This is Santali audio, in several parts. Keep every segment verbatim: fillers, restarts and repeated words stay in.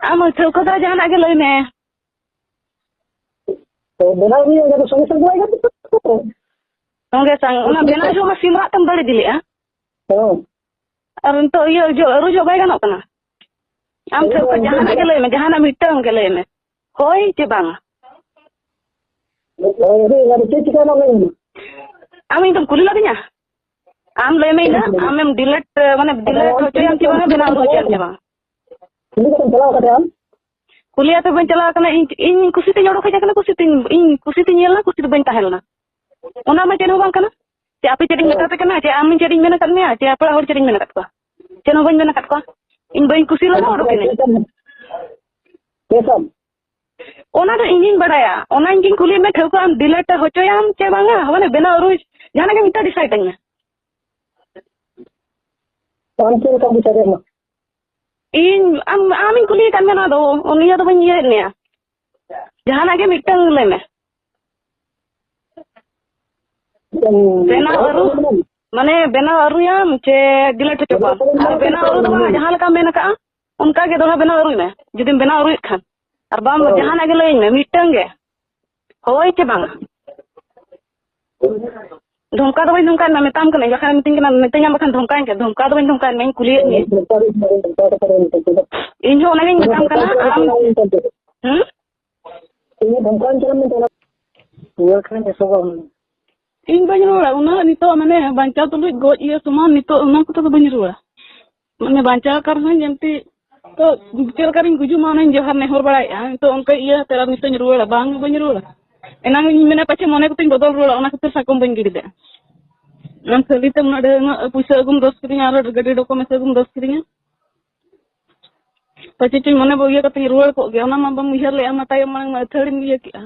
ᱟᱢ ᱴᱷᱟᱹᱣᱠᱟᱹ ᱫᱷᱟᱨᱟ ᱡᱟᱦᱟᱱᱟᱜ ᱜᱮ ᱞᱟᱹᱭ ᱢᱮ᱾ ᱛᱚ ᱵᱮᱱᱟᱣ ᱦᱩᱭᱩᱜᱼᱟ, ᱚᱱᱟ ᱫᱚ ᱥᱚᱸᱜᱮ ᱥᱚᱸᱜᱮ ᱵᱟᱭ ᱜᱟᱱᱚᱜ ᱠᱟᱱᱟ᱾ ᱥᱚᱸᱜᱮ ᱥᱟᱝ ᱚᱱᱟ ᱵᱮᱱᱟᱣ ᱡᱚᱦᱚᱜ ᱢᱟ ᱥᱤᱢ ᱨᱟᱜ ᱛᱮᱢ ᱫᱟᱲᱮ ᱤᱫᱤ ᱞᱮᱜᱼᱟ᱾ ᱦᱮᱸ᱾ ᱟᱨ ᱱᱤᱛᱚᱜ ᱤᱭᱟᱹ ᱡᱚ-, ᱟᱹᱨᱩ ᱡᱚᱦᱚᱜ ᱵᱟᱭ ᱜᱟᱱᱚᱜ ᱠᱟᱱᱟ᱾ ᱟᱢ ᱴᱷᱮᱱ ᱠᱷᱚᱱ ᱡᱟᱦᱟᱱᱟᱜ ᱜᱮ ᱞᱟᱹᱭ ᱢᱮ, ᱡᱟᱦᱟᱱᱟᱜ ᱢᱤᱫᱴᱟᱝ ᱜᱮ ᱞᱟᱹᱭ ᱢᱮ, ᱦᱳᱭ ᱪᱮ ᱵᱟᱝᱟ? ᱦᱳᱭ, ᱟᱫᱚ ᱚᱱᱟ ᱫᱚ ᱪᱮᱫ ᱪᱤᱠᱟᱹᱭᱮᱱᱟ ᱞᱟᱹᱭ ᱢᱮ? ᱟᱢ ᱤᱧ ᱫᱚᱢ ᱠᱩᱞᱤ ᱞᱤᱫᱤᱧᱟ? ᱟᱢ ᱞᱟᱹᱭ ᱢᱮ ᱤᱧ ᱫᱚ, ᱟᱢᱮᱢ delete, ᱢᱟᱱᱮ delete ᱦᱚᱪᱚᱭᱟᱢ ᱪᱮ ᱵᱟᱝᱟ, ᱵᱮᱱᱟᱣ ᱟᱹᱨᱩ ᱦᱚᱪᱚᱭᱟᱢ ᱪᱮ ᱵᱟᱝᱟ? ᱠᱩᱞᱤ ᱠᱟᱛᱮᱢ ᱪᱟᱞᱟᱣ ᱠᱟᱛᱮ ᱟᱢ? ᱠᱩᱞᱤ ᱟᱛᱮ ᱵᱟᱹᱧ ᱪᱟᱞᱟᱣ ᱠᱟᱱᱟ, ᱤᱧ, ᱤᱧ ᱠᱩᱥᱤ ᱛᱤᱧ ᱚᱰᱚᱠ ᱦᱮᱡ ᱟᱠᱟᱱᱟ, ᱠᱩᱥᱤ ᱛᱤᱧ, ᱤᱧ ᱠᱩᱥᱤ ᱛᱤᱧ ᱧᱮᱞ ᱮᱱᱟ, ᱠᱩᱥᱤ ᱛᱮ ᱵᱟᱹᱧ ᱛᱟᱦᱮᱸ ᱞᱮᱱᱟ᱾ ᱚᱱᱟ ᱢᱟ ᱪᱮᱫ ᱦᱚᱸ ᱵᱟᱝ ᱠᱟᱱᱟ᱾ ᱪᱮ ᱟᱯᱮ ᱪᱮᱫ ᱤᱧ ᱢᱮᱛᱟ ᱯᱮ ᱠᱟᱱᱟ, ᱪᱮ ᱟᱢ ᱪᱮᱫ ᱤᱧ ᱢᱮᱱ ᱟᱠᱟᱫ ᱢᱮᱭᱟ, ᱪᱮ ᱟᱯᱮ ᱚᱲᱟᱜ ᱦᱚᱲ ᱪᱮᱫ ᱤᱧ ᱢᱮᱱ ᱟᱠᱟᱫ ᱠᱚᱣᱟ? ᱪᱮᱫ ᱦᱚᱸ ᱵᱟᱹᱧ ᱢᱮᱱ ᱟᱠᱟᱫ ᱠᱚᱣᱟ᱾ ᱤᱧ ᱵᱟᱹᱧ ᱠᱩᱥᱤ ᱞᱮᱱᱟ, ᱚᱰᱚᱠ ᱮᱱᱟᱹᱧ᱾ ᱛᱤᱥ ᱟᱢ? ᱚᱱᱟ ᱫᱚ ᱤᱧᱤᱧ ᱵᱟᱲᱟᱭᱟ, ᱚᱱᱟ ᱤᱧ ᱜᱤᱧ ᱠᱩᱞᱤᱭᱮᱫ ᱢᱮ, ᱴᱷᱟᱹᱣᱠᱟᱹ ᱟᱢ delete ᱦᱚᱪᱚᱭᱟᱢ ᱪᱮ ᱵᱟᱝᱟ, ᱢᱟᱱᱮ ᱵᱮᱱᱟᱣ ᱟᱹᱨᱩ, ᱡᱟᱦᱟᱱᱟᱜ ᱜᱮ ᱢᱤᱫᱴᱟᱝ decide ᱟᱹᱧ ᱢᱮ᱾ ᱟᱢ ᱪᱮᱫ ᱞᱮᱠᱟᱢ decide ᱮᱫ ᱢᱟ? ᱤᱧ ᱟᱢ, ᱟᱢᱤᱧ ᱠᱩᱞᱤᱭᱮ ᱠᱟᱱ ᱢᱮ ᱱᱚᱣᱟ ᱫᱚ, ᱩᱱᱤ ᱤᱭᱟᱹ ᱫᱚ ᱵᱟᱹᱧ ᱤᱭᱟᱹᱭᱮᱫ ᱢᱮᱭᱟ᱾ ᱡᱟᱦᱟᱱᱟᱜ ᱜᱮ ᱢᱤᱫᱴᱟᱝ ᱞᱟᱹᱭ ᱢᱮ᱾ ᱢᱤᱫᱴᱟᱝ ᱵᱮᱱᱟᱣ ᱟᱹᱨᱩ, ᱢᱟᱱᱮ ᱵᱮᱱᱟᱣ ᱟᱹᱨᱩᱭᱟᱢ ᱪᱮ delete ᱦᱚᱪᱚ ᱠᱚᱣᱟᱢ? ᱟᱨ ᱵᱮᱱᱟᱣ ᱟᱹᱨᱩ ᱫᱚ ᱵᱟᱝ, ᱡᱟᱦᱟᱸ ᱞᱮᱠᱟᱢ ᱢᱮᱱ ᱟᱠᱟᱜᱼᱟ, ᱚᱱᱠᱟ ᱜᱮ ᱫᱚᱦᱲᱟ ᱵᱮᱱᱟᱣ ᱟᱹᱨᱩᱭ ᱢᱮ, ᱡᱩᱫᱤᱢ ᱵᱮᱱᱟᱣ ᱟᱹᱨᱩᱭᱮᱫ ᱠᱷᱟᱱ᱾ ᱟᱨ ᱵᱟᱢ, ᱦᱳᱭ᱾ ᱡᱟᱦᱟᱱᱟᱜ ᱜᱮ ᱞᱟᱹᱭᱟᱹᱧ ᱢᱮ, ᱢᱤᱫᱴᱟᱝ ᱜᱮ᱾ ᱦᱳᱭ ᱪᱮ ᱵᱟᱝᱟ? ᱫᱷᱚᱢᱠᱟ ᱫᱚ ᱵᱟᱹᱧ ᱫᱷᱚᱢᱠᱟᱭᱮᱫ ᱢᱮᱭᱟ, ᱢᱮᱛᱟᱢ ᱠᱟᱹᱱᱟᱹᱧ, ᱵᱟᱠᱷᱟᱱ ᱢᱤᱛᱟᱹᱧ ᱠᱟᱱᱟ, ᱢᱤᱛᱟᱹᱧᱟᱢ ᱵᱟᱠᱷᱟᱱ ᱫᱷᱚᱢᱠᱟᱭᱮᱱ ᱠᱷᱟᱱ, ᱫᱷᱚᱢᱠᱟ ᱫᱚ ᱵᱟᱹᱧ ᱫᱷᱚᱢᱠᱟᱭᱮᱫ ᱢᱮᱭᱟ, ᱤᱧ ᱠᱩᱞᱤᱭᱮᱫ ᱢᱮᱭᱟ᱾ ᱤᱧ ᱦᱚᱸ ᱚᱱᱟᱜᱤᱧ ᱢᱮᱛᱟᱢ ᱠᱟᱱᱟ, ᱟᱢ, ᱦᱩᱸ? ᱤᱧ ᱫᱷᱚᱢᱠᱟᱣᱟᱹᱧ ᱠᱟᱱᱟ ᱢᱮᱱᱛᱮ ᱚᱱᱟ ᱨᱩᱣᱟᱹᱲ ᱠᱷᱟᱱ ᱵᱮᱥᱚᱜᱚᱜ ᱟᱢ᱾ ᱤᱧ ᱵᱟᱹᱧ ᱨᱩᱣᱟᱹᱲᱟ, ᱩᱱᱟᱹᱜ ᱱᱤᱛᱚᱜ ᱢᱟᱱᱮ ᱵᱟᱧᱪᱟᱣ ᱛᱩᱞᱩᱡ ᱜᱚᱡ ᱤᱭᱟᱹ ᱥᱚᱢᱟᱱ, ᱱᱤᱛᱚᱜ ᱚᱱᱟ ᱠᱚᱛᱮ ᱫᱚ ᱵᱟᱹᱧ ᱨᱩᱣᱟᱹᱲᱟ᱾ ᱢᱟᱱᱮ ᱵᱟᱧᱪᱟᱣ ᱟᱠᱟᱱ ᱨᱮᱦᱚᱸᱧ ᱮᱢᱛᱤ, ᱛᱚ ᱪᱮᱫ ᱞᱮᱠᱟ ᱨᱤᱧ ᱜᱩᱡᱩᱜ ᱢᱟ ᱚᱱᱟᱧ ᱡᱚᱦᱟᱨ ᱱᱮᱦᱚᱨ ᱵᱟᱲᱟᱭᱮᱫᱼᱟ᱾ ᱱᱤᱛᱚᱜ ᱚᱱᱠᱟ ᱤᱭᱟᱹ ᱠᱟᱛᱮ ᱟᱨ ᱱᱤᱛᱚᱜ ᱤᱧ ᱨᱩᱣᱟᱹᱲᱟ, ᱵᱟᱝ ᱵᱟᱹᱧ ᱨᱩᱣᱟᱹᱲᱟ᱾ ᱮᱱᱟᱝ ᱤᱧ ᱢᱮᱱᱟ ᱯᱟᱪᱷᱮ ᱢᱚᱱᱮ ᱠᱚᱛᱮᱧ ᱵᱚᱫᱚᱞ ᱨᱩᱣᱟᱹᱲᱟ, ᱚᱱᱟ ᱠᱷᱟᱹᱛᱤᱨ ᱥᱟᱠᱚᱢ ᱵᱟᱹᱧ ᱜᱤᱰᱤ ᱞᱮᱫᱼᱟ᱾ ᱟᱢ ᱠᱷᱟᱹᱞᱤ ᱛᱮ ᱩᱱᱟᱹᱜ ᱰᱷᱮᱨ ᱩᱱᱟᱹᱜ ᱯᱩᱭᱥᱟᱹ ᱟᱹᱜᱩᱢ ᱫᱳᱥ ᱠᱤᱫᱤᱧᱟ ᱟᱨ ᱜᱟᱹᱰᱤ documents ᱟᱹᱜᱩᱢ ᱫᱳᱥ ᱠᱤᱫᱤᱧᱟ᱾ ᱯᱟᱪᱮ ᱪᱚᱧ ᱢᱚᱱᱮ ᱵᱚ ᱤᱭᱟᱹ ᱠᱟᱛᱮᱧ ᱨᱩᱣᱟᱹᱲ ᱠᱚᱜ ᱜᱮᱭᱟ, ᱚᱱᱟ ᱢᱟ ᱵᱟᱢ ᱩᱭᱦᱟᱹᱨ ᱞᱮᱫᱼᱟ, ᱢᱟ ᱛᱟᱭᱚᱢ ᱢᱟᱲᱟᱝ ᱢᱟ ᱟᱹᱛᱷᱟᱹᱲᱤᱢ ᱤᱭᱟᱹ ᱠᱮᱜᱼᱟ᱾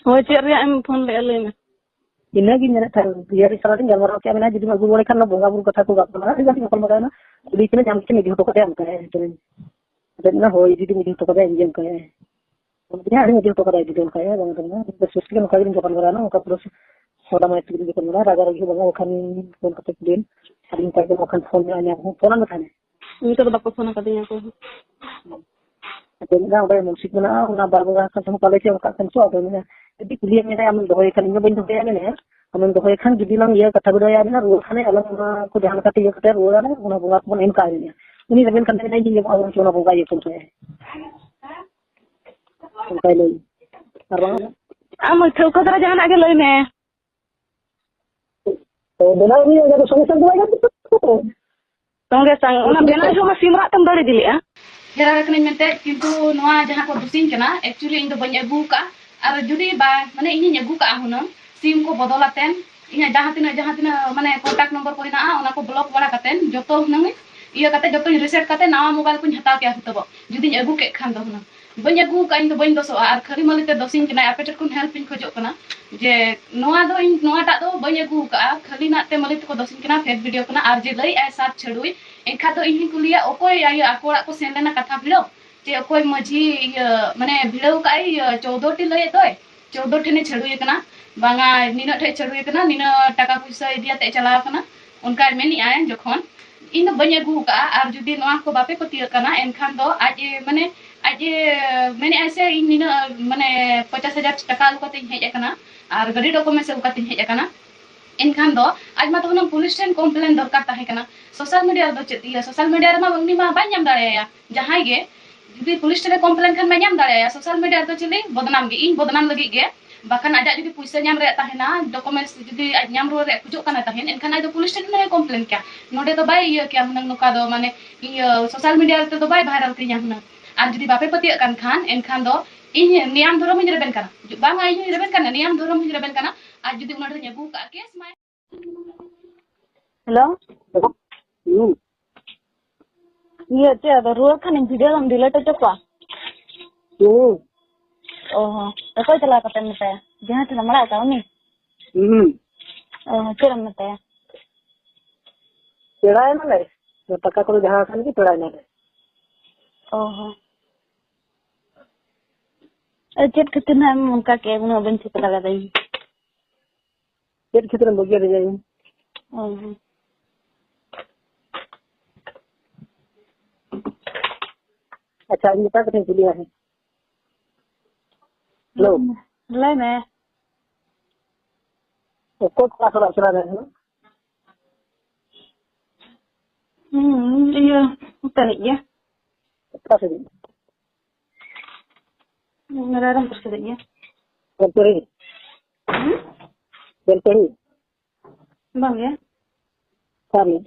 ᱦᱳᱭ, ᱪᱮᱫ ᱨᱮᱭᱟᱜ ᱮᱢ ᱯᱷᱳᱱ ᱞᱮᱫᱼᱟ, ᱞᱟᱹᱭ ᱢᱮ᱾ ᱤᱱᱟᱹᱜᱤᱧ ᱢᱮᱱᱮᱫ ᱛᱟᱦᱮᱸᱫ, ᱤᱭᱟᱹ ᱨᱮ ᱥᱟᱞᱟᱜ ᱤᱧ ᱜᱟᱞᱢᱟᱨᱟᱣ ᱠᱮᱫᱼᱟ, ᱢᱮᱱᱟ ᱡᱩᱫᱤᱢ ᱟᱹᱜᱩ ᱨᱩᱣᱟᱹᱲ ᱠᱷᱟᱱ ᱫᱚ ᱵᱚᱸᱜᱟ ᱵᱩᱨᱩ ᱠᱟᱛᱷᱟ ᱠᱚ ᱜᱟᱯᱟᱞᱢᱟᱨᱟᱣ, ᱟᱹᱰᱤ ᱜᱟᱱ ᱜᱟᱯᱟᱞᱢᱟᱨᱟᱣ ᱮᱱᱟ᱾ ᱠᱩᱞᱤ ᱠᱟᱱᱟ, ᱟᱢ ᱠᱤᱢ ᱤᱫᱤ ᱦᱚᱴᱚ ᱠᱟᱫᱮᱭᱟ? ᱚᱱᱠᱟᱭ ᱢᱮᱛᱟᱹᱧ᱾ ᱟᱫᱚ ᱢᱮᱱᱟ, ᱦᱳᱭ, ᱡᱩᱫᱤᱢ ᱤᱫᱤ ᱦᱚᱴᱚ ᱠᱟᱫᱮᱭᱟ, ᱤᱧ ᱜᱮ ᱚᱱᱠᱟᱭᱟ᱾ ᱟᱫᱚ ᱢᱮᱱᱟ, ᱟᱹᱰᱤᱧ ᱤᱫᱤ ᱦᱚᱴᱚ ᱠᱟᱫᱮᱭᱟ, ᱤᱫᱤ ᱫᱚ ᱚᱱᱠᱟᱭᱟ, ᱵᱟᱝ ᱫᱚ ᱵᱟᱝ᱾ ᱵᱮᱥ ᱵᱮᱥ ᱛᱮᱜᱮ ᱱᱚᱝᱠᱟ ᱜᱮᱞᱤᱧ ᱜᱟᱯᱟᱞᱢᱟᱨᱟᱣ ᱮᱱᱟ, ᱚᱱᱠᱟ ᱯᱩᱨᱟᱹ ᱥᱟᱫᱟ ᱢᱟᱭᱟ ᱛᱮᱜᱮ ᱞᱤᱧ ᱜᱟᱯᱟᱞᱢᱟᱨᱟᱣ, ᱨᱟᱜᱟ ᱨᱟᱜᱤ ᱦᱚᱸ ᱵᱟᱝᱟ, ᱵᱟᱠᱷᱟᱱ ᱯᱷᱳᱱ ᱠᱟᱛᱮ ᱠᱩᱞᱤᱭᱮᱢ, ᱟᱹᱰᱤ ᱱᱟᱯᱟᱭ ᱜᱮ, ᱵᱟᱠᱷᱟᱱ ᱯᱷᱳᱱ ᱨᱮ ᱧᱟᱢ ᱦᱚᱸ ᱯᱷᱳᱱ ᱟᱢ ᱛᱟᱦᱮᱱᱟ᱾ ᱱᱤᱛᱚᱜ ᱫᱚ ᱵᱟᱠᱚ ᱯᱷᱳᱱ ᱟᱠᱟᱫᱤᱧᱟ ᱚᱠᱚᱭ ᱦᱚᱸ᱾ ᱟᱫᱚ ᱢᱮᱱᱟ ᱚᱸᱰᱮ ᱢᱩᱱᱥᱤᱠ ᱢᱮᱱᱟᱜᱼᱟ, ᱚᱱᱟ ᱵᱟᱨ ᱵᱚᱸᱜᱟ ᱠᱷᱟᱱ ᱦᱚᱸ ᱯᱟᱞᱮ ᱪᱮᱫ ᱚᱱᱠᱟᱜ ᱠᱷᱟᱱ ᱪᱚ, ᱟᱫᱚ ᱢᱮᱱᱟ ᱡᱩᱫᱤ ᱠᱩᱞᱤᱭᱮᱫ ᱢᱮᱭᱟ ᱟᱢᱮᱢ ᱫᱚᱦᱚᱭ ᱠᱷᱟᱱ, ᱤᱧ ᱫᱚ ᱵᱟᱹᱧ ᱫᱚᱦᱚᱭᱟ ᱢᱮᱱᱟ, ᱟᱢᱮᱢ ᱫᱚᱦᱚᱭ ᱠᱷᱟᱱ ᱡᱩᱫᱤ ᱞᱟᱝ ᱤᱭᱟᱹ ᱠᱟᱛᱷᱟ ᱵᱤᱰᱟᱹᱣ ᱭᱟ ᱢᱮᱱᱟ, ᱨᱩᱣᱟᱹᱲ ᱠᱷᱟᱱᱮ ᱟᱞᱟᱝ ᱚᱱᱟ ᱠᱚ ᱡᱟᱦᱟᱸ ᱞᱮᱠᱟᱛᱮ ᱤᱭᱟᱹ ᱠᱟᱛᱮ ᱨᱩᱣᱟᱹᱲ ᱟᱞᱮ, ᱚᱱᱟ ᱵᱚᱸᱜᱟ ᱠᱚᱵᱚᱱ ᱮᱢ ᱠᱟᱜ ᱢᱮᱱᱟ᱾ ᱩᱱᱤ ᱨᱮᱵᱮᱱ ᱠᱷᱟᱱ ᱢᱮᱱᱟ ᱤᱧ ᱧᱟᱢᱚᱜᱼᱟ, ᱚᱱᱟ ᱵᱚᱸᱜᱟ ᱤᱭᱟᱹ ᱠᱚ ᱫᱚᱦᱚᱭᱟ᱾ ᱚᱱᱠᱟᱭ ᱞᱟᱹᱭ᱾ ᱟᱨ ᱵᱟᱝ? ᱟᱢ ᱴᱷᱟᱹᱣᱠᱟᱹ ᱫᱷᱟᱨᱟ ᱡᱟᱦᱟᱱᱟᱜ ᱜᱮ ᱞᱟᱹᱭ ᱢᱮ᱾ ᱛᱚ ᱵᱮᱱᱟᱣ ᱦᱩᱭᱩᱜᱼᱟ, ᱡᱟᱛᱮ ᱥᱚᱸᱜᱮ ᱥᱚᱸᱜᱮ ᱫᱚ ᱵᱟᱭ ᱜᱟᱱᱚᱜᱼᱟ᱾ ᱥᱚᱸᱜᱮ ᱥᱟᱝ ᱚᱱᱟ ᱵᱮᱱᱟᱣ ᱡᱚᱠᱷᱚᱱ ᱢᱟ ᱥᱤᱢ ᱨᱟᱜ ᱛᱮᱢ ᱫᱟᱲᱮ ᱤᱫᱤ ᱞᱮᱜᱼᱟ᱾ ᱯᱷᱮᱨᱟᱣ ᱠᱟᱹᱱᱟᱹᱧ ᱢᱮᱱᱛᱮ, ᱠᱤᱱᱛᱩ ᱱᱚᱣᱟ ᱡᱟᱦᱟᱸ ᱠᱚ ᱫᱩᱥᱤᱧ ᱠᱟᱱᱟ, actually ᱤᱧ ᱫᱚ ᱵᱟᱹᱧ ᱟᱹᱜᱩ ᱟᱠᱟᱫᱼᱟ᱾ ᱟᱨ ᱡᱩᱫᱤ ᱵᱟ-, ᱢᱟᱱᱮ ᱤᱧᱤᱧ ᱟᱹᱜᱩ ᱠᱟᱜᱼᱟ ᱦᱩᱱᱟᱹᱝ, ᱥᱤᱢ ᱠᱚ ᱵᱚᱫᱚᱞ ᱟᱛᱮᱱ, ᱤᱧᱟᱹᱜ ᱡᱟᱦᱟᱸ ᱛᱤᱱᱟᱹᱜ, ᱡᱟᱦᱟᱸ ᱛᱤᱱᱟᱹᱜ ᱢᱟᱱᱮ contact number ᱠᱚ ᱦᱮᱱᱟᱜᱼᱟ, ᱚᱱᱟ ᱠᱚ block ᱵᱟᱲᱟ ᱠᱟᱛᱮᱱ, ᱡᱚᱛᱚ ᱦᱩᱱᱟᱹᱝ ᱤᱭᱟᱹ ᱠᱟᱛᱮ, ᱡᱚᱛᱚᱧ reset ᱠᱟᱛᱮ ᱱᱟᱣᱟ mobile ᱠᱚᱧ ᱦᱟᱛᱟᱣ ᱠᱮᱭᱟ ᱦᱤᱛᱚᱜ, ᱡᱩᱫᱤᱧ ᱟᱹᱜᱩ ᱠᱮᱫ ᱠᱷᱟᱱ ᱫᱚ ᱦᱩᱱᱟᱹᱝ᱾ ᱵᱟᱹᱧ ᱟᱹᱜᱩ ᱟᱠᱟᱫᱼᱟ, ᱤᱧ ᱫᱚ ᱵᱟᱹᱧ ᱫᱳᱥᱚᱜᱼᱟ᱾ ᱟᱨ ᱠᱷᱟᱹᱞᱤ ᱢᱟᱹᱞᱤ ᱛᱮ ᱫᱳᱥᱤᱧ ᱠᱟᱱᱟᱭ, ᱟᱯᱮ ᱴᱷᱮᱱ ᱠᱷᱚᱱ help ᱤᱧ ᱠᱷᱚᱡᱚᱜ ᱠᱟᱱᱟ ᱡᱮ ᱱᱚᱣᱟ ᱫᱚ ᱤᱧ ᱱᱚᱣᱟᱴᱟᱜ ᱫᱚ ᱵᱟᱹᱧ ᱟᱹᱜᱩ ᱟᱠᱟᱫᱼᱟ, ᱠᱷᱟᱹᱞᱤ ᱱᱟᱜ ᱛᱮ ᱢᱟᱹᱞᱤ ᱛᱮᱠᱚ ᱫᱳᱥᱤᱧ ᱠᱟᱱᱟ, fake video ᱠᱟᱱᱟ᱾ ᱟᱨ ᱡᱮ ᱞᱟᱹᱭᱮᱫᱼᱟᱭ ᱥᱟᱛ ᱪᱷᱟᱹᱰᱩᱭ, ᱮᱱᱠᱷᱟᱱ ᱫᱚ ᱤᱧ ᱦᱚᱧ ᱠᱩᱞᱤᱭᱟ, ᱚᱠᱚᱭ ᱤᱭᱟᱹ ᱟᱠᱚ ᱚᱲᱟᱜ ᱠᱚ ᱥᱮᱱ ᱞᱮᱱᱟ ᱠᱟᱛᱷᱟ ᱵᱷᱤᱲᱟᱹᱣ, ᱡᱮ ᱚᱠᱚᱭ ᱢᱟᱹᱡᱷᱤ ᱤᱭᱟᱹ ᱢᱟᱱᱮ ᱵᱷᱤᱲᱟᱹᱣ ᱠᱟᱜᱼᱟᱭ, ᱤᱭᱟᱹ ᱪᱳᱫᱽᱫᱳ ᱴᱤ ᱞᱟᱹᱭᱮᱫ ᱫᱚᱭ, ᱪᱳᱫᱽᱫᱳ ᱴᱷᱮᱱᱮ ᱪᱷᱟᱹᱰᱩᱭ ᱠᱟᱱᱟ, ᱵᱟᱝᱟ ᱱᱤᱱᱟᱹᱜ ᱴᱷᱮᱡ ᱪᱷᱟᱹᱰᱩᱭ ᱠᱟᱱᱟ, ᱱᱤᱱᱟᱹᱜ ᱴᱟᱠᱟ ᱯᱩᱭᱥᱟᱹ ᱤᱫᱤᱭᱟᱛᱮ ᱪᱟᱞᱟᱣ ᱠᱟᱱᱟ, ᱚᱱᱠᱟᱭ ᱢᱮᱱᱮᱫᱼᱟᱭ ᱡᱚᱠᱷᱚᱱ᱾ ᱤᱧ ᱫᱚ ᱵᱟᱹᱧ ᱟᱹᱜᱩ ᱟᱠᱟᱫᱼᱟ᱾ ᱟᱨ ᱡᱩᱫᱤ ᱱᱚᱣᱟ ᱠᱚ ᱵᱟᱯᱮ ᱯᱟᱹᱛᱭᱟᱹᱜ ᱠᱟᱱᱟ, ᱮᱱᱠᱷᱟᱱ ᱫᱚ ᱟᱡ ᱮ, ᱢᱟᱱᱮ, ᱟᱡ ᱮ ᱢᱮᱱᱮᱫᱼᱟᱭ ᱥᱮ ᱤᱧ ᱱᱤᱱᱟᱹᱜ, ᱢᱟᱱᱮ, ᱯᱚᱧᱪᱟᱥ ᱦᱟᱡᱟᱨ ᱴᱟᱠᱟ ᱟᱹᱜᱩ ᱠᱟᱛᱮ ᱤᱧ ᱦᱮᱡ ᱟᱠᱟᱱᱟ ᱟᱨ ᱜᱟᱹᱰᱤ documents ᱟᱹᱜᱩ ᱠᱟᱛᱮ ᱤᱧ ᱦᱮᱡ ᱟᱠᱟᱱᱟ, ᱮᱱᱠᱷᱟᱱ ᱫᱚ ᱟᱡ ᱢᱟ ᱛᱚ ᱦᱩᱱᱟᱹᱝ ᱯᱩᱞᱤᱥ ᱴᱷᱮᱱ complain ᱫᱚᱨᱠᱟᱨ ᱛᱟᱦᱮᱸ ᱠᱟᱱᱟ᱾ Social media ᱨᱮᱫᱚ ᱪᱮᱫ ᱤᱭᱟᱹ, social media ᱨᱮᱢᱟ ᱩᱱᱤ ᱢᱟ ᱵᱟᱭ ᱧᱟᱢ ᱫᱟᱲᱮᱭᱟᱭᱟ ᱡᱟᱦᱟᱸᱭ ᱜᱮ᱾ ᱡᱩᱫᱤ ᱯᱩᱞᱤᱥ ᱴᱷᱮᱱᱮ complain ᱠᱷᱟᱱ ᱢᱟ ᱧᱟᱢ ᱫᱟᱲᱮᱭᱟᱭᱟ᱾ Social media ᱨᱮᱫᱚ ᱪᱤᱞᱤ ᱵᱚᱫᱱᱟᱢ ᱜᱮ, ᱤᱧ ᱵᱚᱫᱱᱟᱢ ᱞᱟᱹᱜᱤᱫ ᱜᱮ᱾ ᱵᱟᱠᱷᱟᱱ ᱟᱡᱟᱜ ᱡᱩᱫᱤ ᱯᱩᱭᱥᱟᱹ ᱧᱟᱢ ᱨᱮᱭᱟᱜ ᱛᱟᱦᱮᱱᱟ, documents ᱡᱩᱫᱤ ᱟᱡ ᱧᱟᱢ ᱨᱩᱣᱟᱹᱲ ᱨᱮᱭᱟᱜ ᱠᱷᱚᱡᱚᱜ ᱠᱟᱱᱟ ᱛᱟᱦᱮᱱ, ᱮᱱᱠᱷᱟᱱ ᱟᱡ ᱫᱚ ᱯᱩᱞᱤᱥ ᱴᱷᱮᱱ ᱦᱩᱱᱟᱹᱝ ᱮ complain ᱠᱮᱭᱟ᱾ ᱱᱚᱰᱮ ᱫᱚ ᱵᱟᱭ ᱤᱭᱟᱹ ᱠᱮᱭᱟ ᱦᱩᱱᱟᱹᱝ, ᱱᱚᱝᱠᱟ ᱫᱚ ᱢᱟᱱᱮ ᱤᱭᱟᱹ social media ᱨᱮᱫᱚ ᱵᱟᱭ viral ᱠᱤᱧᱟ ᱦᱩᱱᱟᱹᱝ᱾ ᱟᱨ ᱡᱩᱫᱤ ᱵᱟᱯᱮ ᱯᱟᱹᱛᱭᱟᱹᱜ ᱠᱟᱱ ᱠᱷᱟᱱ, ᱮᱱᱠᱷᱟᱱ ᱫᱚ ᱤᱧ ᱱᱤᱭᱟᱢ ᱫᱷᱚᱨᱚᱢ ᱦᱚᱧ ᱨᱮᱵᱮᱱ ᱠᱟᱱᱟ᱾ ᱵᱟᱝᱟ, ᱤᱧ ᱦᱚᱧ ᱨᱮᱵᱮᱱ ᱠᱟᱱᱟ, ᱱᱤᱭᱟᱢ ᱫᱷᱚᱨᱚᱢ ᱦᱚᱧ ᱨᱮᱵᱮᱱ ᱠᱟᱱᱟ᱾ ᱟᱨ ᱡᱩᱫᱤ ᱚᱱᱟ ᱰᱷᱮᱨ ᱤᱧ ᱟᱹᱜᱩ ᱠᱟᱜᱼᱟ, case ᱢᱟᱭ᱾ ᱦᱮᱞᱳ? ᱦᱩᱸ᱾ ᱤᱭᱟᱹ, ᱪᱮᱫ ᱟᱫᱚ ᱨᱩᱣᱟᱹᱲ ᱠᱷᱟᱱᱤᱧ video ᱫᱚᱢ delete ᱦᱚᱪᱚ ᱠᱚᱣᱟ? ᱦᱩᱸ᱾ ᱚ ᱦᱚᱸ᱾ ᱚᱠᱚᱭ ᱪᱟᱞᱟᱣ ᱠᱟᱛᱮᱢ ᱢᱮᱛᱟᱭᱟ? ᱡᱟᱦᱟᱸ ᱴᱷᱮᱱ ᱮᱢ ᱟᱲᱟᱜ ᱠᱟᱜ ᱩᱱᱤ? ᱦᱩᱸ᱾ ᱚ ᱦᱚᱸ, ᱪᱮᱫ ᱮᱢ ᱢᱮᱛᱟᱭᱟ? ᱯᱮᱲᱟᱭᱮᱱᱟᱞᱮ᱾ ᱴᱟᱠᱟ ᱠᱚᱫᱚ ᱡᱟᱦᱟᱸ ᱠᱟᱱ ᱜᱮ ᱯᱮᱲᱟᱭᱮᱱᱟᱞᱮ᱾ ᱚ ᱦᱚᱸ᱾ ᱟᱨ ᱪᱮᱫ ᱠᱷᱟᱹᱛᱤᱨ ᱱᱟᱦᱟᱜ ᱮᱢ ᱚᱱᱠᱟ ᱠᱮᱫ, ᱩᱱᱟᱹᱜ ᱵᱟᱹᱧ ᱴᱷᱤᱠᱟᱹ ᱫᱟᱲᱮᱭᱟᱫᱟ ᱤᱧ᱾ ᱪᱮᱫ ᱠᱷᱟᱹᱛᱤᱨ ᱮᱢ ᱵᱟᱹᱜᱤᱭᱟᱫᱤᱧᱟ ᱤᱧ? ᱚ ᱦᱚᱸ᱾ ᱟᱪᱪᱷᱟ, ᱤᱧ ᱢᱤᱫᱴᱟᱝ ᱠᱟᱛᱷᱟᱧ ᱠᱩᱞᱤᱭᱟ ᱦᱮᱸ᱾ ᱦᱮᱞᱳ᱾ ᱞᱟᱹᱭ ᱢᱮ᱾ ᱚᱠᱚᱭ ᱠᱚᱲᱟ ᱥᱟᱞᱟᱜ ᱪᱟᱞᱟᱣ ᱞᱮᱱ ᱛᱟᱦᱮᱸᱱᱟ? ᱦᱩᱸ, ᱤᱭᱟᱹ, ᱚᱱᱛᱮ ᱨᱤᱡ ᱜᱮ᱾ ᱚᱠᱟ ᱥᱮᱫ ᱨᱤᱡ? ᱦᱩᱸ, ᱨᱟᱭᱨᱚᱝᱯᱩᱨ ᱥᱮᱫ ᱨᱤᱡ ᱜᱮ᱾ ᱵᱮᱞᱯᱟᱹᱦᱤ? ᱦᱩᱸ? ᱵᱮᱞᱯᱟᱹᱦᱤ? ᱵᱟᱝ ᱜᱮ᱾ ᱚᱠᱟ ᱨᱤᱡ?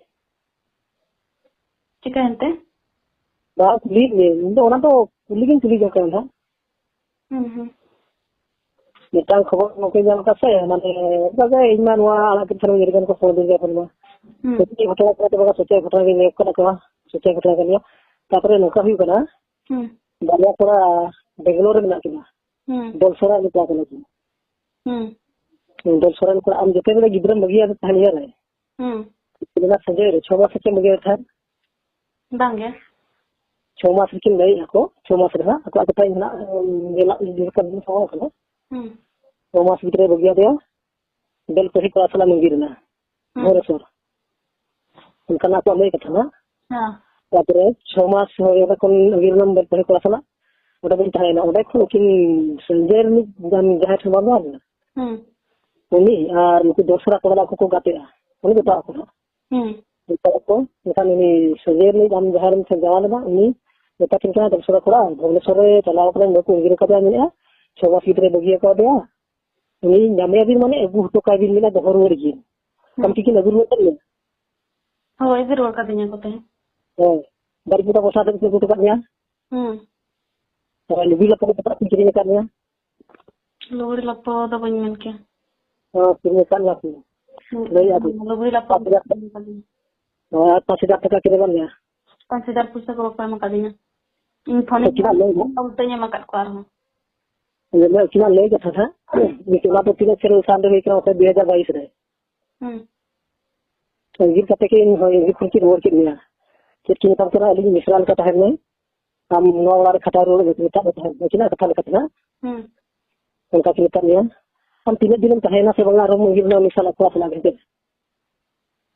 ᱪᱤᱠᱟᱹᱭᱮᱱ ᱛᱮ? ᱵᱟᱝ, ᱠᱩᱞᱤᱭᱮᱫ ᱢᱤᱭᱟᱹᱧ᱾ ᱤᱧ ᱫᱚ ᱚᱱᱟ ᱫᱚ ᱠᱩᱞᱤ ᱜᱤᱧ ᱠᱩᱞᱤ ᱡᱚᱝ ᱠᱟᱱᱟ ᱱᱟᱦᱟᱜ᱾ ᱦᱩᱸ, ᱦᱩᱸ᱾ ᱢᱤᱫᱴᱟᱝ ᱠᱷᱚᱵᱚᱨ ᱱᱚᱝᱠᱟᱧ ᱧᱟᱢ ᱟᱠᱟᱫ ᱥᱮ, ᱢᱟᱱᱮ, ᱚᱱᱠᱟ ᱜᱮ ᱤᱧ ᱢᱟ ᱱᱚᱣᱟ ᱟᱲᱟᱜ ᱠᱮᱫ ᱠᱷᱟᱱ ᱧᱮᱞ ᱠᱟᱱ ᱠᱚ ᱯᱷᱳᱱ ᱨᱮᱜᱮ ᱯᱷᱳᱱ ᱢᱟ᱾ ᱦᱩᱸ᱾ ᱥᱚᱪᱟᱭ ᱜᱷᱚᱴᱚᱱᱟ ᱠᱟᱱᱟ ᱛᱚ ᱵᱟᱝᱟ, ᱥᱚᱪᱟᱭ ᱜᱷᱚᱴᱚᱱᱟ ᱜᱮ ᱧᱮᱞ ᱠᱟᱱᱟ ᱠᱚ, ᱥᱚᱪᱟᱭ ᱜᱷᱚᱴᱚᱱᱟ ᱠᱟᱱ ᱜᱮᱭᱟ᱾ ᱛᱟᱨᱯᱚᱨᱮ ᱱᱚᱝᱠᱟ ᱦᱩᱭᱩᱜ ᱠᱟᱱᱟ, ᱦᱩᱸ᱾ ᱵᱟᱨᱭᱟ ᱠᱚᱲᱟ ᱵᱮᱝᱜᱟᱞᱳᱨ ᱨᱮ ᱢᱮᱱᱟᱜ ᱠᱤᱱᱟ᱾ ᱦᱩᱸ᱾ ᱫᱚᱞᱥᱚᱨᱟ ᱨᱤᱱᱤᱡ ᱠᱚᱲᱟ ᱠᱟᱱᱟ ᱠᱤᱱ᱾ ᱦᱩᱸ᱾ ᱫᱚᱞᱥᱚᱨᱟ ᱨᱤᱱᱤᱡ ᱠᱚᱲᱟ, ᱟᱢ ᱡᱚᱛᱚ ᱵᱮᱲᱟ ᱜᱤᱫᱽᱨᱟᱹᱢ ᱵᱟᱹᱜᱤᱭᱟ ᱛᱟᱦᱮᱱ ᱤᱭᱟᱹ ᱨᱮ᱾ ᱦᱩᱸ᱾ ᱢᱮᱱᱟ ᱥᱟᱹᱜᱟᱹᱭ ᱨᱮ ᱪᱷᱚ ᱢᱟᱥ ᱨᱮ ᱪᱮᱫ ᱮᱢ ᱵᱟᱹᱜᱤᱭᱟ ᱛᱟᱦᱮᱱ? ᱵᱟᱝ ᱜᱮ᱾ ᱪᱷᱚ ᱢᱟᱥ ᱨᱮᱠᱤᱱ ᱞᱟᱹᱭᱮᱫᱼᱟ ᱠᱚ, ᱪᱷᱚ ᱢᱟᱥ ᱨᱮ ᱦᱟᱸᱜ ᱟᱠᱚᱣᱟᱜ ᱠᱟᱛᱷᱟ ᱤᱧ ᱦᱟᱸᱜ ᱧᱮᱞᱟᱜ ᱞᱮᱠᱟ ᱵᱟᱹᱧ ᱥᱟᱶ ᱠᱟᱱᱟ᱾ ᱦᱩᱸ᱾ ᱪᱷᱚ ᱢᱟᱥ ᱵᱷᱤᱛᱨᱤ ᱵᱟᱹᱜᱤᱭᱟᱫᱮᱭᱟ, ᱵᱮᱞᱯᱟᱹᱦᱤ ᱠᱚᱲᱟ ᱥᱟᱞᱟᱜ ᱟᱸᱜᱤᱨ ᱮᱱᱟ᱾ ᱦᱩᱸ᱾ ᱵᱷᱩᱵᱽᱱᱮᱥᱚᱨ᱾ ᱚᱱᱠᱟᱱᱟᱜ ᱠᱚ ᱞᱟᱹᱭ ᱠᱟᱛᱷᱟ ᱱᱟᱜ᱾ ᱦᱮᱸ᱾ ᱛᱟᱨᱯᱚᱨᱮ ᱪᱷᱚ ᱢᱟᱥ ᱦᱳᱭ ᱚᱸᱰᱮ ᱠᱷᱚᱱ ᱟᱸᱜᱤᱨ ᱮᱱᱟ ᱵᱮᱞᱯᱟᱹᱦᱤ ᱠᱚᱲᱟ ᱥᱟᱞᱟᱜ᱾ ᱚᱸᱰᱮ ᱵᱟᱹᱧ ᱛᱟᱦᱮᱸᱭᱮᱱᱟ᱾ ᱚᱸᱰᱮ ᱠᱷᱚᱱ ᱩᱱᱠᱤᱱ ᱥᱚᱧᱡᱚᱭ ᱨᱤᱱᱤᱡ ᱡᱟᱦᱟᱸᱭ ᱴᱷᱮᱱ ᱵᱟᱝ ᱛᱟᱦᱮᱸ ᱞᱮᱱᱟ᱾ ᱦᱩᱸ᱾ ᱩᱱᱤ ᱟᱨ ᱩᱱᱠᱩ ᱫᱚᱥᱨᱟ ᱠᱚᱲᱟ ᱫᱚ ᱟᱠᱚ ᱠᱚ ᱜᱟᱛᱮᱜᱼᱟ᱾ ᱩᱱᱤ ᱫᱚ ᱮᱴᱟᱜ ᱠᱚᱲᱟ᱾ ᱦᱩᱸ᱾ ᱮᱴᱟᱜ ᱠᱚ, ᱮᱱᱠᱷᱟᱱ ᱩᱱᱤ ᱥᱚᱧᱡᱚᱭ ᱨᱤᱱᱤᱡ ᱟᱢ ᱡᱟᱦᱟᱸ ᱨᱮᱢ ᱡᱟᱶᱟᱭ ᱞᱮᱫᱟ, ᱩᱱᱤ ᱢᱮᱛᱟ ᱠᱤᱱ ᱠᱟᱱᱟ ᱫᱚᱥᱨᱟ ᱠᱚᱲᱟ, ᱵᱷᱩᱵᱽᱱᱮᱥᱚᱨ ᱨᱮ ᱪᱟᱞᱟᱣ ᱠᱟᱱᱟᱭ, ᱱᱩᱠᱩ ᱟᱸᱜᱤᱨ ᱟᱠᱟᱫᱮᱭᱟ ᱢᱮᱱᱮᱫᱼᱟ, ᱪᱷᱚ ᱢᱟᱥ ᱵᱷᱤᱛᱨᱤ ᱵᱟᱹᱜᱤ ᱟᱠᱟᱫᱮᱭᱟ᱾ ᱩᱱᱤ ᱧᱟᱢᱮᱭᱟ ᱵᱤᱱ ᱢᱟᱱᱮ ᱟᱹᱜᱩ ᱦᱚᱴᱚ ᱠᱟᱭ ᱵᱤᱱ ᱢᱮᱱᱟ ᱫᱚᱦᱚ ᱨᱩᱣᱟᱹᱲ ᱜᱮ᱾ ᱦᱩᱸ᱾ ᱟᱢ ᱠᱤ ᱠᱤᱱ ᱟᱹᱜᱩ ᱨᱩᱣᱟᱹᱲ ᱠᱟᱫ ᱢᱮᱭᱟ? ᱦᱳᱭ, ᱟᱹᱜᱩ ᱨᱩᱣᱟᱹᱲ ᱠᱟᱫᱤᱧᱟ ᱠᱚ ᱛᱮᱦᱮᱧ᱾ ᱦᱳᱭ᱾ ᱵᱟᱨᱤᱯᱚᱫᱟ ᱵᱚᱥᱟ ᱫᱚ ᱠᱤᱱ ᱟᱹᱜᱩ ᱦᱚᱴᱚ ᱠᱟᱫ ᱢᱮᱭᱟ? ᱦᱩᱸ᱾ ᱦᱳᱭ, ᱞᱩᱜᱽᱲᱤ ᱞᱟᱯᱚ ᱠᱚ ᱪᱮᱫᱟᱜ ᱠᱤᱱ ᱠᱤᱨᱤᱧ ᱟᱠᱟᱫ ᱢᱮᱭᱟ? ᱞᱩᱜᱽᱲᱤ ᱞᱟᱯᱚ ᱫᱚ ᱵᱟᱹᱧ ᱢᱮᱱ ᱠᱮᱭᱟ᱾ ᱦᱚᱸ, ᱠᱤᱨᱤᱧ ᱟᱠᱟᱫ ᱢᱮᱭᱟ ᱠᱤᱱ᱾ ᱦᱩᱸ᱾ ᱞᱟᱹᱭ ᱟᱹᱫᱤᱧ᱾ ᱞᱩᱜᱽᱲᱤ ᱞᱟᱯᱚ ᱯᱟᱸᱪ ᱦᱟᱡᱟᱨ ᱫᱚ ᱵᱟᱹᱧ ᱢᱮᱱ ᱠᱟᱫᱤᱧᱟ᱾ ᱦᱚᱸ, ᱟᱨ ᱯᱟᱸᱪ ᱦᱟᱡᱟᱨ ᱴᱟᱠᱟ ᱠᱤᱱ ᱮᱢᱟᱫ ᱢᱮᱭᱟ? ᱯᱟᱸᱪ ᱦᱟᱡᱟᱨ ᱯᱩᱭᱥᱟᱹ ᱠᱚ ᱵᱟᱠᱚ ᱮᱢ ᱟᱠᱟᱫᱤᱧᱟ᱾ ᱤᱧ ᱯᱷᱳᱱ ᱛᱚ ᱪᱮᱫᱟᱜ ᱞᱟᱹᱭ ᱢᱮ? ᱩᱞᱴᱟᱹᱧ ᱮᱢ ᱟᱠᱟᱫ ᱠᱚᱣᱟ ᱟᱨᱦᱚᱸ᱾ ᱞᱟᱹᱭ ᱢᱮ, ᱩᱱᱠᱤᱱᱟᱜ ᱞᱟᱹᱭ ᱠᱟᱛᱷᱟ ᱦᱟᱸᱜ᱾ ᱢᱤᱫᱴᱮᱱ ᱚᱱᱟ ᱫᱚ ᱛᱤᱱᱟᱹᱜ ᱥᱮᱨᱢᱟ ᱥᱟᱞ ᱨᱮ ᱦᱩᱭ ᱠᱟᱱᱟ? ᱚᱠᱚᱭ ᱫᱩ ᱦᱟᱡᱟᱨ ᱵᱟᱭᱤᱥ ᱨᱮ᱾ ᱦᱩᱸ᱾ ᱟᱸᱜᱤᱨ ᱠᱟᱛᱮ ᱠᱤᱱ, ᱦᱳᱭ, ᱟᱸᱜᱤᱨ ᱠᱷᱚᱱ ᱠᱤᱱ ᱨᱩᱣᱟᱹᱲ ᱠᱮᱫ ᱢᱮᱭᱟ᱾ ᱪᱮᱫ ᱠᱤᱱ ᱢᱮᱛᱟᱢ ᱠᱟᱱᱟ? ᱟᱹᱞᱤᱧ ᱢᱤᱥᱨᱟ ᱞᱮᱠᱟ ᱛᱟᱦᱮᱱ ᱢᱮ, ᱟᱢ ᱱᱚᱣᱟ ᱚᱲᱟᱜ ᱨᱮ ᱠᱷᱟᱴᱟᱣ ᱨᱩᱣᱟᱹᱲ ᱢᱮ, ᱢᱮᱛᱟᱜ ᱢᱮ ᱛᱟᱦᱮᱸᱫ, ᱩᱱᱠᱤᱱᱟᱜ ᱠᱟᱛᱷᱟ ᱞᱮᱠᱟᱛᱮ ᱦᱟᱸᱜ᱾ ᱦᱩᱸ᱾ ᱚᱱᱠᱟ ᱠᱤᱱ ᱢᱮᱛᱟᱫ ᱢᱮᱭᱟ᱾ ᱟᱢ ᱛᱤᱱᱟᱹᱜ ᱫᱤᱱᱮᱢ ᱛᱟᱦᱮᱸᱭᱮᱱᱟ ᱥᱮ ᱵᱟᱝᱟ ᱟᱨᱦᱚᱸ ᱟᱸᱜᱤᱨ ᱮᱱᱟ ᱩᱱᱤ ᱥᱟᱞᱟᱜ, ᱠᱚᱲᱟ ᱥᱟᱞᱟᱜ ᱜᱮ ᱦᱮᱸ ᱥᱮ?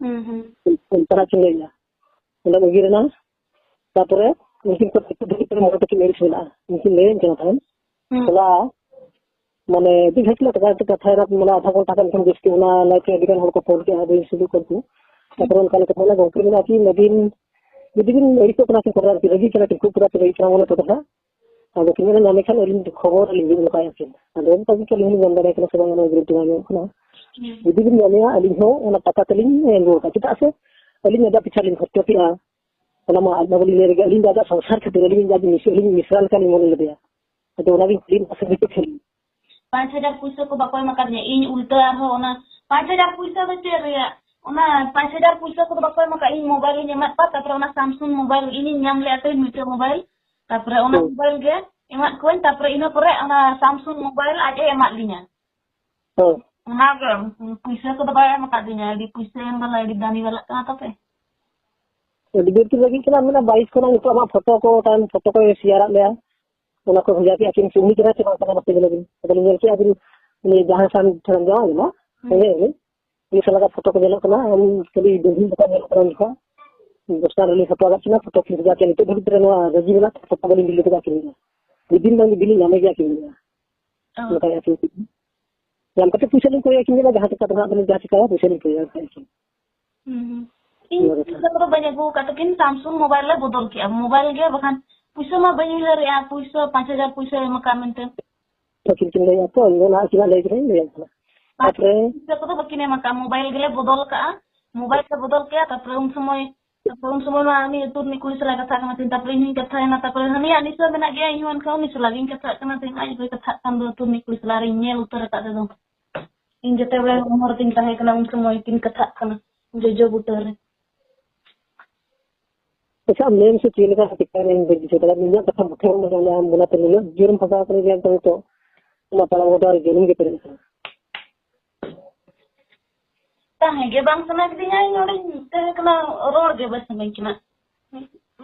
ᱦᱩᱸ, ᱦᱩᱸ᱾ ᱚᱱᱠᱟᱱᱟᱜ ᱠᱤᱱ ᱞᱟᱹᱭᱟ᱾ ᱚᱸᱰᱮᱢ ᱟᱸᱜᱤᱨ ᱮᱱᱟ, ᱛᱟᱯᱚᱨᱮ ᱩᱱᱠᱤᱱ ᱠᱚ ᱫᱷᱟᱹᱵᱤᱡ ᱛᱮ ᱢᱚᱬᱮ ᱛᱟᱹᱠᱤᱱ ᱟᱹᱲᱤᱥ ᱢᱮᱱᱟᱜᱼᱟ᱾ ᱩᱱᱠᱤᱱ ᱞᱟᱹᱭᱟᱹᱧ ᱠᱟᱱᱟ ᱛᱟᱦᱮᱸᱫ᱾ ᱦᱩᱸ᱾ ᱦᱚᱞᱟ ᱢᱟᱱᱮ ᱟᱹᱰᱤ ᱜᱷᱟᱹᱲᱤᱡ ᱞᱮ ᱠᱟᱛᱷᱟ ᱠᱟᱛᱷᱟᱭᱮᱱᱟ, ᱢᱟᱱᱮ ᱟᱫᱷᱟ ᱜᱷᱚᱱᱴᱟ ᱜᱟᱱ ᱠᱷᱚᱱ ᱡᱟᱹᱥᱛᱤ, ᱚᱱᱟ ᱞᱟᱭᱤᱱ ᱨᱮ ᱟᱹᱰᱤ ᱜᱟᱱ ᱦᱚᱲ ᱠᱚ ᱯᱷᱳᱱ ᱠᱮᱜᱼᱟ, ᱟᱹᱰᱤ ᱥᱩᱫᱩ ᱠᱚ ᱩᱱᱠᱩ᱾ ᱛᱟᱨᱯᱚᱨᱮ ᱚᱱᱠᱟ ᱞᱮᱠᱟ ᱢᱟᱱᱮ ᱜᱚᱢᱠᱮ ᱢᱮᱱᱟ ᱠᱤ ᱟᱹᱵᱤᱱ ᱡᱩᱫᱤ ᱵᱤᱱ ᱟᱹᱲᱤᱥᱚᱜ ᱠᱟᱱᱟ ᱥᱮ ᱠᱚᱨᱟᱣ ᱨᱟᱹᱜᱤ ᱠᱟᱱᱟ ᱠᱤᱱ, ᱠᱷᱩᱵ ᱠᱚᱨᱟᱣ ᱨᱟᱹᱜᱤ ᱠᱟᱱᱟ ᱢᱚᱱᱮ ᱛᱮᱫᱚ ᱦᱟᱸᱜ, ᱟᱫᱚ ᱠᱤᱱ ᱢᱮᱱᱟ ᱧᱟᱢᱮ ᱠᱷᱟᱱ ᱟᱹᱞᱤᱧ ᱠᱷᱚᱵᱚᱨ ᱟᱹᱞᱤᱧ ᱞᱤᱧ ᱱᱚᱝᱠᱟᱭᱟ ᱠᱤᱱ᱾ ᱟᱫᱚ ᱚᱱᱠᱟ ᱜᱮ ᱟᱹᱞᱤᱧ ᱦᱚᱸᱞᱤᱧ ᱢᱮᱱ ᱫᱟᱲᱮᱭᱟᱜ ᱠᱟᱱᱟ ᱥᱮ ᱵᱟᱝ, ᱚᱱᱟ ᱜᱟᱹᱨᱮᱱᱴᱤ ᱵᱟᱝ ᱧᱟᱢᱚᱜ ᱠᱟᱱᱟ᱾ ᱦᱩᱸ᱾ ᱡᱩᱫᱤ ᱵᱤᱱ ᱧᱟᱢᱮᱭᱟ ᱟᱹᱞᱤᱧ ᱦᱚᱸ ᱚᱱᱟ ᱴᱟᱠᱟ ᱛᱮᱞᱤᱧ ᱮᱢ ᱨᱩᱣᱟᱹᱲ ᱠᱟᱜᱼᱟ, ᱪᱮᱫᱟᱜ ᱥᱮ ᱟᱹᱞᱤᱧ ᱟᱡᱟᱜ ᱯᱤᱪᱷᱟ ᱞᱤᱧ ᱠᱷᱚᱨᱪᱟ ᱠᱮᱜᱼᱟ, ᱚᱱᱟ ᱢᱟ ᱟᱡ ᱢᱟ ᱵᱟᱹᱞᱤᱧ ᱞᱟᱹᱭ ᱨᱮᱜᱮ ᱟᱹᱞᱤᱧ ᱫᱚ ᱟᱡᱟᱜ ᱥᱚᱝᱥᱟᱨ ᱠᱷᱟᱹᱛᱤᱨ ᱟᱹᱞᱤᱧ ᱟᱡ ᱢᱤᱥ-, ᱟᱹᱞᱤᱧ ᱢᱤᱥᱨᱟ ᱞᱮᱠᱟᱞᱤᱧ ᱢᱚᱱᱮ ᱞᱮᱫᱮᱭᱟ᱾ ᱟᱫᱚ ᱚᱱᱟᱜᱤᱧ ᱠᱩᱞᱤᱭᱮᱫ ᱠᱚᱣᱟ ᱥᱮ ᱢᱤᱫᱴᱮᱡ ᱠᱷᱟᱹᱞᱤ᱾ ᱯᱟᱸᱪ ᱦᱟᱡᱟᱨ ᱯᱩᱭᱥᱟᱹ ᱠᱚ ᱵᱟᱠᱚ ᱮᱢ ᱟᱠᱟᱫᱤᱧᱟ᱾ ᱤᱧ ᱩᱞᱴᱟᱹ ᱟᱨᱦᱚᱸ ᱚᱱᱟ ᱯᱟᱸᱪ ᱦᱟᱡᱟᱨ ᱯᱩᱭᱥᱟᱹ ᱫᱚ ᱪᱮᱫ ᱨᱮᱭᱟᱜ? ᱚᱱᱟ ᱯᱟᱸᱪ ᱦᱟᱡᱟᱨ ᱯᱩᱭᱥᱟᱹ ᱠᱚᱫᱚ ᱵᱟᱠᱚ ᱮᱢ ᱟᱠᱟᱫ᱾ ᱤᱧ ᱢᱳᱵᱟᱭᱤᱞ ᱤᱧ ᱮᱢᱟᱫ ᱠᱚᱣᱟ, ᱛᱟᱨᱯᱚᱨᱮ ᱚᱱᱟ ᱥᱟᱢᱥᱩᱝ ᱢᱳᱵᱟᱭᱤᱞ ᱤᱧᱤᱧ ᱧᱟᱢ ᱞᱮᱫᱼᱟ ᱛᱚ, ᱢᱤᱫᱴᱮᱡ ᱢᱳᱵᱟᱭᱤᱞ, ᱛᱟᱨᱯᱚᱨᱮ ᱚᱱᱟ ᱦᱩᱸ᱾ ᱢᱳᱵᱟᱭᱤᱞ ᱜᱮ ᱮᱢᱟᱫ ᱠᱚᱣᱟᱧ, ᱛᱟᱨᱯᱚᱨᱮ ᱤᱱᱟᱹ ᱯᱚᱨᱮ ᱚᱱᱟ ᱥᱟᱢᱥᱩᱝ ᱢᱳᱵᱟᱭᱤᱞ ᱟᱡ ᱮ ᱮᱢᱟᱫ ᱞᱤᱧᱟ᱾ ᱦᱩᱸ᱾ ᱚᱱᱟ ᱜᱮ, ᱯᱩᱭᱥᱟᱹ ᱠᱚᱫᱚ ᱵᱟᱭ ᱮᱢ ᱟᱠᱟᱫᱤᱧᱟ᱾ ᱟᱹᱰᱤ ᱯᱩᱭᱥᱟᱹ ᱮᱢ ᱵᱟᱞᱟ, ᱟᱹᱰᱤ ᱫᱟᱢᱤ ᱵᱟᱞᱟᱜ ᱠᱟᱱᱟ ᱛᱟᱯᱮ᱾ ᱟᱹᱰᱤ ᱵᱟᱹᱲᱛᱤ ᱞᱟᱹᱜᱤᱫ ᱠᱟᱱᱟ, ᱢᱮᱱᱟ ᱵᱟᱭᱤᱥ ᱠᱷᱚᱱᱟᱜ ᱱᱤᱛᱚᱜ ᱟᱢᱟᱜ ᱯᱷᱳᱴᱳ ᱠᱚ, ᱛᱟᱭᱚᱢ ᱯᱷᱳᱴᱳ ᱠᱚᱭ ᱥᱮᱭᱟᱨᱟᱫ ᱢᱮᱭᱟ᱾ ᱚᱱᱟ ᱠᱚ ᱵᱷᱮᱡᱟ ᱠᱮᱫᱼᱟ ᱠᱤᱱ, ᱩᱱᱤ ᱠᱟᱱᱟᱭ ᱥᱮ ᱵᱟᱝ ᱠᱟᱱᱟ ᱢᱟᱥᱮ ᱧᱮᱞ ᱟᱹᱵᱤᱱ᱾ ᱟᱫᱚ ᱞᱤᱧ ᱧᱮᱞ ᱠᱮᱫᱼᱟ ᱟᱹᱵᱤᱱ ᱩᱱᱤ ᱡᱟᱦᱟᱸᱭ ᱥᱟᱶ ᱛᱷᱚᱲᱟᱢ ᱡᱟᱶᱟᱭ ᱞᱮᱱᱟ, ᱦᱩᱸ᱾ ᱦᱮᱸ, ᱩᱱᱤ, ᱩᱱᱤ ᱥᱟᱞᱟᱜ ᱯᱷᱳᱴᱳ ᱠᱚ ᱧᱮᱞᱚᱜ ᱠᱟᱱᱟ, ᱟᱢ ᱠᱷᱟᱹᱞᱤ ᱫᱩᱞᱦᱤᱱ ᱞᱮᱠᱟ ᱧᱮᱞᱚᱜ ᱠᱟᱱᱟ ᱩᱱ ᱡᱚᱠᱷᱚᱱ᱾ ᱫᱚᱥ ᱜᱟᱱ ᱨᱮᱞᱤᱧ ᱯᱷᱳᱴᱳ ᱟᱠᱟᱫ ᱠᱤᱱᱟ, ᱯᱷᱳᱴᱳ ᱠᱤᱱ ᱵᱷᱮᱡᱟ ᱠᱮᱫᱼᱟ᱾ ᱱᱤᱛᱚᱜ ᱫᱷᱟᱹᱵᱤᱡ ᱛᱮ ᱱᱚᱣᱟ ᱨᱟᱹᱡᱤ ᱢᱮᱱᱟᱜ ᱛᱮ ᱯᱷᱳᱴᱳ ᱵᱟᱹᱞᱤᱧ ᱰᱤᱞᱤᱴ ᱟᱠᱟᱫ ᱠᱤᱱᱟ᱾ ᱡᱩᱫᱤ ᱵᱟᱝ ᱡᱩᱫᱤ ᱞᱤᱧ ᱧᱟᱢᱮ ᱜᱮᱭᱟ ᱠᱤᱱ ᱜᱮᱭᱟ᱾ ᱚ᱾ ᱱᱚᱝᱠᱟ ᱜᱮ ᱟᱨᱠᱤ᱾ ᱧᱟᱢ ᱠᱟᱛᱮ ᱯᱩᱭᱥᱟᱹ ᱞᱤᱧ ᱠᱚᱭᱟ ᱠᱤᱱ ᱜᱮᱭᱟ, ᱡᱟᱦᱟᱸ ᱪᱤᱠᱟ ᱫᱚ ᱦᱟᱸᱜ ᱵᱟᱹᱞᱤᱧ ᱡᱟᱦᱟᱸ ᱪᱤᱠᱟᱭᱟ, ᱯᱩᱭᱥᱟᱹ ᱞᱤᱧ ᱠᱚᱭᱟ ᱟᱨᱠᱤ᱾ ᱦᱩᱸ, ᱦᱩᱸ᱾ ᱤᱧ ᱚᱱᱟ ᱠᱟᱛᱷᱟ᱾ ᱯᱩᱭᱥᱟᱹ ᱠᱚᱫᱚ ᱵᱟᱹᱧ ᱟᱹᱜᱩ ᱟᱠᱟᱫ ᱛᱟᱹᱠᱤᱱ, ᱥᱟᱢᱥᱩᱝ ᱢᱳᱵᱟᱭᱤᱞ ᱞᱮ ᱵᱚᱫᱚᱞ ᱠᱮᱜᱼᱟ᱾ ᱢᱳᱵᱟᱭᱤᱞ ᱜᱮ, ᱵᱟᱠᱷᱟᱱ ᱯᱩᱭᱥᱟᱹ ᱢᱟ ᱵᱟᱹᱧ ᱩᱭᱦᱟᱹᱨᱮᱜᱼᱟ, ᱯᱩᱭᱥᱟᱹ ᱯᱟᱸᱪ ᱦᱟᱡᱟᱨ ᱯᱩᱭᱥᱟᱹ ᱮᱢ ᱟᱠᱟᱫ ᱢᱮᱱᱛᱮ᱾ ᱟᱹᱠᱤᱱ ᱠᱤᱱ ᱞᱟᱹᱭᱟ ᱛᱚ, ᱤᱧ ᱫᱚ ᱱᱟᱦᱟᱜ ᱟᱹᱠᱤᱱᱟᱜ ᱞᱟᱹᱭ ᱠᱟᱛᱮ ᱤᱧ ᱞᱟᱹᱭᱟᱢ ᱠᱟᱱᱟ᱾ ᱯᱟᱸᱪ ᱛᱟᱯᱚᱨᱮ ᱦᱟᱡᱟᱨ ᱯᱩᱭᱥᱟᱹ ᱠᱚᱫᱚ ᱵᱟᱹᱠᱤᱱ ᱮᱢ ᱟᱠᱟᱫ, ᱢᱳᱵᱟᱭᱤᱞ ᱜᱮᱞᱮ ᱵᱚᱫᱚᱞ ᱠᱟᱜᱼᱟ, ᱢᱳᱵᱟᱭᱤᱞ ᱞᱮ ᱵᱚᱫᱚᱞ ᱠᱮᱜᱼᱟ᱾ ᱛᱟᱯᱚᱨᱮ ᱩᱱ ᱥᱚᱢᱚᱭ, ᱛᱟᱯᱚᱨᱮ ᱩᱱ ᱥᱚᱢᱚᱭ ᱢᱟ ᱩᱱᱤ ᱟᱹᱛᱩ ᱨᱤᱱᱤᱡ ᱠᱩᱲᱤ ᱥᱟᱞᱟᱜ ᱠᱟᱛᱷᱟ ᱠᱟᱱᱟ ᱛᱤᱧ, ᱛᱟᱯᱚᱨᱮ ᱤᱧ ᱦᱚᱸᱧ ᱠᱟᱛᱷᱟᱭᱮᱱᱟ, ᱛᱟᱯᱚᱨᱮ ᱦᱟᱹᱱᱤᱭᱟᱜ ᱱᱤᱥᱟᱹ ᱢᱮᱱᱟᱜ ᱜᱮᱭᱟ, ᱤᱧ ᱦᱚᱸ ᱮᱱᱠᱷᱟᱱ ᱩᱱᱤ ᱥᱟᱞᱟᱜ ᱜᱤᱧ ᱠᱟᱛᱷᱟᱜ ᱠᱟᱱᱟ ᱛᱤᱧ, ᱟᱡ ᱦᱚᱸᱭ ᱠᱟᱛᱷᱟᱜ ᱠᱟᱱ ᱫᱚ ᱟᱹᱛᱩ ᱨᱤᱱᱤᱡ ᱠᱩᱲᱤ ᱥᱟᱞᱟᱜ ᱨᱤᱧ ᱧᱮᱞ ᱩᱛᱟᱹᱨ ᱟᱠᱟᱫ ᱛᱮᱫᱚ᱾ ᱤᱧ ᱡᱮᱛᱮ ᱵᱮᱲᱟ ᱦᱚᱲᱢᱚ ᱨᱮ ᱛᱤᱧ ᱛᱟᱦᱮᱸ ᱠᱟᱱᱟ, ᱩᱱ ᱥᱚᱢᱚᱭ ᱠᱤᱱ ᱠᱟᱛᱷᱟᱜ ᱠᱟᱱᱟ ᱡᱚᱡᱚ ᱵᱩᱴᱟᱹ ᱨᱮ᱾ ᱟᱪᱪᱷᱟ, ᱟᱢ ᱞᱟᱹᱭ ᱢᱮᱥᱮ, ᱪᱮᱫ ᱞᱮᱠᱟ ᱪᱤᱠᱟᱹᱭᱮᱱᱟ? ᱤᱧ ᱵᱟᱹᱧ ᱵᱩᱡᱷᱟᱹᱣ ᱫᱟᱲᱮᱭᱟᱜ ᱠᱟᱱᱟ᱾ ᱤᱧᱟᱹᱜ ᱠᱟᱛᱷᱟ ᱢᱩᱴᱷᱟᱹᱱ ᱵᱟᱝ ᱟᱸᱡᱚᱢ ᱞᱮᱫᱟ, ᱟᱢ ᱚᱱᱟᱛᱮ ᱱᱩᱱᱟᱹᱜ ᱡᱳᱨᱮᱢ ᱯᱷᱟᱸᱥᱟᱣ ᱠᱟᱱᱟ ᱡᱮ ᱟᱢ ᱱᱤᱛᱚᱜ ᱚᱱᱟ ᱯᱟᱲᱟ ᱜᱚᱰᱟ ᱨᱮ ᱡᱳᱨᱮᱢ ᱜᱮ ᱯᱮᱨᱮᱡ ᱠᱟᱱᱟ᱾ ᱛᱟᱦᱮᱸ ᱜᱮ ᱵᱟᱝ ᱥᱟᱱᱟ ᱠᱤᱫᱤᱧᱟ, ᱤᱧ ᱱᱚᱰᱮᱧ ᱛᱟᱦᱮᱸ ᱠᱟᱱᱟ, ᱨᱚᱲ ᱜᱮ ᱵᱟᱭ ᱥᱟᱱᱟᱧ ᱠᱟᱱᱟ᱾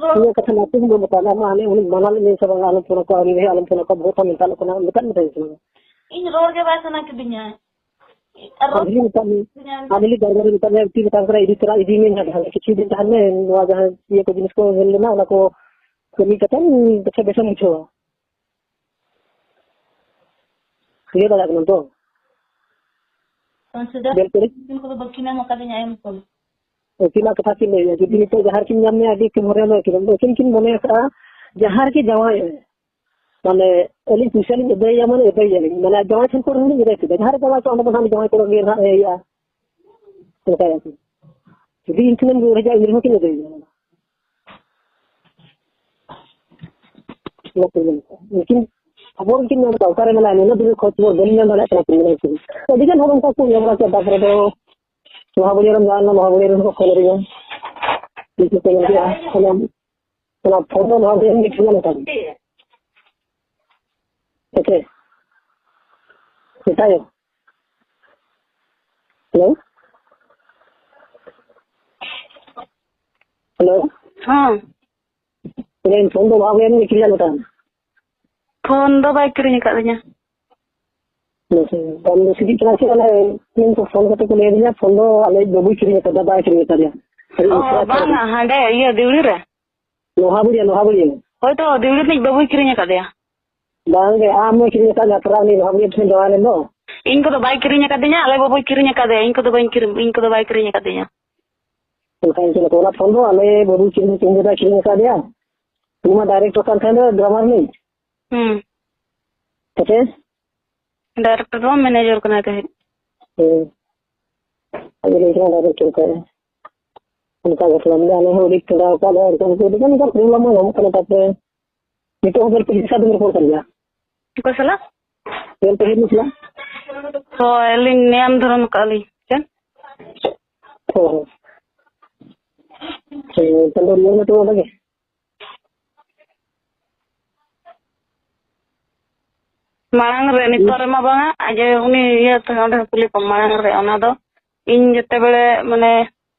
ᱨᱚᱲ ᱤᱧᱟᱹᱜ ᱠᱟᱛᱷᱟ ᱢᱟᱛᱚᱧ ᱵᱟᱹᱧ ᱢᱮᱛᱟᱜ ᱢᱮᱭᱟ, ᱟᱢ ᱩᱱᱤ ᱢᱟᱱᱟ ᱞᱮᱫ ᱢᱮᱭᱟ ᱥᱮ ᱵᱟᱝ? ᱟᱞᱚᱢ ᱯᱷᱳᱱ ᱟᱠᱚᱣᱟ, ᱩᱱᱤ ᱟᱞᱚᱢ ᱯᱷᱳᱱ ᱟᱠᱚᱣᱟ, ᱵᱚᱦᱩᱛ ᱟᱢ ᱢᱮᱛᱟᱜ ᱠᱟᱱᱟ, ᱢᱮᱛᱟᱜ ᱢᱮ ᱛᱟᱦᱮᱸ ᱠᱟᱱᱟ᱾ ᱤᱧ ᱨᱚᱲ ᱜᱮ ᱵᱟᱭ ᱥᱟᱱᱟ ᱠᱤᱫᱤᱧᱟ᱾ ᱟᱨ ᱟᱢ ᱦᱤᱞᱤ ᱢᱮᱛᱟᱜ ᱢᱮ, ᱟᱢ ᱦᱤᱞᱤ ᱜᱟᱲᱜᱟᱲ ᱨᱮ ᱢᱮᱛᱟᱜ ᱢᱮ, ᱩᱛᱤ ᱢᱮᱛᱟᱢ ᱠᱟᱱᱟ, ᱤᱫᱤ ᱛᱚᱨᱟ ᱤᱫᱤ ᱢᱮ ᱦᱟᱸᱜ, ᱦᱟᱸᱰᱮ ᱠᱤᱪᱷᱩ ᱫᱤᱱ ᱛᱟᱦᱮᱱ ᱢᱮ, ᱱᱚᱣᱟ ᱡᱟᱦᱟᱸ ᱤᱭᱟᱹ ᱠᱚ ᱡᱤᱱᱤᱥ ᱠᱚ ᱦᱮᱡ ᱞᱮᱱᱟ, ᱚᱱᱟ ᱠᱚ ᱠᱟᱹᱢᱤ ᱠᱟᱛᱮ ᱯᱟᱪᱷᱮ ᱵᱮᱥᱮᱢ ᱵᱩᱡᱷᱟᱹᱣᱟ᱾ ᱵᱩᱡᱷᱟᱹᱣ ᱫᱟᱲᱮᱭᱟᱜ ᱠᱟᱱᱟᱢ ᱛᱚ? ᱠᱚᱱᱥᱤᱰᱟᱨ ᱵᱮᱞ ᱯᱮᱨᱮᱡ᱾ ᱩᱱᱠᱤᱱ ᱠᱚᱫᱚ ᱵᱟᱹᱠᱤᱱ ᱮᱢ ᱟᱠᱟᱫᱤᱧᱟ ᱮᱢ ᱠᱚ᱾ ᱩᱱᱠᱤᱱᱟᱜ ᱠᱟᱛᱷᱟ ᱠᱤᱱ ᱞᱟᱹᱭᱟ, ᱡᱩᱫᱤ ᱱᱤᱛᱚᱜ ᱡᱟᱦᱟᱸ ᱨᱮᱠᱤᱱ ᱧᱟᱢ ᱢᱮᱭᱟ, ᱟᱹᱰᱤ ᱠᱤᱱ ᱦᱚᱨᱮ ᱞᱚᱭ ᱠᱤᱱᱟ, ᱩᱱᱠᱤᱱ ᱠᱤᱱ ᱢᱚᱱᱮ ᱟᱠᱟᱫᱼᱟ, ᱡᱟᱦᱟᱸ ᱨᱮᱜᱮ ᱡᱟᱶᱟᱭᱚᱜᱼᱟᱭ, ᱢᱟᱱᱮ, ᱟᱹᱞᱤᱧ ᱯᱩᱭᱥᱟᱹ ᱞᱤᱧ ᱟᱹᱫᱟᱹᱭᱟ, ᱢᱟᱱᱮ, ᱟᱹᱫᱟᱹᱭᱟᱞᱤᱧ, ᱢᱟᱱᱮ, ᱟᱡ ᱡᱟᱶᱟᱭ ᱴᱷᱮᱱ ᱠᱷᱚᱱ ᱨᱮᱦᱚᱸ ᱞᱤᱧ ᱟᱹᱫᱟᱹᱭ ᱠᱮᱫᱟ, ᱡᱟᱦᱟᱸ ᱨᱮ ᱡᱟᱶᱟᱭ ᱠᱚᱲᱟ ᱜᱮ ᱱᱟᱦᱟᱜ ᱤᱭᱟᱹᱜᱼᱟ, ᱚᱱᱠᱟᱭᱟ ᱠᱤᱱ᱾ ᱡᱩᱫᱤ ᱤᱧ ᱴᱷᱮᱱᱮᱢ ᱨᱩᱣᱟᱹᱲ ᱦᱤᱡᱩᱜᱼᱟ, ᱤᱧ ᱨᱮᱦᱚᱸ ᱠᱤᱱ ᱟᱹᱫᱟᱹᱭᱟ᱾ ᱚᱱᱟ ᱠᱚ ᱢᱮᱱ ᱠᱟᱜᱼᱟ᱾ ᱩᱱᱠᱤᱱ ᱠᱷᱚᱵᱚᱨ ᱠᱤᱱ ᱧᱟᱢ ᱠᱟᱜᱼᱟ, ᱚᱠᱟᱨᱮ ᱢᱮᱱᱟᱭᱟ, ᱱᱩᱱᱟᱹᱜ ᱫᱤᱱ ᱠᱷᱚᱡᱽ ᱠᱷᱚᱵᱚᱨ ᱵᱟᱹᱧ ᱧᱟᱢ ᱫᱟᱲᱮᱭᱟᱜ ᱠᱟᱱᱟ, ᱠᱤᱱ ᱢᱮᱱᱟ ᱠᱤᱱ᱾ ᱟᱹᱰᱤ ᱜᱟᱱ ᱦᱚᱲ ᱚᱱᱠᱟ ᱠᱚ ᱧᱟᱢ ᱵᱟᱲᱟ ᱠᱮᱫᱟ, ᱛᱟᱨᱯᱚᱨᱮ ᱫᱚ ᱱᱚᱣᱟ ᱵᱚᱞᱮ ᱨᱮᱱ ᱡᱟᱦᱟᱸ ᱱᱚᱣᱟ ᱵᱚᱞᱮ ᱨᱮᱱ ᱠᱚ ᱠᱚᱞ ᱨᱮᱜᱮ᱾ ᱩᱱᱠᱩ ᱠᱚ ᱢᱮᱱ ᱠᱮᱜᱼᱟ, ᱚᱱᱟ, ᱚᱱᱟ ᱯᱷᱳᱱ ᱫᱚ ᱱᱚᱣᱟ ᱵᱚᱞᱮ ᱨᱮᱱ ᱜᱮ ᱴᱷᱤᱠ ᱧᱟᱢ ᱠᱟᱱᱟ᱾ ᱦᱮᱸ ᱥᱮ? ᱢᱮᱛᱟᱭᱟ᱾ ᱦᱮᱞᱳ? ᱦᱮᱞᱳ? ᱦᱚᱸ᱾ ᱤᱧ ᱯᱷᱳᱱ ᱫᱚ ᱵᱟᱝ ᱮᱢ ᱠᱤᱨᱤᱧ ᱟᱠᱟᱫ ᱛᱟᱢ? ᱯᱷᱳᱱ ᱫᱚ ᱵᱟᱭ ᱠᱤᱨᱤᱧ ᱟᱠᱟᱫ ᱞᱤᱧᱟ᱾ ᱟᱢ ᱫᱚ ᱥᱤᱫᱤᱡ ᱠᱟᱱᱟ ᱥᱮ ᱚᱱᱮ ᱤᱧ ᱠᱚ ᱯᱷᱳᱱ ᱠᱟᱛᱮ ᱠᱚ ᱞᱟᱹᱭ ᱟᱹᱫᱤᱧᱟ, ᱯᱷᱳᱱ ᱫᱚ ᱟᱞᱮ ᱵᱟᱹᱵᱩᱭ ᱠᱤᱨᱤᱧ ᱟᱠᱟᱫᱟ, ᱵᱟᱭ ᱠᱤᱨᱤᱧ ᱟᱠᱟᱫᱮᱭᱟ᱾ ᱚ, ᱵᱟᱝᱟ, ᱦᱟᱸᱰᱮ ᱤᱭᱟᱹ ᱫᱤᱣᱲᱤ ᱨᱮ᱾ ᱞᱳᱦᱟ ᱵᱩᱲᱤᱭᱟᱹ, ᱞᱳᱦᱟ ᱵᱩᱲᱤᱭᱟᱹ᱾ ᱦᱳᱭ ᱛᱚ, ᱫᱤᱣᱲᱤ ᱨᱤᱱᱤᱡ ᱵᱟᱹᱵᱩᱭ ᱠᱤᱨᱤᱧ ᱟᱠᱟᱫᱮᱭᱟ᱾ ᱵᱟᱝ ᱜᱮ, ᱟᱢ ᱦᱚᱸ ᱠᱤᱨᱤᱧ ᱟᱠᱟᱫ ᱢᱮᱭᱟ, ᱛᱷᱚᱲᱟ ᱩᱱᱤ ᱞᱳᱦᱟ ᱵᱩᱲᱤᱭᱟᱹ ᱴᱷᱮᱱ ᱡᱟᱶᱟᱭ ᱞᱮᱱ ᱫᱚ᱾ ᱤᱧ ᱠᱚᱫᱚ ᱵᱟᱭ ᱠᱤᱨᱤᱧ ᱟᱠᱟᱫᱤᱧᱟ, ᱟᱞᱮ ᱵᱟᱹᱵᱩᱭ ᱠᱤᱨᱤᱧ ᱟᱠᱟᱫᱮᱭᱟ, ᱤᱧ ᱠᱚᱫᱚ ᱵᱟᱹᱧ ᱠᱤᱨᱤᱧ, ᱤᱧ ᱠᱚᱫᱚ ᱵᱟᱭ ᱠᱤᱨᱤᱧ ᱟᱠᱟᱫᱤᱧᱟ᱾ ᱚᱱᱠᱟ ᱜᱮ ᱪᱚᱞᱚ, ᱚᱱᱟ ᱯᱷᱳᱱ ᱫᱚ ᱟᱞᱮ ᱵᱟᱹᱵᱩᱭ ᱠᱤᱨᱤᱧ, ᱠᱤᱨᱤᱧ ᱠᱟᱫᱮᱭᱟ, ᱠᱤᱨᱤᱧ ᱟᱠᱟᱫᱮᱭᱟ᱾ ᱩᱱᱤ ᱢᱟ ᱰᱟᱭᱨᱮᱠᱴᱚᱨ ᱠᱟᱱ ᱛᱟᱦᱮᱸ ᱫᱚ, ᱰᱨᱟᱢᱟ ᱨᱤᱱᱤᱡ᱾ ᱦᱩᱸ᱾ ᱦᱮᱸ ᱥᱮ? ᱰᱟᱭᱨᱮᱠᱴᱚᱨ ᱫᱚ ᱵᱟᱝ, ᱢᱮᱱᱮᱡᱟᱨ ᱠᱟᱱᱟᱭ ᱛᱟᱦᱮᱸᱫ᱾ ᱦᱮᱸ᱾ ᱟᱡ ᱞᱟᱹᱭ ᱠᱟᱱᱟ ᱰᱟᱭᱨᱮᱠᱴᱚᱨ ᱠᱟᱱᱟᱭ᱾ ᱚᱱᱠᱟ ᱜᱷᱚᱴᱚᱱᱟ ᱢᱮᱱᱟᱜᱼᱟ, ᱟᱞᱮ ᱦᱚᱸ ᱟᱹᱰᱤ ᱯᱮᱲᱟ ᱠᱚᱣᱟᱜ ᱞᱮ ᱚᱱᱠᱟ ᱠᱚ ᱟᱹᱰᱤ ᱜᱟᱱ ᱚᱱᱠᱟ ᱯᱨᱚᱵᱞᱮᱢ ᱢᱟ ᱧᱟᱢᱚᱜ ᱠᱟᱱᱟ᱾ ᱛᱟᱨᱯᱚᱨᱮ ᱱᱤᱛᱚᱜ ᱦᱚᱸ ᱵᱮᱞ ᱯᱟᱹᱦᱤᱞ ᱥᱟᱶ ᱛᱮᱵᱚᱱ ᱨᱚᱯᱚᱲ ᱠᱟᱱ ᱜᱮᱭᱟ᱾ ᱚᱠᱚᱭ ᱥᱟᱞᱟᱜ? ᱵᱮᱞ ᱯᱟᱹᱦᱤᱞ ᱥᱟᱞᱟᱜ? ᱦᱳᱭ, ᱟᱹᱞᱤᱧ ᱱᱮᱭᱟᱢ ᱫᱷᱚᱨᱚᱢ ᱟᱠᱟᱫ ᱞᱤᱧ᱾ ᱪᱮᱫ? ᱦᱳᱭ, ᱦᱳᱭ᱾ ᱦᱮᱸ, ᱛᱟᱦᱞᱮ ᱨᱩᱣᱟᱹᱲ ᱢᱮ ᱛᱚᱵᱮ ᱚᱸᱰᱮ ᱜᱮ᱾ ᱢᱟᱲᱟᱝ ᱨᱮ, ᱱᱤᱛᱚᱜ ᱨᱮᱢᱟ ᱵᱟᱝᱟ, ᱟᱡ ᱩᱱᱤ ᱤᱭᱟᱹ ᱛᱮ ᱚᱸᱰᱮ ᱠᱩᱞᱤ ᱠᱚᱢ ᱢᱟᱲᱟᱝ ᱨᱮ, ᱚᱱᱟ ᱫᱚ ᱤᱧ ᱡᱮᱛᱮ ᱵᱮᱲᱮ ᱢᱟᱱᱮ,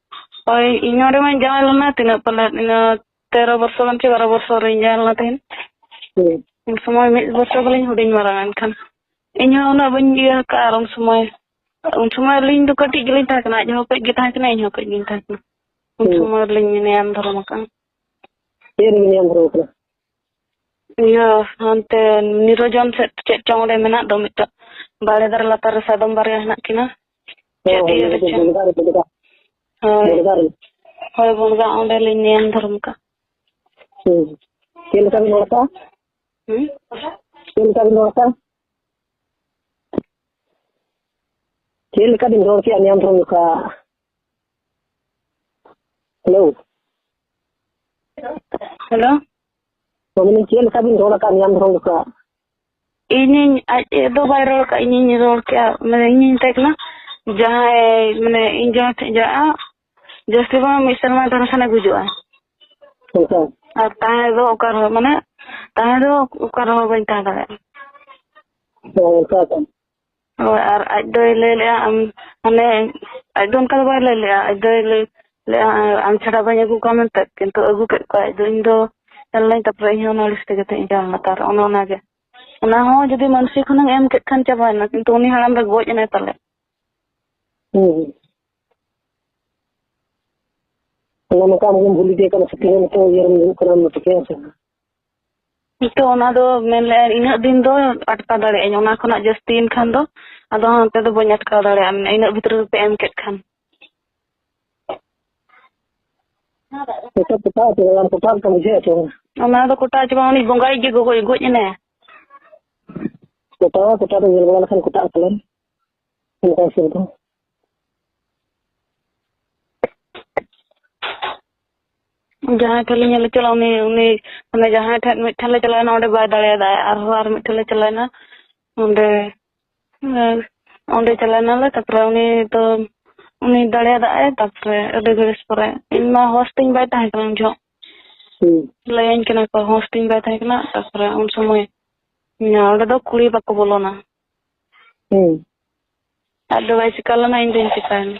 ᱦᱳᱭ, ᱤᱧ ᱱᱚᱰᱮ ᱢᱟᱧ ᱡᱟᱶᱟᱭ ᱞᱮᱱᱟ, ᱛᱤᱱᱟᱹᱜ ᱯᱟᱞᱮ, ᱤᱱᱟᱹ ᱛᱮᱨᱚ ᱵᱚᱨᱥᱚ ᱜᱟᱱ ᱪᱮ ᱵᱟᱨᱚ ᱵᱚᱨᱥᱚ ᱨᱤᱧ ᱡᱟᱶᱟᱭ ᱞᱮᱱᱟ ᱛᱟᱦᱮᱸᱱ᱾ ᱦᱩᱸ᱾ ᱩᱱ ᱥᱚᱢᱚᱭ ᱢᱤᱫ ᱵᱚᱨᱥᱚ ᱜᱮᱞᱤᱧ ᱦᱩᱰᱤᱧ ᱢᱟᱨᱟᱝ ᱮᱱ ᱠᱷᱟᱱ᱾ ᱤᱧ ᱦᱚᱸ ᱩᱱᱟᱹᱜ ᱵᱟᱹᱧ ᱤᱭᱟᱹ ᱟᱠᱟᱫᱼᱟ, ᱟᱨ ᱩᱱ ᱥᱚᱢᱚᱭ, ᱩᱱ ᱥᱚᱢᱚᱭ ᱟᱹᱞᱤᱧ ᱫᱚ ᱠᱟᱹᱴᱤᱡ ᱜᱮᱞᱤᱧ ᱛᱟᱦᱮᱸ ᱠᱟᱱᱟ, ᱟᱡ ᱦᱚᱸ ᱠᱟᱹᱡ ᱜᱮ ᱛᱟᱦᱮᱸ ᱠᱟᱱᱟ, ᱤᱧ ᱦᱚᱸ ᱠᱟᱹᱡ ᱜᱤᱧ ᱛᱟᱦᱮᱸ ᱠᱟᱱᱟ᱾ ᱩᱱ ᱦᱩᱸ᱾ ᱥᱚᱢᱚᱭ ᱨᱮᱞᱤᱧ ᱱᱮᱭᱟᱢ ᱫᱷᱚᱨᱚᱢ ᱟᱠᱟᱫᱼᱟ᱾ ᱪᱮᱫ ᱨᱮᱵᱤᱱ ᱧᱟᱢ ᱫᱷᱚᱨᱚ ᱠᱟᱱᱟ? ᱤᱭᱟᱹ, ᱦᱟᱱᱛᱮ ᱱᱤᱨᱚᱡᱚᱱ ᱥᱮᱫ ᱪᱮᱫ ᱪᱚᱝ ᱚᱸᱰᱮ ᱢᱮᱱᱟᱜ ᱫᱚ ᱢᱤᱫᱴᱟᱝ, ᱵᱟᱲᱮ ᱫᱟᱨᱮ ᱞᱟᱛᱟᱨ ᱨᱮ ᱥᱟᱫᱚᱢ ᱵᱟᱨᱭᱟ ᱦᱮᱱᱟᱜ ᱠᱤᱱᱟ᱾ ᱦᱮᱸ, ᱪᱮᱫ ᱦᱮᱸ, ᱤᱭᱟᱹ ᱨᱮ ᱪᱚᱝ? ᱵᱚᱰᱜᱟ ᱨᱮ, ᱵᱚᱰᱜᱟ᱾ ᱦᱳᱭ᱾ ᱵᱚᱰᱜᱟ ᱨᱮ᱾ ᱦᱳᱭ, ᱵᱚᱰᱜᱟ, ᱚᱸᱰᱮ ᱞᱤᱧ ᱧᱟᱢ ᱫᱷᱚᱨᱚᱢ ᱠᱟᱜ᱾ ᱦᱩᱸ᱾ ᱪᱮᱫ ᱞᱮᱠᱟ ᱵᱤᱱ ᱨᱚᱲ ᱠᱟᱜᱼᱟ? ᱦᱩᱸ? ᱪᱮᱫ ᱞᱮᱠᱟ ᱵᱤᱱ ᱨᱚᱲ ᱠᱟᱜᱼᱟ? ᱪᱮᱫ ᱞᱮᱠᱟ ᱵᱤᱱ ᱨᱚᱲ ᱠᱮᱜᱼᱟ ᱧᱟᱢ ᱫᱷᱚᱨᱚᱢ ᱡᱚᱠᱷᱟ? ᱦᱮᱞᱳ᱾ ᱦᱮᱞᱳ᱾ ᱢᱮᱱᱫᱟᱹᱧ, ᱪᱮᱫ ᱞᱮᱠᱟ ᱵᱤᱱ ᱨᱚᱲ ᱟᱠᱟᱫ ᱧᱟᱢ ᱫᱷᱚᱨᱚᱢ ᱡᱚᱠᱷᱟ? ᱤᱧᱤᱧ, ᱟᱡ ᱫᱚ ᱵᱟᱭ ᱨᱚᱲ ᱠᱟᱜ, ᱤᱧᱤᱧ ᱨᱚᱲ ᱠᱮᱜᱼᱟ, ᱢᱟᱱᱮ, ᱤᱧᱤᱧ ᱢᱮᱛᱟᱭ ᱠᱟᱱᱟ, ᱡᱟᱦᱟᱸᱭ, ᱢᱟᱱᱮ, ᱤᱧ ᱡᱟᱦᱟᱸ ᱴᱷᱮᱡ ᱪᱟᱞᱟᱜᱼᱟ, ᱡᱟᱹᱥᱛᱤ ᱵᱟᱝ ᱢᱤᱫ ᱥᱮᱨᱢᱟ ᱫᱷᱚᱨᱮ ᱠᱷᱟᱱᱮ ᱜᱩᱡᱩᱜᱼᱟ᱾ ᱚᱱᱠᱟ? ᱟᱨ ᱛᱟᱦᱮᱸ ᱫᱚ ᱚᱠᱟ ᱨᱮᱦᱚᱸ, ᱢᱟᱱᱮ, ᱛᱟᱦᱮᱸ ᱫᱚ ᱚᱠᱟ ᱨᱮᱦᱚᱸ ᱵᱟᱹᱧ ᱛᱟᱦᱮᱸ ᱫᱟᱲᱮᱭᱟᱜᱼᱟ᱾ ᱚ, ᱚᱱᱠᱟ ᱛᱚ᱾ ᱦᱳᱭ, ᱟᱨ ᱟᱡ ᱫᱚᱭ ᱞᱟᱹᱭ ᱞᱮᱜᱼᱟ, ᱟᱢ, ᱢᱟᱱᱮ, ᱟᱡ ᱫᱚ ᱚᱱᱠᱟ ᱫᱚ ᱵᱟᱭ ᱞᱟᱹᱭ ᱞᱮᱜᱼᱟ, ᱟᱡ ᱫᱚᱭ ᱞᱟᱹᱭ ᱞᱮᱜᱼᱟ, "ᱟᱢ ᱪᱷᱟᱲᱟ ᱵᱟᱹᱧ ᱟᱹᱜᱩ ᱠᱚᱣᱟ" ᱢᱮᱱᱛᱮ, ᱠᱤᱱᱛᱩ ᱟᱹᱜᱩ ᱠᱮᱫ ᱠᱚᱣᱟᱭ᱾ ᱟᱡ ᱫᱚ ᱤᱧ ᱫᱚ ᱧᱮᱞ ᱞᱮᱫᱟᱹᱧ, ᱛᱟᱨᱯᱚᱨᱮ ᱤᱧ ᱦᱚᱸ ᱚᱱᱟ ᱟᱹᱲᱤᱥ ᱛᱮᱜᱮ ᱛᱚ ᱤᱧ ᱡᱟᱝ ᱞᱟᱛᱟᱨ, ᱚᱱᱮ ᱚᱱᱟ ᱜᱮ᱾ ᱚᱱᱟ ᱦᱚᱸ ᱡᱩᱫᱤ ᱢᱟᱹᱱᱥᱤᱠ ᱦᱩᱱᱟᱹᱝ ᱮᱢ ᱠᱮᱫ ᱠᱷᱟᱱ ᱪᱟᱵᱟᱭᱮᱱᱟ, ᱠᱤᱱᱛᱩ ᱩᱱᱤ ᱦᱟᱲᱟᱢ ᱫᱚ ᱜᱚᱡ ᱮᱱᱟᱭ ᱯᱟᱞᱮ᱾ ᱦᱩᱸ, ᱦᱩᱸ᱾ ᱚᱱᱟ ᱱᱚᱝᱠᱟ ᱟᱢᱜᱮᱢ ᱵᱷᱩᱞ ᱤᱫᱤᱭᱮ ᱠᱟᱱᱟ, ᱥᱮ ᱛᱤᱱᱟᱹᱜ ᱱᱤᱛᱚᱜ ᱤᱭᱟᱹ ᱨᱮᱢ ᱫᱩᱲᱩᱵ ᱠᱟᱱᱟ, ᱟᱢ ᱫᱚ ᱴᱷᱤᱠᱟᱹᱭᱟ ᱥᱮ ᱵᱟᱝ? ᱱᱤᱛᱚᱜ ᱚᱱᱟ ᱫᱚ ᱢᱮᱱ ᱞᱮᱜᱼᱟᱭ, ᱤᱱᱟᱹᱜ ᱫᱤᱱ ᱫᱚ ᱟᱴᱠᱟᱣ ᱫᱟᱲᱮᱭᱟᱜ ᱟᱹᱧ, ᱚᱱᱟ ᱠᱷᱚᱱᱟᱜ ᱡᱟᱹᱥᱛᱤᱭᱮᱱ ᱠᱷᱟᱱ ᱫᱚ ᱟᱫᱚ ᱦᱟᱱᱛᱮ ᱫᱚ ᱵᱟᱹᱧ ᱟᱴᱠᱟᱣ ᱫᱟᱲᱮᱭᱟᱜᱼᱟ, ᱢᱟᱱᱮ ᱤᱱᱟᱹᱜ ᱵᱷᱤᱛᱨᱤ ᱨᱮᱯᱮ ᱮᱢ ᱠᱮᱫ ᱠᱷᱟᱱ᱾ ᱱᱤᱛᱚᱜ ᱯᱚᱴᱟᱣ ᱦᱚᱪᱚ ᱵᱟᱝ ᱯᱚᱴᱟᱣ ᱞᱮᱠᱷᱟᱱ ᱵᱩᱡᱷᱟᱹᱣ ᱦᱚᱪᱚ ᱵᱟᱝ᱾ ᱚᱱᱟ ᱫᱚ ᱠᱚᱴᱟ ᱦᱚᱪᱚ ᱵᱟᱝ, ᱩᱱᱤ ᱵᱚᱸᱜᱟᱭᱤᱡ ᱜᱮ ᱜᱚᱜᱚᱡ, ᱜᱚᱡ ᱮᱱᱟᱭᱟ᱾ ᱯᱚᱴᱟᱣ, ᱯᱚᱴᱟᱣ ᱫᱚ ᱧᱮᱞ ᱵᱟᱲᱟ ᱞᱮᱠᱷᱟᱱ ᱠᱚᱴᱟᱜ ᱯᱟᱞᱮᱱ᱾ ᱚᱱᱠᱟ ᱦᱤᱥᱟᱹᱵ ᱫᱚ᱾ ᱡᱟᱦᱟᱸᱭ ᱴᱷᱮᱱ ᱞᱮ ᱧᱮᱞ ᱦᱚᱪᱚ ᱞᱮᱫ ᱩᱱᱤ, ᱩᱱᱤ, ᱢᱟᱱᱮ ᱡᱟᱦᱟᱸᱭ ᱴᱷᱮᱱ ᱢᱤᱫᱴᱷᱮᱱ ᱞᱮ ᱪᱟᱞᱟᱣᱮᱱᱟ, ᱚᱸᱰᱮ ᱵᱟᱭ ᱫᱟᱲᱮᱭᱟᱫᱟ, ᱟᱨᱦᱚᱸ ᱟᱨ ᱢᱤᱫᱴᱷᱮᱱ ᱞᱮ ᱪᱟᱞᱟᱣᱮᱱᱟ, ᱚᱸᱰᱮ, ᱟᱨ ᱚᱸᱰᱮ ᱪᱟᱞᱟᱣᱮᱱᱟᱞᱮ, ᱛᱟᱨᱯᱚᱨᱮ ᱩᱱᱤ ᱫᱚ, ᱩᱱᱤ ᱫᱟᱲᱮᱭᱟᱫᱟᱭ, ᱛᱟᱨᱯᱚᱨᱮ ᱟᱹᱰᱤ ᱜᱷᱟᱹᱲᱤᱡ ᱯᱚᱨᱮ ᱤᱧ ᱢᱟ ᱦᱳᱥ ᱛᱤᱧ ᱵᱟᱭ ᱛᱟᱦᱮᱸ ᱠᱟᱱᱟ ᱩᱱ ᱡᱚᱦᱚᱜ᱾ ᱦᱩᱸ᱾ ᱞᱟᱹᱭᱟᱹᱧ ᱠᱟᱱᱟ ᱠᱚ, ᱦᱳᱥ ᱛᱤᱧ ᱵᱟᱭ ᱛᱟᱦᱮᱸ ᱠᱟᱱᱟ, ᱛᱟᱨᱯᱚᱨᱮ ᱩᱱ ᱥᱚᱢᱚᱭ ᱚᱸᱰᱮ ᱫᱚ ᱠᱩᱲᱤ ᱵᱟᱠᱚ ᱵᱚᱞᱚᱱᱟ᱾ ᱦᱩᱸ᱾ ᱟᱡ ᱫᱚ ᱵᱟᱭ ᱪᱤᱠᱟ ᱞᱮᱱᱟ, ᱤᱧ ᱫᱚᱧ ᱪᱤᱠᱟᱭᱮᱱᱟ᱾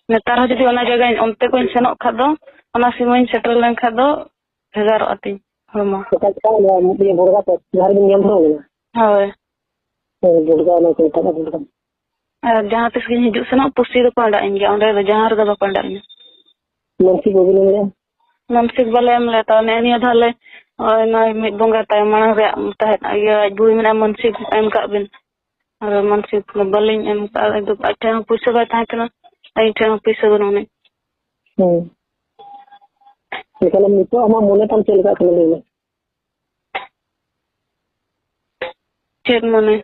ᱱᱮᱛᱟᱨ ᱦᱚᱸ ᱡᱩᱫᱤ ᱚᱱᱟ ᱡᱟᱭᱜᱟᱧ, ᱚᱱᱛᱮ ᱠᱚᱧ ᱥᱮᱱᱚᱜ ᱠᱷᱟᱡ ᱫᱚ, ᱚᱱᱟ ᱥᱤᱢᱟᱹᱧ ᱥᱮᱴᱮᱨ ᱞᱮᱱᱠᱷᱟᱡ ᱫᱚ ᱵᱷᱮᱜᱟᱨᱚᱜᱼᱟ ᱛᱤᱧ ᱦᱚᱲᱢᱚ᱾ ᱚᱠᱟ ᱪᱮᱛᱟᱱ ᱨᱮ ᱤᱭᱟᱹ ᱵᱚᱲᱜᱟ ᱛᱚ, ᱡᱟᱦᱟᱸ ᱨᱮᱵᱤᱱ ᱧᱟᱢ ᱫᱷᱚᱨᱚ ᱞᱮᱱᱟ? ᱦᱳᱭ᱾ ᱦᱳᱭ, ᱵᱚᱲᱜᱟ ᱚᱱᱟ ᱠᱚ ᱢᱮᱛᱟᱜᱼᱟ ᱵᱚᱲᱜᱟ᱾ ᱟᱨ ᱡᱟᱦᱟᱸ ᱛᱤᱥ ᱜᱤᱧ ᱦᱤᱡᱩᱜ ᱥᱮᱱᱚᱜ, ᱯᱩᱥᱤ ᱫᱚᱠᱚ ᱟᱸᱰᱟᱜ ᱤᱧ ᱜᱮᱭᱟ, ᱚᱸᱰᱮ ᱫᱚ ᱡᱟᱦᱟᱸ ᱨᱮᱫᱚ ᱵᱟᱠᱚ ᱟᱸᱰᱟᱜ ᱤᱧᱟ᱾ ᱢᱟᱹᱱᱥᱤ ᱵᱟᱹᱵᱤᱱ ᱮᱢ ᱞᱮᱫᱼᱟ? ᱢᱟᱱᱥᱤᱠ ᱵᱟᱞᱮ ᱮᱢ ᱞᱮᱫ ᱛᱟᱦᱮᱸᱫ᱾ ᱱᱤᱭᱟᱹ ᱫᱷᱟᱣ ᱞᱮ, ᱱᱚᱜᱼᱚᱭ ᱱᱚᱣᱟ ᱢᱤᱫ ᱵᱚᱸᱜᱟ ᱛᱟᱭᱚᱢ ᱢᱟᱲᱟᱝ ᱨᱮᱭᱟᱜ ᱛᱟᱦᱮᱸᱫ, ᱤᱭᱟᱹ, ᱟᱡ ᱵᱩᱲᱦᱤ ᱢᱮᱱᱟᱜᱼᱟ, ᱢᱟᱱᱥᱤᱠ ᱮᱢ ᱠᱟᱜ ᱵᱤᱱ᱾ ᱟᱨ ᱢᱟᱱᱥᱤᱠ ᱫᱚ ᱵᱟᱹᱞᱤᱧ ᱮᱢ ᱠᱟᱜᱼᱟ, ᱮᱠᱫᱚᱢ ᱟᱡ ᱴᱷᱮᱱ ᱦᱚᱸ ᱯᱩᱭᱥᱟᱹ ᱵᱟᱭ ᱛᱟᱦᱮᱸ ᱠᱟᱱᱟ, ᱟᱹᱞᱤᱧ ᱴᱷᱮᱱ ᱦᱚᱸ ᱯᱩᱭᱥᱟᱹ ᱵᱟᱹᱱᱩᱜ ᱟᱹᱱᱤᱡ᱾ ᱦᱮᱸ᱾ ᱮᱱᱠᱷᱟᱱ ᱱᱤᱛᱚᱜ ᱟᱢᱟᱜ ᱢᱚᱱᱮ ᱛᱟᱢ ᱪᱮᱫ ᱞᱮᱠᱟᱜ ᱠᱟᱱᱟ, ᱞᱟᱹᱭ ᱢᱮ? ᱪᱮᱫ ᱢᱚᱱᱮ?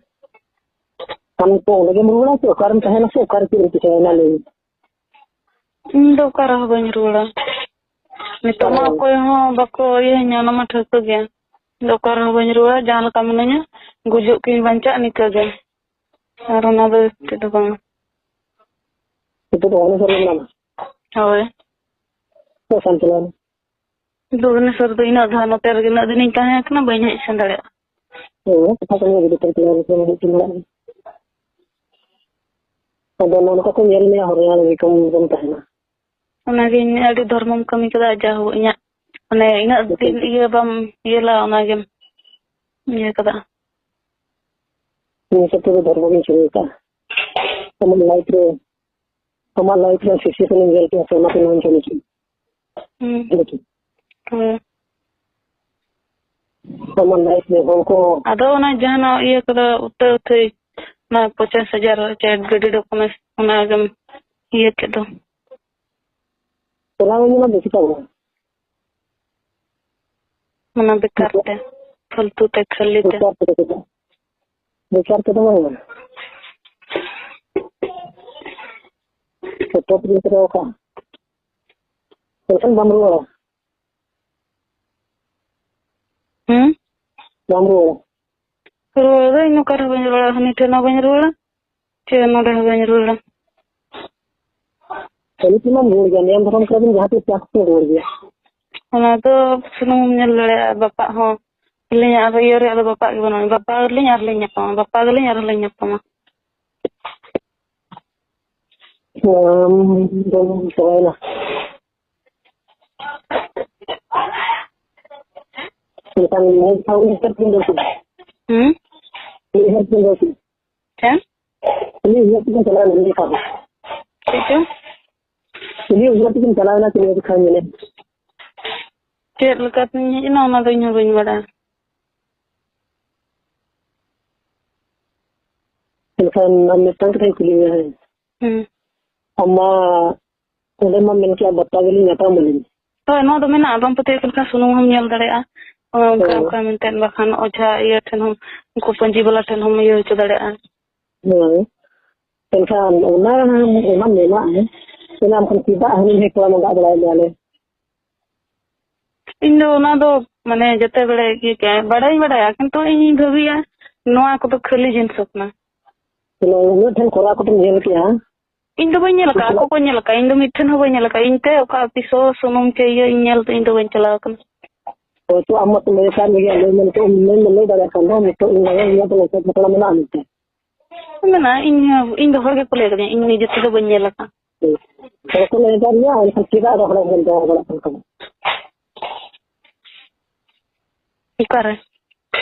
ᱟᱢ ᱛᱚ ᱚᱸᱰᱮ ᱜᱮᱢ ᱨᱩᱣᱟᱹᱲᱟ ᱥᱮ ᱚᱠᱟᱨᱮᱢ ᱛᱟᱦᱮᱱᱟ ᱥᱮ ᱚᱠᱟᱨᱮ ᱪᱮᱫ ᱮᱢ ᱪᱤᱠᱟᱹᱭᱟ, ᱚᱱᱟ ᱞᱟᱹᱭ ᱢᱮ᱾ ᱤᱧ ᱫᱚ ᱚᱠᱟ ᱨᱮᱦᱚᱸ ᱵᱟᱹᱧ ᱨᱩᱣᱟᱹᱲᱟ᱾ ᱱᱤᱛᱚᱜ ᱢᱟ ᱚᱠᱚᱭ ᱦᱚᱸ ᱵᱟᱠᱚ ᱤᱭᱟᱹᱧᱟ, ᱚᱱᱟ ᱢᱟ ᱴᱷᱟᱹᱣᱠᱟᱹ ᱜᱮᱭᱟ᱾ ᱤᱧ ᱫᱚ ᱚᱠᱟ ᱨᱮᱦᱚᱸ ᱵᱟᱹᱧ ᱨᱩᱣᱟᱹᱲᱟ, ᱡᱟᱦᱟᱸ ᱞᱮᱠᱟ ᱢᱤᱱᱟᱹᱧᱟ, ᱜᱩᱡᱩᱜ ᱠᱤᱧ ᱵᱟᱧᱪᱟᱜ, ᱱᱤᱠᱟᱹ ᱜᱮ᱾ ᱟᱨ ᱚᱱᱟ ᱫᱚ ᱪᱮᱫ ᱦᱚᱸ ᱵᱟᱝ᱾ ᱱᱤᱛᱚᱜ ᱫᱚ ᱵᱷᱩᱵᱽᱱᱮᱥᱚᱨ ᱨᱮ ᱢᱮᱱᱟᱢᱟ? ᱦᱳᱭ᱾ ᱚᱠᱟ ᱥᱮᱱ ᱪᱟᱞᱟᱣ ᱮᱱᱟ? ᱵᱷᱩᱵᱽᱱᱮᱥᱚᱨ ᱫᱚ ᱤᱱᱟᱹᱜ ᱫᱷᱟᱣ ᱱᱚᱛᱮ ᱨᱮᱜᱮ ᱩᱱᱟᱹᱜ ᱫᱤᱱᱤᱧ ᱛᱟᱦᱮᱸ ᱠᱟᱱᱟ, ᱵᱟᱹᱧ ᱦᱮᱡ ᱥᱮᱱ ᱫᱟᱲᱮᱭᱟᱜᱼᱟ᱾ ᱦᱮᱸ, ᱠᱟᱛᱷᱟ ᱠᱟᱱ ᱜᱮᱭᱟ, ᱡᱩᱫᱤ ᱛᱟᱦᱮᱸ ᱠᱟᱱᱟ, ᱵᱟᱹᱧ ᱦᱮᱡ ᱥᱮᱱ ᱫᱟᱲᱮᱭᱟᱜᱼᱟ᱾ ᱟᱫᱚ ᱱᱚᱜᱼᱚ ᱱᱚᱝᱠᱟ ᱠᱚ ᱧᱮᱞ ᱢᱮᱭᱟ, ᱦᱚᱨᱤᱭᱟᱱᱟ ᱨᱮ ᱠᱚᱢ ᱵᱚᱱ ᱛᱟᱦᱮᱱᱟ᱾ ᱚᱱᱟᱜᱮ ᱤᱧ ᱟᱹᱰᱤ ᱫᱷᱚᱨᱢᱚᱢ ᱠᱟᱹᱢᱤ ᱠᱟᱫᱟ, ᱡᱟ ᱦᱳ ᱤᱧᱟᱹᱜ, ᱢᱟᱱᱮ, ᱤᱱᱟᱹᱜ ᱫᱤᱱ ᱤᱭᱟᱹ ᱵᱟᱢ ᱤᱭᱟᱹ ᱞᱮᱫᱟ, ᱚᱱᱟᱜᱮᱢ ᱤᱭᱟᱹ ᱠᱟᱫᱟ᱾ ᱤᱧ ᱦᱤᱥᱟᱹᱵ ᱛᱮᱫᱚ ᱫᱷᱚᱨᱢᱚ ᱜᱤᱧ ᱪᱷᱩᱲᱟᱹᱣ ᱠᱟᱜᱼᱟ᱾ ᱟᱢᱟᱜ ᱞᱟᱭᱤᱯᱷ ᱨᱮ, ᱟᱢᱟᱜ ᱞᱟᱭᱤᱯᱷ ᱨᱮ ᱥᱤᱪᱩᱭᱮᱥᱚᱱ ᱤᱧ ᱧᱮᱞ ᱠᱮᱫᱟ ᱥᱮ, ᱚᱱᱟᱛᱮ ᱱᱚᱣᱟᱧ ᱠᱟᱹᱢᱤ ᱠᱮᱫᱟ᱾ ᱦᱩᱸ᱾ ᱦᱮᱸ᱾ ᱦᱳᱭ᱾ ᱟᱢᱟᱜ ᱞᱟᱭᱤᱯᱷ ᱨᱮ ᱦᱚᱲ ᱠᱚ ᱟᱫᱚ ᱚᱱᱟ ᱡᱟᱦᱟᱱᱟᱜ ᱤᱭᱟᱹ ᱠᱚᱫᱚ ᱩᱛᱟᱹ ᱩᱛᱟᱹᱭ, ᱚᱱᱟ ᱯᱚᱧᱪᱟᱥ ᱦᱟᱡᱟᱨ ᱪᱮ ᱜᱟᱹᱰᱤ ᱰᱚᱠᱩᱢᱮᱱᱴᱥ, ᱚᱱᱟ ᱜᱮᱢ ᱤᱭᱟᱹ ᱠᱮᱫ ᱫᱚ᱾ ᱪᱟᱞᱟᱣ ᱦᱩᱭ ᱞᱮᱱᱟ ᱵᱮᱥᱤ ᱠᱟᱜ ᱵᱟᱝ᱾ ᱚᱱᱟ ᱵᱮᱠᱟᱨ ᱛᱮ, ᱯᱷᱟᱞᱛᱩ ᱛᱮ, ᱠᱷᱟᱹᱞᱤ ᱛᱮ᱾ ᱵᱮᱠᱟᱨ ᱛᱮᱫᱚ ᱪᱮᱫᱟᱜ? ᱵᱮᱠᱟᱨ ᱛᱮᱫᱚ ᱵᱟᱝ ᱠᱟᱱᱟ᱾ ᱯᱚᱛᱚᱵ ᱤᱧ ᱠᱚᱨᱟᱣ ᱠᱟᱜᱼᱟ᱾ ᱮᱱᱠᱷᱟᱱ ᱵᱟᱢ ᱨᱩᱣᱟᱹᱲᱟ? ᱦᱩᱸ? ᱵᱟᱢ ᱨᱩᱣᱟᱹᱲᱟ? ᱨᱩᱣᱟᱹᱲ ᱫᱚ ᱤᱧ ᱚᱠᱟ ᱨᱮᱦᱚᱸ ᱵᱟᱹᱧ ᱨᱩᱣᱟᱹᱲᱟ, ᱦᱟᱹᱱᱤ ᱴᱷᱮᱱ ᱦᱚᱸ ᱵᱟᱹᱧ ᱨᱩᱣᱟᱹᱲᱟ, ᱪᱮ ᱱᱚᱰᱮ ᱦᱚᱸ ᱵᱟᱹᱧ ᱨᱩᱣᱟᱹᱲᱟ᱾ ᱠᱟᱹᱢᱤ ᱛᱮᱢᱟᱢ ᱨᱩᱣᱟᱹᱲ ᱜᱮᱭᱟ, ᱱᱤᱭᱚᱢ ᱫᱷᱚᱨᱚᱢ ᱠᱚᱨᱮ ᱫᱚ ᱡᱟᱦᱟᱸ ᱛᱤᱥ ᱡᱟᱦᱟᱸ ᱛᱤᱥ ᱨᱩᱣᱟᱹᱲ ᱜᱮᱭᱟ᱾ ᱚᱱᱟ ᱫᱚ ᱥᱩᱱᱩᱢ ᱧᱮᱞ ᱫᱟᱲᱮᱭᱟᱜᱼᱟ, ᱵᱟᱯᱟᱜ ᱦᱚᱸ ᱟᱹᱞᱤᱧᱟᱜ ᱟᱨ ᱤᱭᱟᱹ ᱨᱮᱭᱟᱜ ᱫᱚ ᱵᱟᱯᱟᱜ ᱜᱮ ᱵᱟᱹᱱᱩᱜᱼᱟ᱾ ᱵᱟᱯᱟᱜ ᱟᱹᱞᱤᱧ ᱟᱨ ᱞᱤᱧ ᱧᱟᱯᱟᱢᱟ, ᱵᱟᱯᱟᱜ ᱟᱹᱞᱤᱧ ᱟᱨ ᱞᱤᱧ ᱧᱟᱯᱟᱢᱟ᱾ ᱟᱢ ᱫᱚᱢ ᱪᱟᱵᱟᱭᱮᱱᱟ᱾ ᱢᱤᱫᱴᱟᱝ ᱱᱤᱭᱟᱹ ᱫᱷᱟᱣ ᱩᱭᱦᱟᱹᱨ ᱠᱤᱱ ᱫᱚ ᱪᱮᱫ? ᱦᱩᱸ? ᱩᱭᱦᱟᱹᱨ ᱠᱤᱱ ᱫᱚ ᱪᱮᱫ? ᱪᱮᱫ? ᱩᱱᱤ ᱩᱭᱦᱟᱹᱨ ᱛᱮᱠᱤᱱ ᱪᱟᱞᱟᱣ ᱞᱮᱱᱟ ᱱᱤᱭᱟᱹ ᱫᱷᱟᱣ᱾ ᱪᱮᱫ ᱪᱚ? ᱩᱱᱤ ᱩᱭᱦᱟᱹᱨ ᱛᱮᱠᱤᱱ ᱪᱟᱞᱟᱣ ᱮᱱᱟ ᱪᱮᱫ ᱞᱟᱹᱭ ᱠᱷᱟᱱ ᱢᱮᱱᱮᱫ᱾ ᱪᱮᱫ ᱞᱮᱠᱟᱛᱤᱧ ᱦᱮᱡ ᱮᱱᱟ, ᱚᱱᱟ ᱫᱚ ᱤᱧ ᱦᱚᱸ ᱵᱟᱹᱧ ᱵᱟᱲᱟᱭᱟ᱾ ᱮᱱᱠᱷᱟᱱ ᱟᱢ ᱢᱤᱫᱴᱟᱝ ᱠᱟᱛᱷᱟᱧ ᱠᱩᱞᱤ ᱢᱮᱭᱟ, ᱦᱮᱸ? ᱦᱩᱸ᱾ ᱟᱢ ᱢᱟ ᱚᱸᱰᱮ ᱢᱟ ᱢᱮᱱ ᱠᱮᱜᱼᱟ, ᱵᱟᱯᱞᱟ ᱜᱮᱞᱤᱧ ᱧᱟᱯᱟᱢ ᱟᱹᱞᱤᱧ᱾ ᱦᱳᱭ, ᱱᱚᱣᱟ ᱫᱚ ᱢᱮᱱᱟᱜᱼᱟ, ᱵᱟᱢ ᱯᱟᱹᱛᱭᱟᱹᱣ ᱞᱮᱠᱷᱟᱱ ᱥᱩᱱᱩᱢ ᱦᱚᱸᱢ ᱧᱮᱞ ᱫᱟᱲᱮᱭᱟᱜᱼᱟ᱾ ᱚᱱᱠᱟ, ᱦᱮᱸ᱾ ᱚᱱᱠᱟ ᱢᱮᱱᱛᱮ, ᱵᱟᱠᱷᱟᱱ ᱚᱡᱷᱟ ᱤᱭᱟᱹ ᱴᱷᱮᱱ ᱦᱚᱸ, ᱩᱱᱠᱩ ᱯᱟᱹᱧᱪᱤ ᱵᱟᱞᱟ ᱴᱷᱮᱱ ᱦᱚᱸᱢ ᱤᱭᱟᱹ ᱦᱚᱪᱚ ᱫᱟᱲᱮᱭᱟᱜᱼᱟ᱾ ᱦᱮᱸ᱾ ᱮᱱᱠᱷᱟᱱ ᱚᱱᱟ, ᱚᱱᱟ ᱢᱮᱱᱟᱜᱼᱟ᱾ ᱮᱱᱠᱷᱟᱱ ᱪᱮᱫᱟᱜ ᱦᱟᱹᱱᱤ ᱱᱟᱹᱭ ᱠᱚᱲᱟ ᱢᱟ ᱫᱟᱜ ᱵᱟᱲᱟᱭ ᱜᱮᱭᱟᱞᱮ? ᱤᱧ ᱫᱚ ᱚᱱᱟ ᱫᱚ, ᱢᱟᱱᱮ, ᱡᱚᱛᱚ ᱵᱟᱲᱟᱭ ᱜᱮ, ᱵᱟᱲᱟᱭ ᱵᱟᱲᱟᱭᱟ, ᱠᱤᱱᱛᱩ ᱤᱧᱤᱧ ᱵᱷᱟᱹᱵᱤᱭᱟ, ᱱᱚᱣᱟ ᱠᱚᱫᱚ ᱠᱷᱟᱹᱞᱤ ᱡᱤᱱᱤᱥ ᱠᱟᱱᱟ᱾ ᱛᱟᱦᱞᱮ ᱩᱱᱟᱹᱜ ᱴᱷᱮᱱ ᱠᱚᱨᱟᱣ ᱠᱟᱛᱮᱢ ᱧᱮᱞ ᱠᱮᱜᱼᱟ? ᱤᱧ ᱫᱚ ᱵᱟᱹᱧ ᱧᱮᱞ ᱟᱠᱟᱫ, ᱟᱠᱚ ᱠᱚ ᱧᱮᱞ ᱟᱠᱟᱫ, ᱤᱧ ᱫᱚ ᱢᱤᱫ ᱴᱷᱮᱱ ᱦᱚᱸ ᱵᱟᱹᱧ ᱧᱮᱞ ᱟᱠᱟᱫ᱾ ᱤᱧ ᱛᱮ ᱚᱠᱟ ᱛᱤᱥ ᱦᱚᱸ ᱥᱩᱱᱩᱢ ᱪᱮ ᱤᱭᱟᱹ ᱤᱧ ᱧᱮᱞ ᱛᱮ ᱤᱧ ᱫᱚ ᱵᱟᱹᱧ ᱪᱟᱞᱟᱣ ᱟᱠᱟᱱᱟ᱾ ᱦᱳᱭᱛᱳ ᱟᱢ ᱢᱟᱛᱚ ᱞᱟᱹᱭ ᱟᱠᱟᱫ ᱢᱮᱜᱮᱭᱟ, ᱞᱟᱹᱭ ᱢᱮᱱᱛᱮ ᱩᱱᱤ ᱞᱟᱹᱭ ᱢᱟ ᱞᱟᱹᱭ ᱫᱟᱲᱮᱭᱟᱜ ᱠᱟᱱ ᱫᱚ, ᱱᱤᱛᱚᱜ ᱤᱧ ᱵᱟᱵᱟ ᱤᱧ ᱧᱮᱞ ᱛᱮ ᱞᱟᱹᱭ ᱠᱟᱫ ᱢᱮᱱᱟᱜᱼᱟ ᱢᱮᱱᱛᱮ᱾ ᱢᱮᱱᱟᱜᱼᱟ, ᱤᱧ, ᱤᱧ ᱫᱚ ᱦᱚᱲ ᱜᱮᱠᱚ ᱞᱟᱹᱭ ᱟᱠᱟᱫᱤᱧᱟ, ᱤᱧ ᱱᱤᱡᱮ ᱛᱮᱫᱚ ᱵᱟᱹᱧ ᱧᱮᱞ ᱟᱠᱟᱫ᱾ ᱦᱳᱭ᱾ ᱦᱚᱲ ᱠᱚ ᱞᱟᱹᱭ ᱟᱠᱟᱫ ᱢᱮᱭᱟ, ᱮᱱᱠᱷᱟᱱ ᱪᱮᱫᱟᱜ ᱟᱨᱚ ᱦᱚᱲᱮᱢ ᱡᱟᱶᱟᱭ ᱵᱟᱲᱟᱜ ᱠᱟᱱ ᱛᱟᱵᱚᱱᱟ? ᱚᱠᱟᱨᱮ?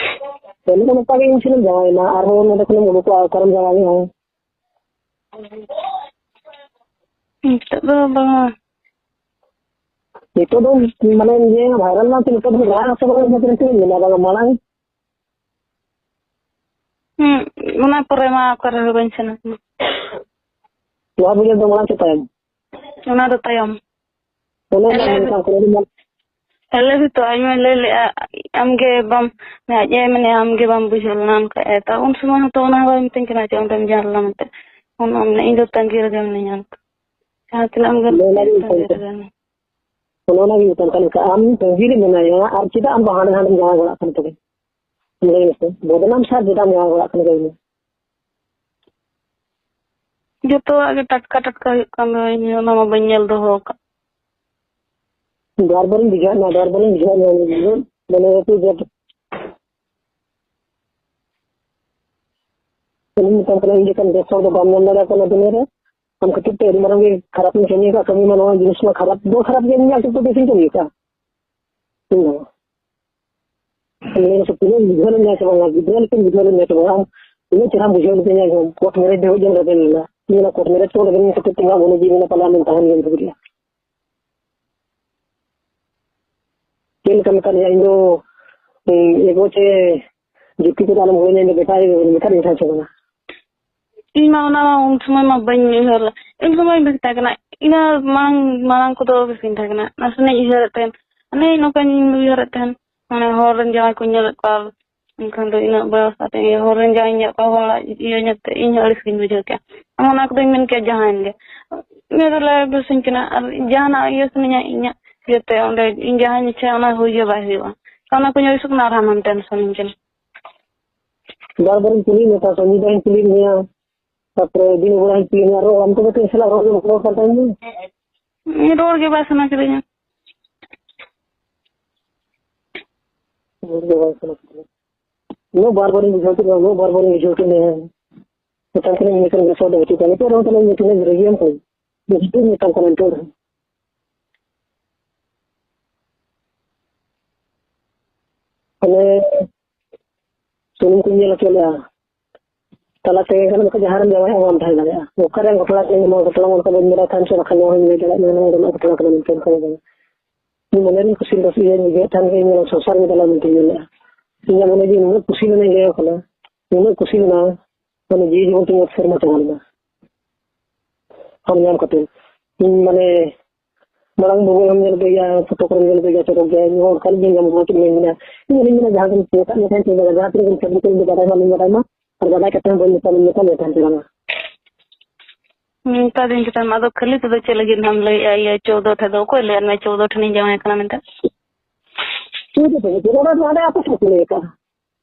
ᱟᱹᱞᱤᱧ ᱫᱚ ᱱᱚᱝᱠᱟ ᱜᱮ ᱤᱧ ᱴᱷᱮᱱᱮᱢ ᱡᱟᱶᱟᱭᱮᱱᱟ, ᱟᱨᱦᱚᱸ ᱱᱚᱰᱮ ᱠᱷᱚᱱᱮᱢ ᱩᱰᱩᱠᱚᱜᱼᱟ, ᱚᱠᱟᱨᱮᱢ ᱡᱟᱶᱟᱭᱚᱜᱼᱟ? ᱱᱤᱛᱚᱜ ᱫᱚ ᱵᱟᱝᱟ᱾ ᱱᱤᱛᱚᱜ ᱫᱚ ᱢᱟᱱᱮ ᱤᱭᱟᱹ ᱵᱷᱟᱭᱨᱟᱞ ᱱᱟ, ᱱᱤᱛᱚᱜ ᱫᱚ ᱵᱟᱝᱟ, ᱥᱮ ᱵᱟᱝᱟ, ᱤᱧ ᱫᱚ ᱢᱟᱲᱟᱝ᱾ ᱦᱩᱸ, ᱚᱱᱟ ᱯᱚᱨᱮ ᱢᱟ ᱚᱠᱟ ᱨᱮᱦᱚᱸ ᱵᱟᱹᱧ ᱥᱮᱱ ᱟᱠᱟᱱᱟ᱾ ᱱᱚᱣᱟ ᱵᱤᱰᱤᱭᱳ ᱫᱚ ᱢᱟᱲᱟᱝ ᱥᱮ ᱛᱟᱭᱚᱢ? ᱚᱱᱟ ᱫᱚ ᱛᱟᱭᱚᱢ᱾ ᱚᱱᱟ ᱨᱮᱱᱟᱜ ᱟᱞᱮ ᱢᱮᱱᱠᱷᱟᱱ ᱠᱚᱱᱚ ᱫᱤᱱ ᱟᱞᱮ ᱦᱚᱸᱛᱚ ᱟᱡ ᱢᱟᱭ ᱞᱟᱹᱭ ᱞᱮᱜᱼᱟ, ᱟᱢᱜᱮ ᱵᱟᱢ, ᱟᱡ ᱮ ᱢᱮᱱᱮᱜᱼᱟ, ᱟᱢᱜᱮ ᱵᱟᱢ ᱵᱩᱡᱷᱟᱹᱣ ᱞᱮᱱᱟ ᱚᱱᱠᱟ᱾ ᱮ, ᱛᱚ ᱩᱱ ᱥᱚᱢᱚᱭ ᱦᱚᱸᱛᱚ ᱚᱱᱟ ᱦᱚᱸ ᱵᱟᱭ ᱢᱤᱛᱟᱹᱧ ᱠᱟᱱᱟ ᱡᱮ ᱚᱸᱰᱮᱢ ᱡᱟᱦᱟᱸ ᱞᱮᱱᱟ ᱢᱮᱱᱛᱮ᱾ ᱩᱱ ᱚᱢ ᱤᱧ ᱫᱚ ᱛᱟᱺᱜᱤ ᱨᱮᱜᱮ ᱢᱤᱱᱟᱹᱧᱟ᱾ ᱡᱟᱦᱟᱸ ᱛᱤᱱᱟᱹᱜ ᱮᱢ ᱜᱟᱱ ᱚᱱᱟ ᱞᱟᱹᱜᱤᱫ ᱛᱟᱺᱜᱤ ᱨᱮᱜᱮ ᱢᱮᱱᱟᱧᱟ᱾ ᱚᱱᱟ ᱞᱟᱹᱜᱤᱫ ᱢᱮᱛᱟᱢ ᱠᱟᱱᱟ, ᱟᱢ ᱛᱟᱺᱜᱤ ᱨᱮ ᱢᱮᱱᱟᱭᱟ, ᱟᱨ ᱪᱮᱫᱟᱜ ᱟᱢ ᱫᱚ ᱦᱟᱸᱰᱮ ᱱᱟᱰᱮᱢ ᱡᱟᱶᱟᱭ ᱵᱟᱲᱟᱜ ᱠᱟᱱᱟ ᱛᱚᱵᱮ? ᱞᱟᱹᱭ ᱢᱮᱥᱮ, ᱵᱚᱫᱱᱟᱢ ᱥᱟᱨ ᱪᱮᱫᱟᱜ ᱮᱢ ᱡᱟᱶᱟᱭ ᱵᱟᱲᱟᱜ ᱠᱟᱱᱟ, ᱞᱟᱹᱭ ᱢᱮ? ᱡᱚᱛᱚᱣᱟᱜ ᱜᱮ ᱴᱟᱴᱠᱟ ᱴᱟᱴᱠᱟ ᱦᱩᱭᱩᱜ ᱠᱟᱱ ᱫᱚ, ᱤᱧ ᱚᱱᱟ ᱢᱟ ᱵᱟᱹᱧ ᱧᱮᱞ ᱫᱚᱦᱚ ᱟᱠᱟᱫ᱾ ᱰᱟᱨ ᱵᱟᱹᱞᱤᱧ ᱵᱩᱡᱷᱟᱹᱣᱮᱫ ᱢᱮᱭᱟ, ᱰᱟᱨ ᱵᱟᱹᱞᱤᱧ ᱵᱩᱡᱷᱟᱹᱣᱮᱫ ᱢᱮᱭᱟ, ᱢᱟᱱᱮ ᱮᱠᱴᱩ ᱡᱮ ᱟᱹᱞᱤᱧ ᱢᱮᱛᱟᱢ ᱠᱟᱱᱟ, ᱤᱧ ᱞᱮᱠᱟᱱ ᱵᱮᱥ ᱦᱚᱲ ᱫᱚ ᱵᱟᱢ ᱧᱟᱢ ᱫᱟᱲᱮᱭᱟᱠᱚ ᱠᱟᱱᱟ ᱫᱩᱱᱤᱭᱟᱹ ᱨᱮ᱾ ᱟᱢ ᱠᱷᱟᱹᱛᱤᱨ ᱛᱮ ᱟᱹᱰᱤ ᱢᱟᱨᱟᱝ ᱜᱮ ᱠᱷᱟᱨᱟᱯ ᱤᱧ ᱠᱟᱹᱢᱤ ᱟᱠᱟᱫ, ᱠᱟᱹᱢᱤ ᱢᱟ ᱱᱚᱣᱟ ᱡᱤᱱᱤᱥ ᱢᱟ ᱠᱷᱟᱨᱟᱯ ᱫᱚ ᱠᱷᱟᱨᱟᱯ ᱜᱮ, ᱤᱧ ᱧᱮᱞ ᱠᱟᱛᱮ ᱵᱮᱥᱤᱧ ᱠᱟᱹᱢᱤ ᱟᱠᱟᱫ᱾ ᱤᱧ ᱫᱚ ᱞᱟᱹᱭ ᱢᱮᱥᱮ, ᱛᱤᱱᱟᱹᱜ ᱤᱧ ᱵᱩᱡᱷᱟᱹᱣ ᱞᱮᱫ ᱢᱮᱭᱟ ᱥᱮ ᱵᱟᱝᱟ? ᱜᱤᱫᱽᱨᱟᱹ ᱞᱮᱠᱟᱧ ᱵᱩᱡᱷᱟᱹᱣ ᱞᱮᱫ ᱢᱮᱭᱟ ᱥᱮ ᱵᱟᱝᱟ? ᱟᱢ ᱩᱱᱟᱹᱜ ᱪᱮᱦᱨᱟᱢ ᱵᱩᱡᱷᱟᱹᱣ ᱞᱤᱫᱤᱧᱟ, ᱮᱠᱫᱚᱢ ᱠᱳᱨᱴ ᱢᱮᱨᱮᱡ ᱫᱷᱟᱹᱵᱤᱡ ᱮᱢ ᱨᱮᱵᱮᱱ ᱞᱮᱱᱟ᱾ ᱤᱧ ᱚᱱᱟ ᱠᱳᱨᱴ ᱢᱮᱨᱮᱡ ᱠᱚ ᱨᱮᱵᱮᱱ ᱠᱷᱟᱹᱛᱤᱨ ᱛᱮ ᱤᱧᱟᱹᱜ ᱢᱚᱱᱮ ᱡᱤᱣᱤ ᱢᱮᱱᱟ ᱯᱟᱞᱮ ᱟᱢᱮᱢ ᱛᱟᱦᱮᱱ ᱜᱮᱭᱟᱢ ᱫᱷᱟᱹᱵᱤᱡ ᱜᱮ᱾ ᱪᱮᱫ ᱞᱮᱠᱟ ᱢᱮᱛᱟᱫ ᱢᱮᱭᱟ? ᱤᱧ ᱫᱚ, ᱩᱸ, ᱮᱜᱳ ᱪᱮ ᱡᱩᱠᱛᱤ ᱠᱚᱫᱚ ᱟᱞᱚᱢ ᱦᱩᱭ ᱧᱟᱹᱧ ᱫᱚ ᱵᱮᱴᱟ, ᱢᱮᱛᱟᱫ ᱢᱮ ᱛᱟᱦᱮᱸ ᱥᱮ ᱵᱟᱝᱟ? ᱤᱧ ᱢᱟ ᱚᱱᱟ ᱢᱟ ᱩᱱ ᱥᱚᱢᱚᱭ ᱢᱟ ᱵᱟᱹᱧ ᱩᱭᱦᱟᱹᱨ ᱞᱮᱫ᱾ ᱩᱱ ᱥᱚᱢᱚᱭ ᱵᱮᱥ ᱛᱟᱦᱮᱸ ᱠᱟᱱᱟ, ᱤᱱᱟᱹ ᱢᱟᱲᱟᱝ, ᱢᱟᱲᱟᱝ ᱠᱚᱫᱚ ᱵᱮᱥᱤᱧ ᱛᱟᱦᱮᱸ ᱠᱟᱱᱟ᱾ ᱱᱟᱥᱮᱱᱟᱜ ᱤᱧ ᱩᱭᱦᱟᱹᱨᱮᱫ ᱛᱟᱦᱮᱸᱱ, ᱢᱟᱱᱮ ᱱᱚᱝᱠᱟᱧ ᱩᱭᱦᱟᱹᱨᱮᱫ ᱛᱟᱦᱮᱸᱱ, ᱢᱟᱱᱮ ᱦᱚᱲ ᱨᱮᱱ ᱡᱟᱶᱟᱭ ᱠᱚᱧ ᱧᱮᱞᱮᱫ ᱠᱚᱣᱟ, ᱮᱱᱠᱷᱟᱱ ᱫᱚ ᱤᱱᱟᱹᱜ ᱵᱚᱭᱚᱥ ᱠᱟᱛᱮ ᱜᱮ ᱦᱚᱲ ᱨᱮᱱ ᱡᱟᱶᱟᱭ ᱧᱮᱞ ᱠᱚᱣᱟ, ᱦᱚᱲᱟᱜ ᱤᱭᱟᱹ ᱧᱮᱞ ᱛᱮ ᱤᱧ ᱦᱚᱸ ᱟᱹᱲᱤᱥ ᱜᱤᱧ ᱵᱩᱡᱷᱟᱹᱣ ᱠᱮᱜᱼᱟ᱾ ᱚᱱᱟ ᱠᱚᱫᱚᱧ ᱢᱮᱱ ᱠᱮᱜᱼᱟ, ᱡᱟᱦᱟᱸᱭᱮᱱ ᱜᱮ, ᱤᱱᱟᱹ ᱫᱚ ᱞᱟᱹᱭ ᱵᱮᱥᱤᱧ ᱠᱟᱱᱟ᱾ ᱟᱨ ᱡᱟᱦᱟᱱᱟᱜ ᱤᱭᱟᱹ ᱥᱟᱱᱟᱧᱟ ᱤᱧᱟᱹᱜ ᱤᱭᱟᱹᱛᱮ, ᱚᱸᱰᱮ ᱤᱧ ᱡᱟᱦᱟᱸᱧ ᱤᱪᱪᱷᱟᱹᱭᱟ ᱚᱱᱟ ᱦᱩᱭ ᱜᱮ ᱵᱟᱭ ᱦᱩᱭᱩᱜᱼᱟ᱾ ᱚᱱᱟ ᱠᱚᱧ ᱟᱹᱲᱤᱥᱚᱜ ᱠᱟᱱᱟ ᱟᱨ ᱟᱢᱮᱢ ᱴᱮᱱᱥᱚᱱᱤᱧ ᱠᱟᱱᱟ᱾ ᱵᱟᱨ ᱵᱟᱨᱤᱧ ᱠᱩᱞᱤᱭᱮᱫ ᱢᱮᱭᱟ, ᱛᱚ ᱧᱤᱫᱟᱹ ᱦᱚᱸᱧ ᱠᱩᱞᱤᱭᱮᱫ ᱢᱮᱭᱟ, ᱛᱟᱨᱯᱚᱨᱮ ᱫᱤᱱ ᱵᱮᱲᱟ ᱦᱚᱸᱧ ᱠᱩᱞᱤᱭᱮᱫ ᱢᱮᱭᱟ, ᱟᱨ ᱟᱢ ᱛᱚ ᱠᱟᱹᱴᱤᱡ ᱥᱟᱞᱟᱜ ᱨᱚᱲ ᱜᱮ ᱵᱟᱢ ᱨᱚᱲ ᱠᱟᱱ ᱛᱟᱦᱮᱸᱫ ᱫᱚ᱾ ᱨᱚᱲ ᱜᱮ ᱵᱟᱭ ᱥᱟᱱᱟ ᱠᱤᱫᱤᱧᱟ᱾ ᱨᱚᱲ ᱜᱮ ᱵᱟᱭ ᱥᱟᱱᱟ ᱠᱤᱫᱤᱧᱟ᱾ ᱩᱱᱟᱹᱜ ᱵᱟᱨ ᱵᱟᱨᱤᱧ ᱵᱩᱡᱷᱟᱹᱣ ᱠᱮᱫ ᱢᱮᱭᱟ, ᱩᱱᱟᱹᱜ ᱵᱟᱨ ᱵᱟᱨᱤᱧ ᱵᱩᱡᱷᱟᱹᱣ ᱠᱮᱫ ᱢᱮᱭᱟ᱾ ᱢᱮᱛᱟᱢ ᱠᱟᱹᱱᱟᱹᱧ ᱤᱧ ᱮᱠᱟᱞ ᱵᱮᱥ ᱦᱚᱲ ᱫᱚ ᱵᱟᱹᱪᱩᱜ ᱠᱚᱣᱟ᱾ ᱱᱤᱛᱚᱜ ᱨᱮᱦᱚᱸ ᱛᱟᱦᱞᱮ ᱤᱧ ᱢᱤᱫᱴᱮᱱ ᱨᱟᱹᱜᱤᱭᱟᱢ ᱠᱟᱹᱱᱟᱹᱧ᱾ ᱡᱩᱫᱤ ᱢᱮᱛᱟᱢ ᱠᱟᱱᱟ ᱱᱤᱛᱚᱜ ᱨᱮᱦᱚᱸ᱾ ᱛᱟᱦᱞᱮ ᱥᱩᱱᱩᱢ ᱠᱚᱧ ᱧᱮᱞ ᱦᱚᱪᱚ ᱞᱮᱜᱼᱟ᱾ ᱛᱟᱞᱟ ᱛᱮᱜᱮ ᱠᱟᱱᱟ, ᱵᱟᱠᱷᱟᱡ ᱡᱟᱦᱟᱸ ᱨᱮᱢ ᱡᱟᱶᱟᱭᱚᱜᱼᱟ, ᱵᱟᱢ ᱛᱟᱦᱮᱸ ᱫᱟᱲᱮᱭᱟᱜᱼᱟ᱾ ᱚᱠᱟᱨᱮ ᱜᱷᱚᱴᱚᱱᱟ ᱠᱚ ᱧᱟᱢᱚᱜᱼᱟ, ᱜᱷᱚᱴᱚᱱᱟ ᱚᱱᱠᱟ ᱵᱟᱹᱧ ᱵᱟᱲᱟᱭ ᱠᱷᱟᱱ ᱥᱮ, ᱵᱟᱠᱷᱟᱱ ᱱᱚᱣᱟ ᱦᱚᱸᱧ ᱞᱟᱹᱭ ᱫᱟᱲᱮᱭᱟᱜ ᱢᱮᱭᱟ, ᱱᱚᱣᱟ ᱨᱮᱱᱟᱜ ᱜᱷᱚᱴᱚᱱᱟ ᱠᱟᱱᱟ ᱢᱮᱱᱛᱮ, ᱚᱱᱠᱟ ᱫᱚ ᱵᱟᱝ᱾ ᱤᱧ ᱢᱚᱱᱮ ᱨᱤᱧ ᱠᱩᱥᱤ ᱨᱟᱹᱥᱠᱟᱹ ᱤᱭᱟᱹᱧ ᱵᱩᱡᱷᱟᱹᱣᱮᱫ ᱛᱟᱦᱮᱱ ᱜᱮ, ᱤᱧ ᱥᱚᱝᱥᱟᱨ ᱜᱮ ᱫᱟᱞᱟᱞ ᱢᱮᱱᱛᱮᱧ ᱧᱮᱞ ᱞᱮᱜᱼᱟ᱾ ᱤᱧᱟᱹᱜ ᱢᱚᱱᱮ ᱡᱤᱣᱤ ᱱᱩᱱᱟᱹᱜ ᱠᱩᱥᱤ ᱞᱮᱱᱟᱧ ᱞᱟᱹᱭᱟᱢ ᱠᱟᱱᱟ, ᱱᱩᱱᱟᱹᱜ ᱠᱩᱥᱤ ᱞᱮᱱᱟ, ᱢᱟᱱᱮ ᱡᱤᱣᱤ ᱡᱤᱵᱚᱱ ᱛᱤᱧ ᱚᱛ ᱥᱮᱨᱢᱟ ᱪᱟᱵᱟ ᱞᱮᱱᱟ᱾ ᱟᱢ ᱧᱟᱢ ᱠᱟᱛᱮ ᱤᱧ ᱢᱟᱱᱮ ᱢᱟᱲᱟᱝ ᱵᱟᱹᱵᱩ ᱦᱚᱸᱢ ᱧᱮᱞ ᱠᱮᱫᱮᱭᱟ, ᱯᱷᱳᱴᱳ ᱠᱚᱨᱮᱢ ᱧᱮᱞ ᱠᱮᱫᱮᱭᱟ, ᱪᱚᱨᱚᱠ ᱜᱮ, ᱤᱧ ᱦᱚᱸ ᱚᱱᱠᱟᱱ ᱜᱮᱧ ᱧᱟᱢ ᱠᱚᱣᱟ, ᱪᱮᱫ ᱤᱧ ᱢᱮᱱᱟ? ᱤᱧ ᱦᱚᱸᱧ ᱢᱮᱱᱟ, ᱡᱟᱦᱟᱸ ᱜᱮᱢ ᱪᱤᱠᱟᱹᱜ ᱞᱮᱠᱷᱟᱱ ᱪᱮᱫ ᱦᱚᱸ ᱵᱟᱝ, ᱡᱟᱦᱟᱸ ᱛᱤᱱᱟᱹᱜ ᱜᱮᱢ ᱪᱟᱹᱰᱣᱤ ᱠᱚ, ᱤᱧ ᱫᱚ ᱵᱟᱰᱟᱭ ᱢᱟ ᱟᱞᱚᱧ ᱵᱟᱰᱟᱭ ᱢᱟ, ᱟᱨ ᱵᱟᱰᱟᱭ ᱠᱟᱛᱮ ᱦᱚᱸ ᱵᱟᱹᱧ ᱢᱮᱛᱟᱢᱟ, ᱢᱮᱛᱟᱢ ᱢᱮ ᱛᱟᱦᱮᱱ ᱠᱟᱱᱟ᱾ ᱢᱮᱛᱟ ᱫᱤᱧ ᱠᱟᱛᱮᱢ, ᱟᱫᱚ ᱠᱷᱟᱹᱞᱤ ᱛᱮᱫᱚ ᱪᱮᱫ ᱞᱟᱹᱜᱤᱫ ᱦᱟᱸᱜ ᱮᱢ ᱞᱟᱹᱭᱮᱜᱼᱟ? ᱤᱭᱟᱹ ᱪᱳᱫᱽᱫᱚ ᱴᱷᱮᱱ ᱫᱚ ᱚᱠᱚᱭ ᱞᱟᱹᱭᱟᱫ ᱢᱮᱭᱟ ᱪᱳᱫᱽᱫᱚ ᱴᱷᱮᱱᱤᱧ ᱡᱟᱶᱟᱭ ᱠᱟᱱᱟ ᱢᱮᱱᱛᱮ? ᱪᱳᱫᱽᱫᱚ ᱴᱷᱮᱱ ᱫᱚ ᱪᱮᱫ? ᱚᱱᱟ ᱫᱚ ᱦᱟᱸᱰᱮ ᱟᱯᱮ ᱴᱷᱮᱱ ᱠᱚ ᱞᱟᱹᱭ ᱟᱠᱟᱫᱼᱟ᱾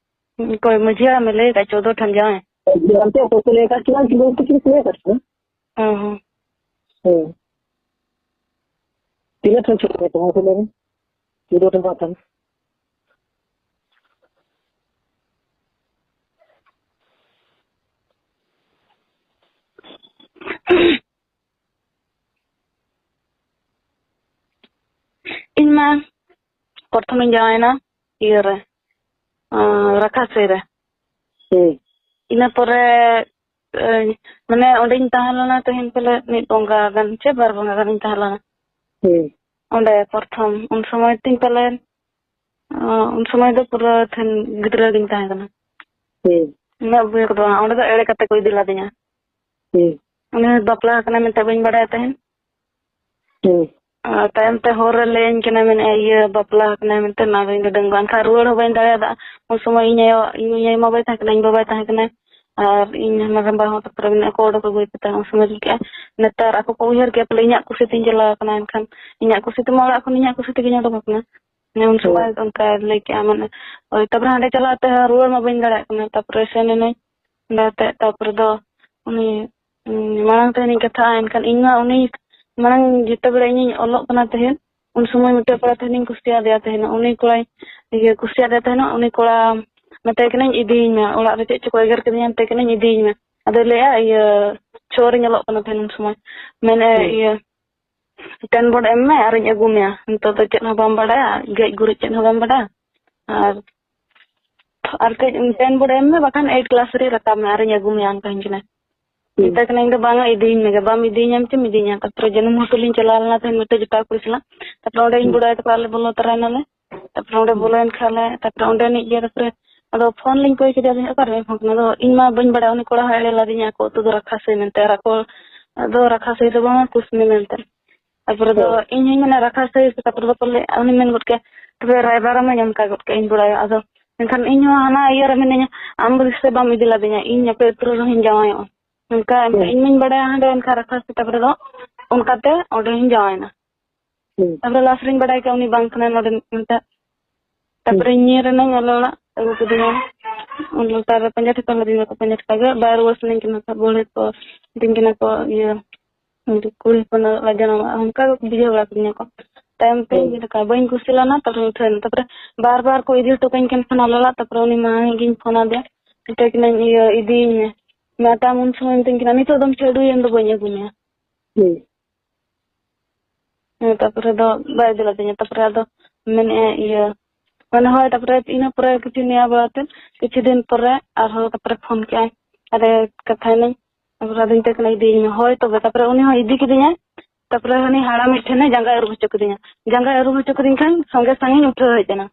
ᱚᱠᱚᱭ ᱢᱟᱹᱡᱷᱤ ᱦᱟᱲᱟᱢᱮ ᱞᱟᱹᱭ ᱟᱠᱟᱫ ᱪᱳᱫᱽᱫᱚ ᱴᱷᱮᱱ ᱡᱟᱶᱟᱭ? ᱢᱟᱹᱡᱷᱤ ᱦᱟᱲᱟᱢ ᱛᱮ ᱚᱠᱚᱭ ᱠᱚ ᱞᱟᱹᱭ ᱟᱠᱟᱫ ᱪᱚ, ᱩᱱᱠᱩ ᱫᱚ ᱩᱱᱠᱩ ᱴᱷᱮᱱ ᱠᱚ ᱞᱟᱹᱭ ᱟᱠᱟᱫ ᱪᱚ᱾ ᱚ ᱦᱚᱸ᱾ ᱦᱮᱸ᱾ ᱛᱤᱱᱟᱹᱜ ᱴᱷᱮᱱ ᱪᱷᱩᱴᱟᱹᱣ ᱠᱟᱱᱟ ᱢᱟᱥᱮ ᱞᱟᱹᱭ ᱢᱮ? ᱪᱳᱫᱽᱫᱚ ᱴᱷᱮᱱ ᱵᱟᱝ ᱠᱷᱟᱱ᱾ ᱤᱧ ᱢᱟ ᱯᱨᱚᱛᱷᱚᱢᱤᱧ ᱡᱟᱶᱟᱭᱮᱱᱟ ᱤᱭᱟᱹ ᱨᱮ, ᱟᱸ, ᱨᱟᱠᱷᱟᱥᱤ ᱨᱮ᱾ ᱦᱩᱸ᱾ ᱤᱱᱟᱹ ᱯᱚᱨᱮ, ᱮ, ᱢᱟᱱᱮ ᱚᱸᱰᱮᱧ ᱛᱟᱦᱮᱸ ᱞᱮᱱᱟ ᱛᱮᱦᱮᱧ ᱯᱟᱞᱮ ᱢᱤᱫ ᱵᱚᱸᱜᱟ ᱜᱟᱱ ᱪᱮ ᱵᱟᱨ ᱵᱚᱸᱜᱟ ᱜᱟᱱᱤᱧ ᱛᱟᱦᱮᱸ ᱞᱮᱱᱟ᱾ ᱦᱩᱸ᱾ ᱚᱸᱰᱮ ᱯᱨᱚᱛᱷᱚᱢ, ᱩᱱ ᱥᱚᱢᱚᱭ ᱛᱤᱧ ᱯᱟᱞᱮ ᱩᱱ ᱥᱚᱢᱚᱭ ᱫᱚ ᱯᱩᱨᱟᱹ ᱛᱟᱦᱮᱱ ᱜᱤᱫᱽᱨᱟᱹ ᱜᱤᱧ ᱛᱟᱦᱮᱸ ᱠᱟᱱᱟ᱾ ᱦᱩᱸ᱾ ᱩᱱᱟᱹᱜ ᱵᱚᱭᱮᱥ ᱫᱚ ᱵᱟᱝ, ᱚᱸᱰᱮ ᱫᱚ ᱮᱲᱮ ᱠᱟᱛᱮ ᱠᱚ ᱤᱫᱤ ᱞᱮᱫᱤᱧᱟ᱾ ᱦᱩᱸ᱾ ᱩᱱᱤ ᱵᱟᱯᱞᱟ ᱟᱠᱟᱱᱟ ᱢᱮᱱᱛᱮ ᱵᱟᱹᱧ ᱵᱟᱲᱟᱭ ᱛᱟᱦᱮᱸᱱ᱾ ᱦᱩᱸ᱾ ᱟᱨ ᱛᱟᱭᱚᱢ ᱛᱮ ᱦᱚᱨ ᱨᱮ ᱞᱟᱹᱭᱟᱹᱧ ᱠᱟᱱᱟ, ᱢᱮᱱᱮᱫᱼᱟ, "ᱤᱭᱟᱹ, ᱵᱟᱯᱞᱟ ᱟᱠᱟᱱᱟᱭ" ᱢᱮᱱᱛᱮ, ᱚᱱᱟ ᱫᱚ ᱤᱧ ᱫᱚ ᱰᱟᱺᱜᱩᱣᱟᱹ᱾ ᱮᱱᱠᱷᱟᱱ ᱨᱩᱣᱟᱹᱲ ᱦᱚᱸ ᱵᱟᱹᱧ ᱫᱟᱲᱮᱭᱟᱫᱟ᱾ ᱩᱱ ᱥᱚᱢᱚᱭ ᱤᱧ ᱟᱭᱳ, ᱤᱧ ᱟᱭᱳ ᱢᱟ ᱵᱟᱭ ᱛᱟᱦᱮᱸ ᱠᱟᱱᱟ, ᱤᱧ ᱵᱟᱵᱟᱭ ᱛᱟᱦᱮᱸ ᱠᱟᱱᱟ᱾ ᱟᱨ ᱤᱧ ᱦᱟᱱᱟ ᱨᱟᱢᱵᱟ ᱦᱚᱸ ᱛᱟᱯᱚᱨᱮ ᱢᱮᱱᱮᱫᱼᱟ ᱠᱚ ᱚᱰᱚᱠ ᱟᱹᱜᱩᱭ ᱯᱮ ᱛᱟᱦᱮᱸᱫ᱾ ᱩᱱ ᱥᱚᱢᱚᱭ ᱫᱚ ᱪᱤᱠᱟᱹᱜᱼᱟ, ᱱᱮᱛᱟᱨ ᱟᱠᱚ ᱠᱚ ᱩᱭᱦᱟᱹᱨ ᱠᱮᱫᱼᱟ, ᱯᱟᱞᱮ ᱤᱧᱟᱹᱜ ᱠᱩᱥᱤ ᱛᱤᱧ ᱪᱟᱞᱟᱣ ᱟᱠᱟᱱᱟ᱾ ᱮᱱᱠᱷᱟᱱ ᱤᱧᱟᱹᱜ ᱠᱩᱥᱤ ᱛᱮᱢᱟ ᱚᱲᱟᱜ ᱠᱷᱚᱱ ᱤᱧᱟᱹᱜ ᱠᱩᱥᱤ ᱛᱮᱜᱮᱧ ᱚᱰᱚᱠ ᱟᱠᱟᱱᱟ᱾ ᱢᱟᱱᱮ ᱩᱱ ᱥᱚᱢᱚᱭ ᱚᱱᱠᱟᱭ ᱞᱟᱹᱭ ᱠᱮᱜᱼᱟ, ᱢᱟᱱᱮ, ᱳᱭ, ᱛᱟᱯᱚᱨᱮ ᱦᱟᱸᱰᱮ ᱪᱟᱞᱟᱣ ᱛᱮ ᱨᱩᱣᱟᱹᱲ ᱢᱟ ᱵᱟᱹᱧ ᱫᱟᱲᱮᱭᱟᱜ ᱠᱟᱱᱟ᱾ ᱛᱟᱯᱚᱨᱮ ᱥᱮᱱ ᱮᱱᱟᱹᱧ ᱚᱸᱰᱮ ᱛᱮ, ᱛᱟᱯᱚᱨᱮ ᱫᱚ ᱩᱱᱤ, ᱩᱸ, ᱢᱟᱲᱟᱝ ᱛᱮ ᱦᱟᱹᱱᱤᱧ ᱠᱟᱛᱷᱟᱜᱼᱟ, ᱮᱱᱠᱷᱟᱱ ᱤᱧ ᱢᱟ ᱩᱱᱤ ᱢᱟᱲᱟᱝ ᱡᱮᱛᱮ ᱵᱮᱲᱟ ᱤᱧᱤᱧ ᱚᱞᱚᱜ ᱠᱟᱱᱟ ᱛᱟᱦᱮᱸᱫ, ᱩᱱ ᱥᱚᱢᱚᱭ ᱢᱤᱫᱴᱮᱡ ᱠᱚᱲᱟ ᱛᱟᱦᱮᱸᱫ ᱤᱧ ᱠᱩᱥᱤᱭᱟᱫᱮᱭᱟ ᱛᱟᱦᱮᱸᱫ᱾ ᱩᱱᱤ ᱠᱚᱲᱟᱧ, ᱤᱭᱟᱹ, ᱠᱩᱥᱤᱭᱟᱫᱮ ᱛᱟᱦᱮᱸᱫ, ᱩᱱᱤ ᱠᱚᱲᱟ ᱢᱮᱛᱟᱭ ᱠᱟᱹᱱᱟᱹᱧ, "ᱤᱫᱤᱭᱤᱧ ᱢᱮ, ᱚᱲᱟᱜ ᱨᱮ ᱪᱮᱫ ᱪᱚᱠᱚ ᱮᱜᱮᱨ ᱠᱤᱫᱤᱧᱟ", ᱢᱮᱛᱟᱭ ᱠᱟᱹᱱᱟᱹᱧ, "ᱤᱫᱤᱭᱤᱧ ᱢᱮ᱾" ᱟᱫᱚᱭ ᱞᱟᱹᱭᱟ, ᱤᱭᱟᱹ, ᱪᱷᱚ ᱨᱤᱧ ᱚᱞᱚᱜ ᱠᱟᱱᱟ ᱛᱟᱦᱮᱸᱫ ᱩᱱ ᱥᱚᱢᱚᱭ᱾ ᱢᱮᱱᱮᱫ, ᱦᱩᱸ᱾ ᱤᱭᱟᱹ, "ᱴᱮᱱ ᱵᱳᱨᱰ ᱮᱢ ᱢᱮ, ᱟᱨᱤᱧ ᱟᱹᱜᱩ ᱢᱮᱭᱟ᱾ ᱱᱤᱛᱚᱜ ᱫᱚ ᱪᱮᱫ ᱦᱚᱸ ᱵᱟᱢ ᱵᱟᱰᱟᱭᱟ, ᱜᱮᱡ ᱜᱩᱨᱤᱡ ᱪᱮᱫ ᱦᱚᱸ ᱵᱟᱢ ᱵᱟᱰᱟᱭᱟ, ᱟᱨ, ᱟᱨ ᱠᱟᱹᱡ ᱴᱮᱱ ᱵᱳᱨᱰ ᱮᱢ ᱢᱮ, ᱵᱟᱠᱷᱟᱱ ᱮᱭᱤᱴ ᱠᱞᱟᱥ ᱨᱮ ᱨᱟᱠᱟᱵ ᱢᱮ, ᱟᱨᱤᱧ ᱟᱹᱜᱩ ᱢᱮᱭᱟ", ᱚᱱᱠᱟᱧ ᱠᱟᱱᱟ᱾ ᱦᱩᱸ᱾ ᱢᱮᱛᱟᱭ ᱠᱟᱹᱱᱟᱹᱧ, "ᱤᱧ ᱫᱚ ᱵᱟᱝᱟ, ᱤᱫᱤᱭᱤᱧ ᱢᱮᱜᱮ, ᱵᱟᱢ ᱤᱫᱤᱭᱤᱧᱟᱢ ᱪᱮᱢ ᱤᱫᱤᱭᱤᱧᱟ?" ᱛᱟᱨᱯᱚᱨᱮ ᱡᱟᱹᱱᱩᱢ ᱦᱳᱴᱮᱞ ᱤᱧ ᱪᱟᱞᱟᱣ ᱞᱮᱱᱟ ᱛᱟᱦᱮᱸᱫ ᱢᱤᱫᱴᱮᱡ ᱡᱚᱴᱟᱣ ᱠᱩᱲᱤ ᱥᱟᱞᱟᱜ᱾ ᱛᱟᱨᱯᱚᱨᱮ ᱚᱸᱰᱮ ᱤᱧ ᱦᱩᱸ᱾ ᱵᱚᱰᱟᱭ ᱛᱟᱠᱚ ᱟᱞᱮ ᱵᱚᱞᱚ ᱛᱚᱨᱟᱭᱮᱱᱟᱞᱮ᱾ ᱛᱟᱨᱯᱚᱨᱮ ᱚᱸᱰᱮ ᱦᱩᱸ᱾ ᱵᱚᱞᱚᱭᱮᱱ ᱠᱷᱟᱱ ᱞᱮ, ᱛᱟᱨᱯᱚᱨᱮ ᱚᱸᱰᱮᱱᱤᱡ ᱜᱮ, ᱛᱟᱨᱯᱚᱨᱮ ᱟᱫᱚ ᱯᱷᱳᱱ ᱞᱤᱧ ᱠᱚᱭ ᱠᱮᱫᱮᱭᱟ, ᱟᱫᱚ ᱚᱠᱟᱨᱮ ᱯᱷᱳᱱ ᱠᱟᱱᱟ? ᱟᱫᱚ ᱤᱧ ᱢᱟ ᱵᱟᱹᱧ ᱵᱟᱲᱟᱭᱟ, ᱩᱱᱤ ᱠᱚᱲᱟ ᱦᱚᱸ ᱮᱲᱮ ᱞᱟᱫᱤᱧᱟ, ᱟᱠᱚ ᱟᱹᱛᱩ ᱫᱚ ᱨᱟᱠᱷᱟ ᱥᱟᱹᱭ ᱢᱮᱱᱛᱮ, ᱟᱨ ᱟᱠᱚ ᱫᱚ ᱨᱟᱠᱷᱟ ᱥᱟᱹᱭ ᱫᱚ ᱵᱟᱝᱟ, ᱠᱩᱥᱱᱤ ᱢᱮᱱᱛᱮ᱾ ᱛᱟᱨᱯᱚᱨᱮ ᱫᱚ ᱦᱳᱭ᱾ ᱤᱧ ᱦᱚᱸᱧ ᱢᱮᱱᱟ ᱨᱟᱠᱷᱟ ᱥᱟᱹᱭ ᱥᱮ, ᱛᱟᱨᱯᱚᱨᱮ ᱫᱚᱠᱚ ᱞᱟᱹᱭ, ᱩᱱᱤ ᱢᱮᱱ ᱜᱚᱫ ᱠᱮᱫ, "ᱛᱚᱵᱮ ᱨᱟᱭᱵᱟᱨ ᱟᱢᱟᱹᱧ", ᱚᱱᱠᱟ ᱜᱚᱫ ᱠᱮᱫ ᱤᱧ ᱵᱟᱲᱟᱭᱟ᱾ ᱟᱫᱚ ᱮᱱᱠᱷᱟᱱ ᱤᱧ ᱦᱚᱸ ᱦᱟᱱᱟ ᱤᱭᱟᱹ ᱨᱮ ᱢᱤᱱᱟᱹᱧᱟ, ᱟᱢ ᱫᱚ ᱥᱮ ᱵᱟᱢ ᱤᱫᱤ ᱞᱟᱫᱤᱧᱟ, ᱤᱧ ᱟᱯᱮ ᱟᱹᱛᱩ ᱨᱮ ᱨᱮᱦᱚᱸᱧ ᱡᱟᱶᱟᱭᱚᱜᱼᱟ᱾ ᱚᱱᱠᱟ ᱦᱩᱸ᱾ ᱤᱧ ᱢᱟᱧ ᱵᱟᱲᱟᱭᱟ ᱦᱟᱸᱰᱮ, ᱮᱱᱠᱷᱟᱱ ᱨᱟᱠᱷᱟ ᱥᱮᱛᱟᱜ ᱨᱮᱫᱚ ᱚᱱᱠᱟᱛᱮ ᱚᱸᱰᱮᱧ ᱡᱟᱶᱟᱭᱮᱱᱟ᱾ ᱦᱩᱸ᱾ ᱛᱟᱯᱚᱨᱮ ᱞᱟᱥ ᱨᱤᱧ ᱵᱟᱲᱟᱭ ᱠᱮᱫᱟ ᱩᱱᱤ ᱵᱟᱝ ᱠᱟᱱᱟᱭ ᱱᱚᱰᱮ ᱢᱤᱫᱴᱟᱜ᱾ ᱛᱟᱯᱚᱨᱮ ᱦᱩᱸ᱾ ᱧᱤᱨ ᱮᱱᱟᱹᱧ ᱟᱞᱮ ᱚᱲᱟᱜ, ᱟᱹᱜᱩ ᱠᱤᱫᱤᱧᱟ᱾ ᱩᱱ ᱞᱟᱛᱟᱨ ᱨᱮ ᱯᱟᱸᱡᱟ ᱴᱷᱤᱠᱟᱹ ᱞᱤᱫᱤᱧᱟ ᱠᱚ, ᱯᱟᱸᱡᱟ ᱴᱷᱤᱠᱟᱹ ᱜᱮ ᱵᱟᱭ ᱨᱩᱣᱟᱹᱲ ᱥᱟᱱᱟᱧ ᱠᱟᱱᱟ᱾ ᱵᱟᱹᱦᱩᱲᱤ ᱠᱚ ᱢᱤᱛᱟᱹᱧ ᱠᱟᱱᱟ ᱠᱚ, ᱤᱭᱟᱹ, ᱠᱩᱲᱤ ᱦᱚᱯᱚᱱᱟᱜ ᱞᱟᱡᱟᱣ ᱢᱮᱱᱟᱜᱼᱟ, ᱚᱱᱠᱟ ᱜᱮ ᱵᱩᱡᱷᱟᱹᱣ ᱵᱟᱲᱟ ᱠᱤᱫᱤᱧᱟ ᱠᱚ᱾ ᱛᱟᱭᱚᱢ ᱛᱮ ᱦᱩᱸ᱾ ᱪᱮᱫ ᱞᱮᱠᱟ ᱵᱟᱹᱧ ᱠᱩᱥᱤ ᱞᱮᱱᱟ, ᱛᱟᱯᱚᱨᱮ ᱩᱴᱷᱟᱹᱣ ᱮᱱᱟ᱾ ᱛᱟᱯᱚᱨᱮ ᱵᱟᱨ ᱵᱟᱨ ᱠᱚ ᱤᱫᱤ ᱦᱚᱴᱚ ᱠᱟᱹᱧ ᱠᱟᱱ ᱠᱷᱟᱱ ᱟᱞᱮ ᱚᱲᱟᱜ, ᱛᱟᱯᱚᱨᱮ ᱩᱱᱤ ᱢᱟᱢᱤ ᱜᱤᱧ ᱯᱷᱳᱱ ᱟᱫᱮᱭᱟ, ᱢᱮᱛᱟᱭ ᱠᱟᱹᱱᱟᱹᱧ, "ᱤᱭᱟᱹ, ᱤᱫᱤᱭᱤᱧ ᱢᱮ᱾" ᱢᱮᱛᱟᱢ ᱩᱱ ᱥᱚᱢᱚᱭ ᱢᱤᱛᱟᱹᱧ ᱠᱟᱱᱟ, "ᱱᱤᱛᱚᱜ ᱫᱚᱢ ᱪᱷᱟᱹᱰᱩᱭᱮᱱ ᱫᱚ ᱵᱟᱹᱧ ᱟᱹᱜᱩ ᱢᱮᱭᱟ᱾" ᱦᱩᱸ᱾ ᱦᱮᱸ, ᱛᱟᱯᱚᱨᱮ ᱫᱚ ᱵᱟᱭ ᱤᱫᱤ ᱞᱮᱫᱤᱧᱟ᱾ ᱛᱟᱯᱚᱨᱮ ᱟᱫᱚ ᱢᱮᱱᱮᱫᱼᱟᱭ, ᱤᱭᱟᱹ, ᱢᱟᱱᱮ, ᱦᱳᱭ, ᱛᱟᱯᱚᱨᱮ ᱤᱱᱟᱹ ᱯᱚᱨᱮ ᱠᱤᱪᱷᱩ ᱱᱮᱭᱟ ᱵᱟᱲᱟ ᱛᱮ, ᱠᱤᱪᱷᱩ ᱫᱤᱱ ᱯᱚᱨᱮ ᱟᱨᱦᱚᱸ ᱛᱟᱯᱚᱨᱮ ᱯᱷᱳᱱ ᱠᱮᱫᱼᱟᱭ, ᱟᱨᱮ, ᱠᱟᱛᱷᱟᱭᱮᱱᱟᱹᱧ᱾ ᱛᱟᱯᱚᱨᱮ ᱟᱫᱚᱧ ᱢᱮᱛᱟᱭ ᱠᱟᱱᱟ, "ᱤᱫᱤᱭᱤᱧ ᱢᱮ᱾" ᱦᱳᱭ, ᱛᱚᱵᱮ᱾ ᱛᱟᱯᱚᱨᱮ ᱩᱱᱤ ᱦᱚᱸ ᱤᱫᱤ ᱠᱤᱫᱤᱧᱟᱭ᱾ ᱛᱟᱯᱚᱨᱮ ᱦᱟᱹᱱᱤ ᱦᱟᱲᱟᱢᱤᱡ ᱴᱷᱮᱱᱮ ᱡᱟᱸᱜᱟᱭ ᱟᱹᱨᱩᱵ ᱦᱚᱪᱚ ᱠᱤᱫᱤᱧᱟ᱾ ᱡᱟᱸᱜᱟᱭ ᱟᱹᱨᱩᱵ ᱦᱚᱪᱚ ᱠᱤᱫᱤᱧ ᱠᱷᱟᱱ ᱥᱚᱸᱜᱮ ᱥᱟᱝ ᱤᱧ ᱩᱴᱷᱟᱹᱣ ᱦᱮᱡ ᱮᱱᱟ᱾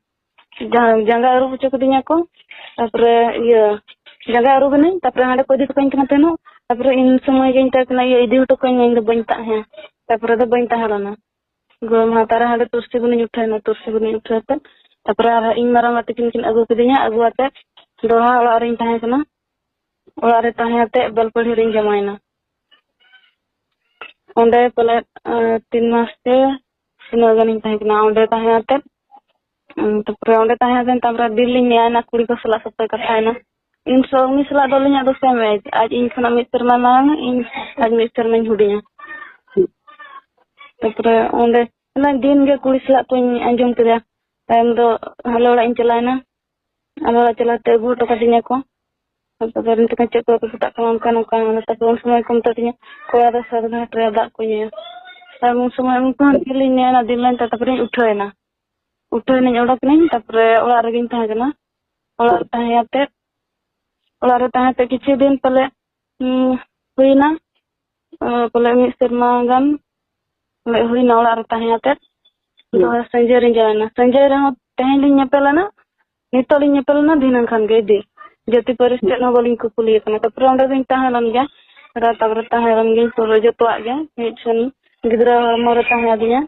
ᱡᱟᱦᱟᱸ ᱡᱟᱸᱜᱟ ᱟᱹᱨᱩᱵ ᱦᱚᱪᱚ ᱠᱤᱫᱤᱧᱟ ᱠᱚ, ᱛᱟᱯᱚᱨᱮ ᱤᱭᱟᱹ ᱡᱟᱸᱜᱟ ᱟᱹᱨᱩᱵ ᱮᱱᱟᱹᱧ, ᱛᱟᱯᱚᱨᱮ ᱦᱟᱸᱰᱮ ᱠᱚ ᱤᱫᱤ ᱦᱚᱴᱚ ᱠᱟᱹᱧ ᱠᱟᱱᱟ ᱛᱟᱦᱮᱱᱚᱜ, ᱛᱟᱯᱚᱨᱮ ᱤᱧ ᱥᱚᱢᱚᱭ ᱜᱤᱧ ᱢᱮᱛᱟᱭ ᱠᱟᱱᱟ, "ᱤᱭᱟᱹ ᱤᱫᱤ ᱦᱚᱴᱚ ᱠᱟᱹᱧ ᱢᱮ, ᱤᱧ ᱫᱚ ᱵᱟᱹᱧ ᱛᱟᱦᱮᱸ, ᱛᱟᱯᱚᱨᱮ ᱫᱚ ᱵᱟᱹᱧ ᱛᱟᱦᱮᱸ ᱞᱮᱱᱟ᱾" ᱜᱚᱲᱚᱢ ᱦᱟᱲᱟᱢ ᱛᱟᱨᱟ ᱦᱟᱸᱰᱮ ᱛᱩᱨᱥᱤ ᱵᱚᱱᱤᱧ ᱩᱴᱷᱟᱹᱣ ᱮᱱᱟ, ᱛᱩᱨᱥᱤ ᱵᱚᱱᱤᱧ ᱩᱴᱷᱟᱹᱣ ᱠᱟᱛᱮ, ᱛᱟᱯᱚᱨᱮ ᱟᱨ ᱤᱧ ᱢᱟᱨᱟᱝ ᱵᱟ ᱛᱟᱹᱠᱤᱱ ᱠᱤᱱ ᱟᱹᱜᱩ ᱠᱤᱫᱤᱧᱟ, ᱟᱹᱜᱩ ᱠᱟᱛᱮ ᱫᱚᱲᱦᱟ ᱚᱲᱟᱜ ᱨᱤᱧ ᱛᱟᱦᱮᱸ ᱠᱟᱱᱟ᱾ ᱚᱲᱟᱜ ᱨᱮ ᱛᱟᱦᱮᱸ ᱠᱟᱛᱮ ᱵᱮᱞᱯᱟᱹᱲᱤ ᱨᱤᱧ ᱡᱟᱶᱟᱭᱮᱱᱟ᱾ ᱚᱸᱰᱮ ᱯᱟᱞᱮᱫ, ᱟᱸ, ᱛᱤᱱ ᱢᱟᱥ ᱥᱮ ᱛᱤᱱᱟᱹᱜ ᱜᱟᱱᱤᱧ ᱛᱟᱦᱮᱸ ᱠᱟᱱᱟ᱾ ᱚᱸᱰᱮ ᱛᱟᱦᱮᱸ ᱠᱟᱛᱮ, ᱩᱸ, ᱛᱟᱯᱚᱨᱮ ᱚᱸᱰᱮ ᱛᱟᱦᱮᱸ ᱠᱟᱛᱮ, ᱛᱟᱯᱚᱨᱮ ᱫᱤᱱ ᱞᱤᱧ ᱱᱮᱭᱟᱣᱮᱱᱟ, ᱠᱩᱲᱤ ᱠᱚ ᱥᱟᱞᱟᱜ ᱥᱚᱠᱛᱚᱭ ᱠᱟᱛᱷᱟᱭᱮᱱᱟ᱾ ᱤᱧ ᱥᱟᱶ, ᱩᱱᱤ ᱥᱟᱞᱟᱜ ᱫᱚ ᱟᱹᱞᱤᱧᱟᱜ ᱫᱚ same age, ᱟᱡ ᱤᱧ ᱠᱷᱚᱱᱟᱜ ᱢᱤᱫ ᱥᱮᱨᱢᱟ ᱢᱟᱨᱟᱝᱟ, ᱤᱧ ᱟᱡ ᱢᱤᱫ ᱥᱮᱨᱢᱟᱧ ᱦᱩᱰᱤᱧᱟ᱾ ᱛᱟᱯᱚᱨᱮ ᱚᱸᱰᱮ ᱚᱱᱟ ᱫᱤᱱ ᱜᱮ ᱠᱩᱲᱤ ᱥᱟᱞᱟᱜ ᱠᱚᱧ ᱟᱸᱡᱚᱢ ᱠᱮᱫᱟ᱾ ᱛᱟᱭᱚᱢ ᱫᱚ ᱟᱞᱮ ᱚᱲᱟᱜ ᱤᱧ ᱪᱟᱞᱟᱣᱮᱱᱟ, ᱟᱞᱮ ᱚᱲᱟᱜ ᱪᱟᱞᱟᱣ ᱛᱮ ᱟᱹᱜᱩ ᱦᱚᱴᱚ ᱠᱟᱫᱤᱧᱟ ᱠᱚ᱾ ᱛᱟᱯᱚᱨᱮ ᱢᱮᱛᱟ ᱠᱚ, "ᱪᱮᱫ ᱠᱚ ᱯᱮ ᱯᱷᱚᱴᱟᱜ ᱠᱟᱱᱟ?" ᱚᱱᱠᱟ ᱱᱚᱝᱠᱟ᱾ ᱛᱟᱯᱚᱨᱮ ᱩᱱ ᱥᱚᱢᱚᱭ ᱠᱚ ᱢᱮᱛᱟ ᱫᱤᱧᱟ, "ᱠᱚᱲᱟ ᱫᱚ ᱥᱟᱛ ᱜᱷᱟᱴ ᱨᱮ ᱫᱟᱜ ᱠᱚ ᱧᱩᱭᱟ᱾" ᱟᱨ ᱩᱱ ᱥᱚᱢᱚᱭ ᱩᱱᱠᱩ ᱦᱚᱸ ᱫᱤᱱ ᱞᱤᱧ ᱱᱮᱭᱟᱣᱮᱱᱟ, ᱫᱤᱱ ᱞᱮᱱ ᱛᱮ ᱛᱟᱯᱚᱨᱮᱧ ᱩᱴᱷᱟᱹᱣᱮᱱᱟ᱾ ᱩᱴᱷᱟᱹᱣ ᱮᱱᱟᱹᱧ, ᱚᱰᱚᱠ ᱮᱱᱟᱹᱧ, ᱛᱟᱯᱚᱨᱮ ᱚᱲᱟᱜ ᱨᱮᱜᱮᱧ ᱛᱟᱦᱮᱸ ᱠᱟᱱᱟ᱾ ᱚᱲᱟᱜ ᱨᱮ ᱛᱟᱦᱮᱸ ᱠᱟᱛᱮ, ᱚᱲᱟᱜ ᱨᱮ ᱛᱟᱦᱮᱸ ᱠᱟᱛᱮ ᱠᱤᱪᱷᱩ ᱫᱤᱱ ᱯᱟᱞᱮ, ᱩᱸ, ᱦᱩᱭᱱᱟ, ᱟᱸ, ᱯᱟᱞᱮ ᱢᱤᱫ ᱥᱮᱨᱢᱟ ᱜᱟᱱ ᱯᱟᱞᱮ ᱦᱩᱭᱱᱟ ᱚᱲᱟᱜ ᱨᱮ ᱛᱟᱦᱮᱸ ᱠᱟᱛᱮ᱾ ᱦᱩᱸ᱾ ᱛᱚ ᱥᱟᱹᱧᱡᱟᱹᱨᱤᱧ ᱡᱟᱶᱟᱭᱮᱱᱟ᱾ ᱥᱟᱹᱧᱡᱟᱹᱨᱤ ᱨᱮᱦᱚᱸ ᱛᱮᱦᱮᱧ ᱞᱤᱧ ᱧᱮᱯᱮᱞ ᱮᱱᱟ, ᱱᱤᱛᱚᱜ ᱞᱤᱧ ᱧᱮᱯᱮᱞ ᱮᱱᱟ, ᱫᱷᱤᱱᱟᱹᱝ ᱠᱷᱟᱱ ᱜᱮ ᱤᱫᱤ᱾ ᱡᱟᱹᱛᱤ ᱯᱟᱹᱨᱤᱥ ᱦᱩᱸ᱾ ᱪᱮᱫ ᱦᱚᱸ ᱵᱟᱹᱞᱤᱧ ᱠᱩᱯᱩᱞᱤ ᱟᱠᱟᱱᱟ᱾ ᱛᱟᱯᱚᱨᱮ ᱚᱸᱰᱮ ᱫᱚᱧ ᱛᱟᱦᱮᱸ ᱞᱮᱱ ᱜᱮᱭᱟ, ᱛᱟᱯᱚᱨᱮ ᱛᱟᱦᱮᱸ ᱞᱮᱱ ᱜᱤᱧ ᱯᱩᱨᱟᱹ ᱡᱚᱛᱚᱣᱟᱜ ᱜᱮ, ᱢᱤᱫᱴᱷᱮᱱ ᱜᱤᱫᱽᱨᱟᱹ ᱦᱚᱲᱢᱚ ᱨᱮ ᱛᱟᱦᱮᱸ ᱟᱹᱫᱤᱧᱟ᱾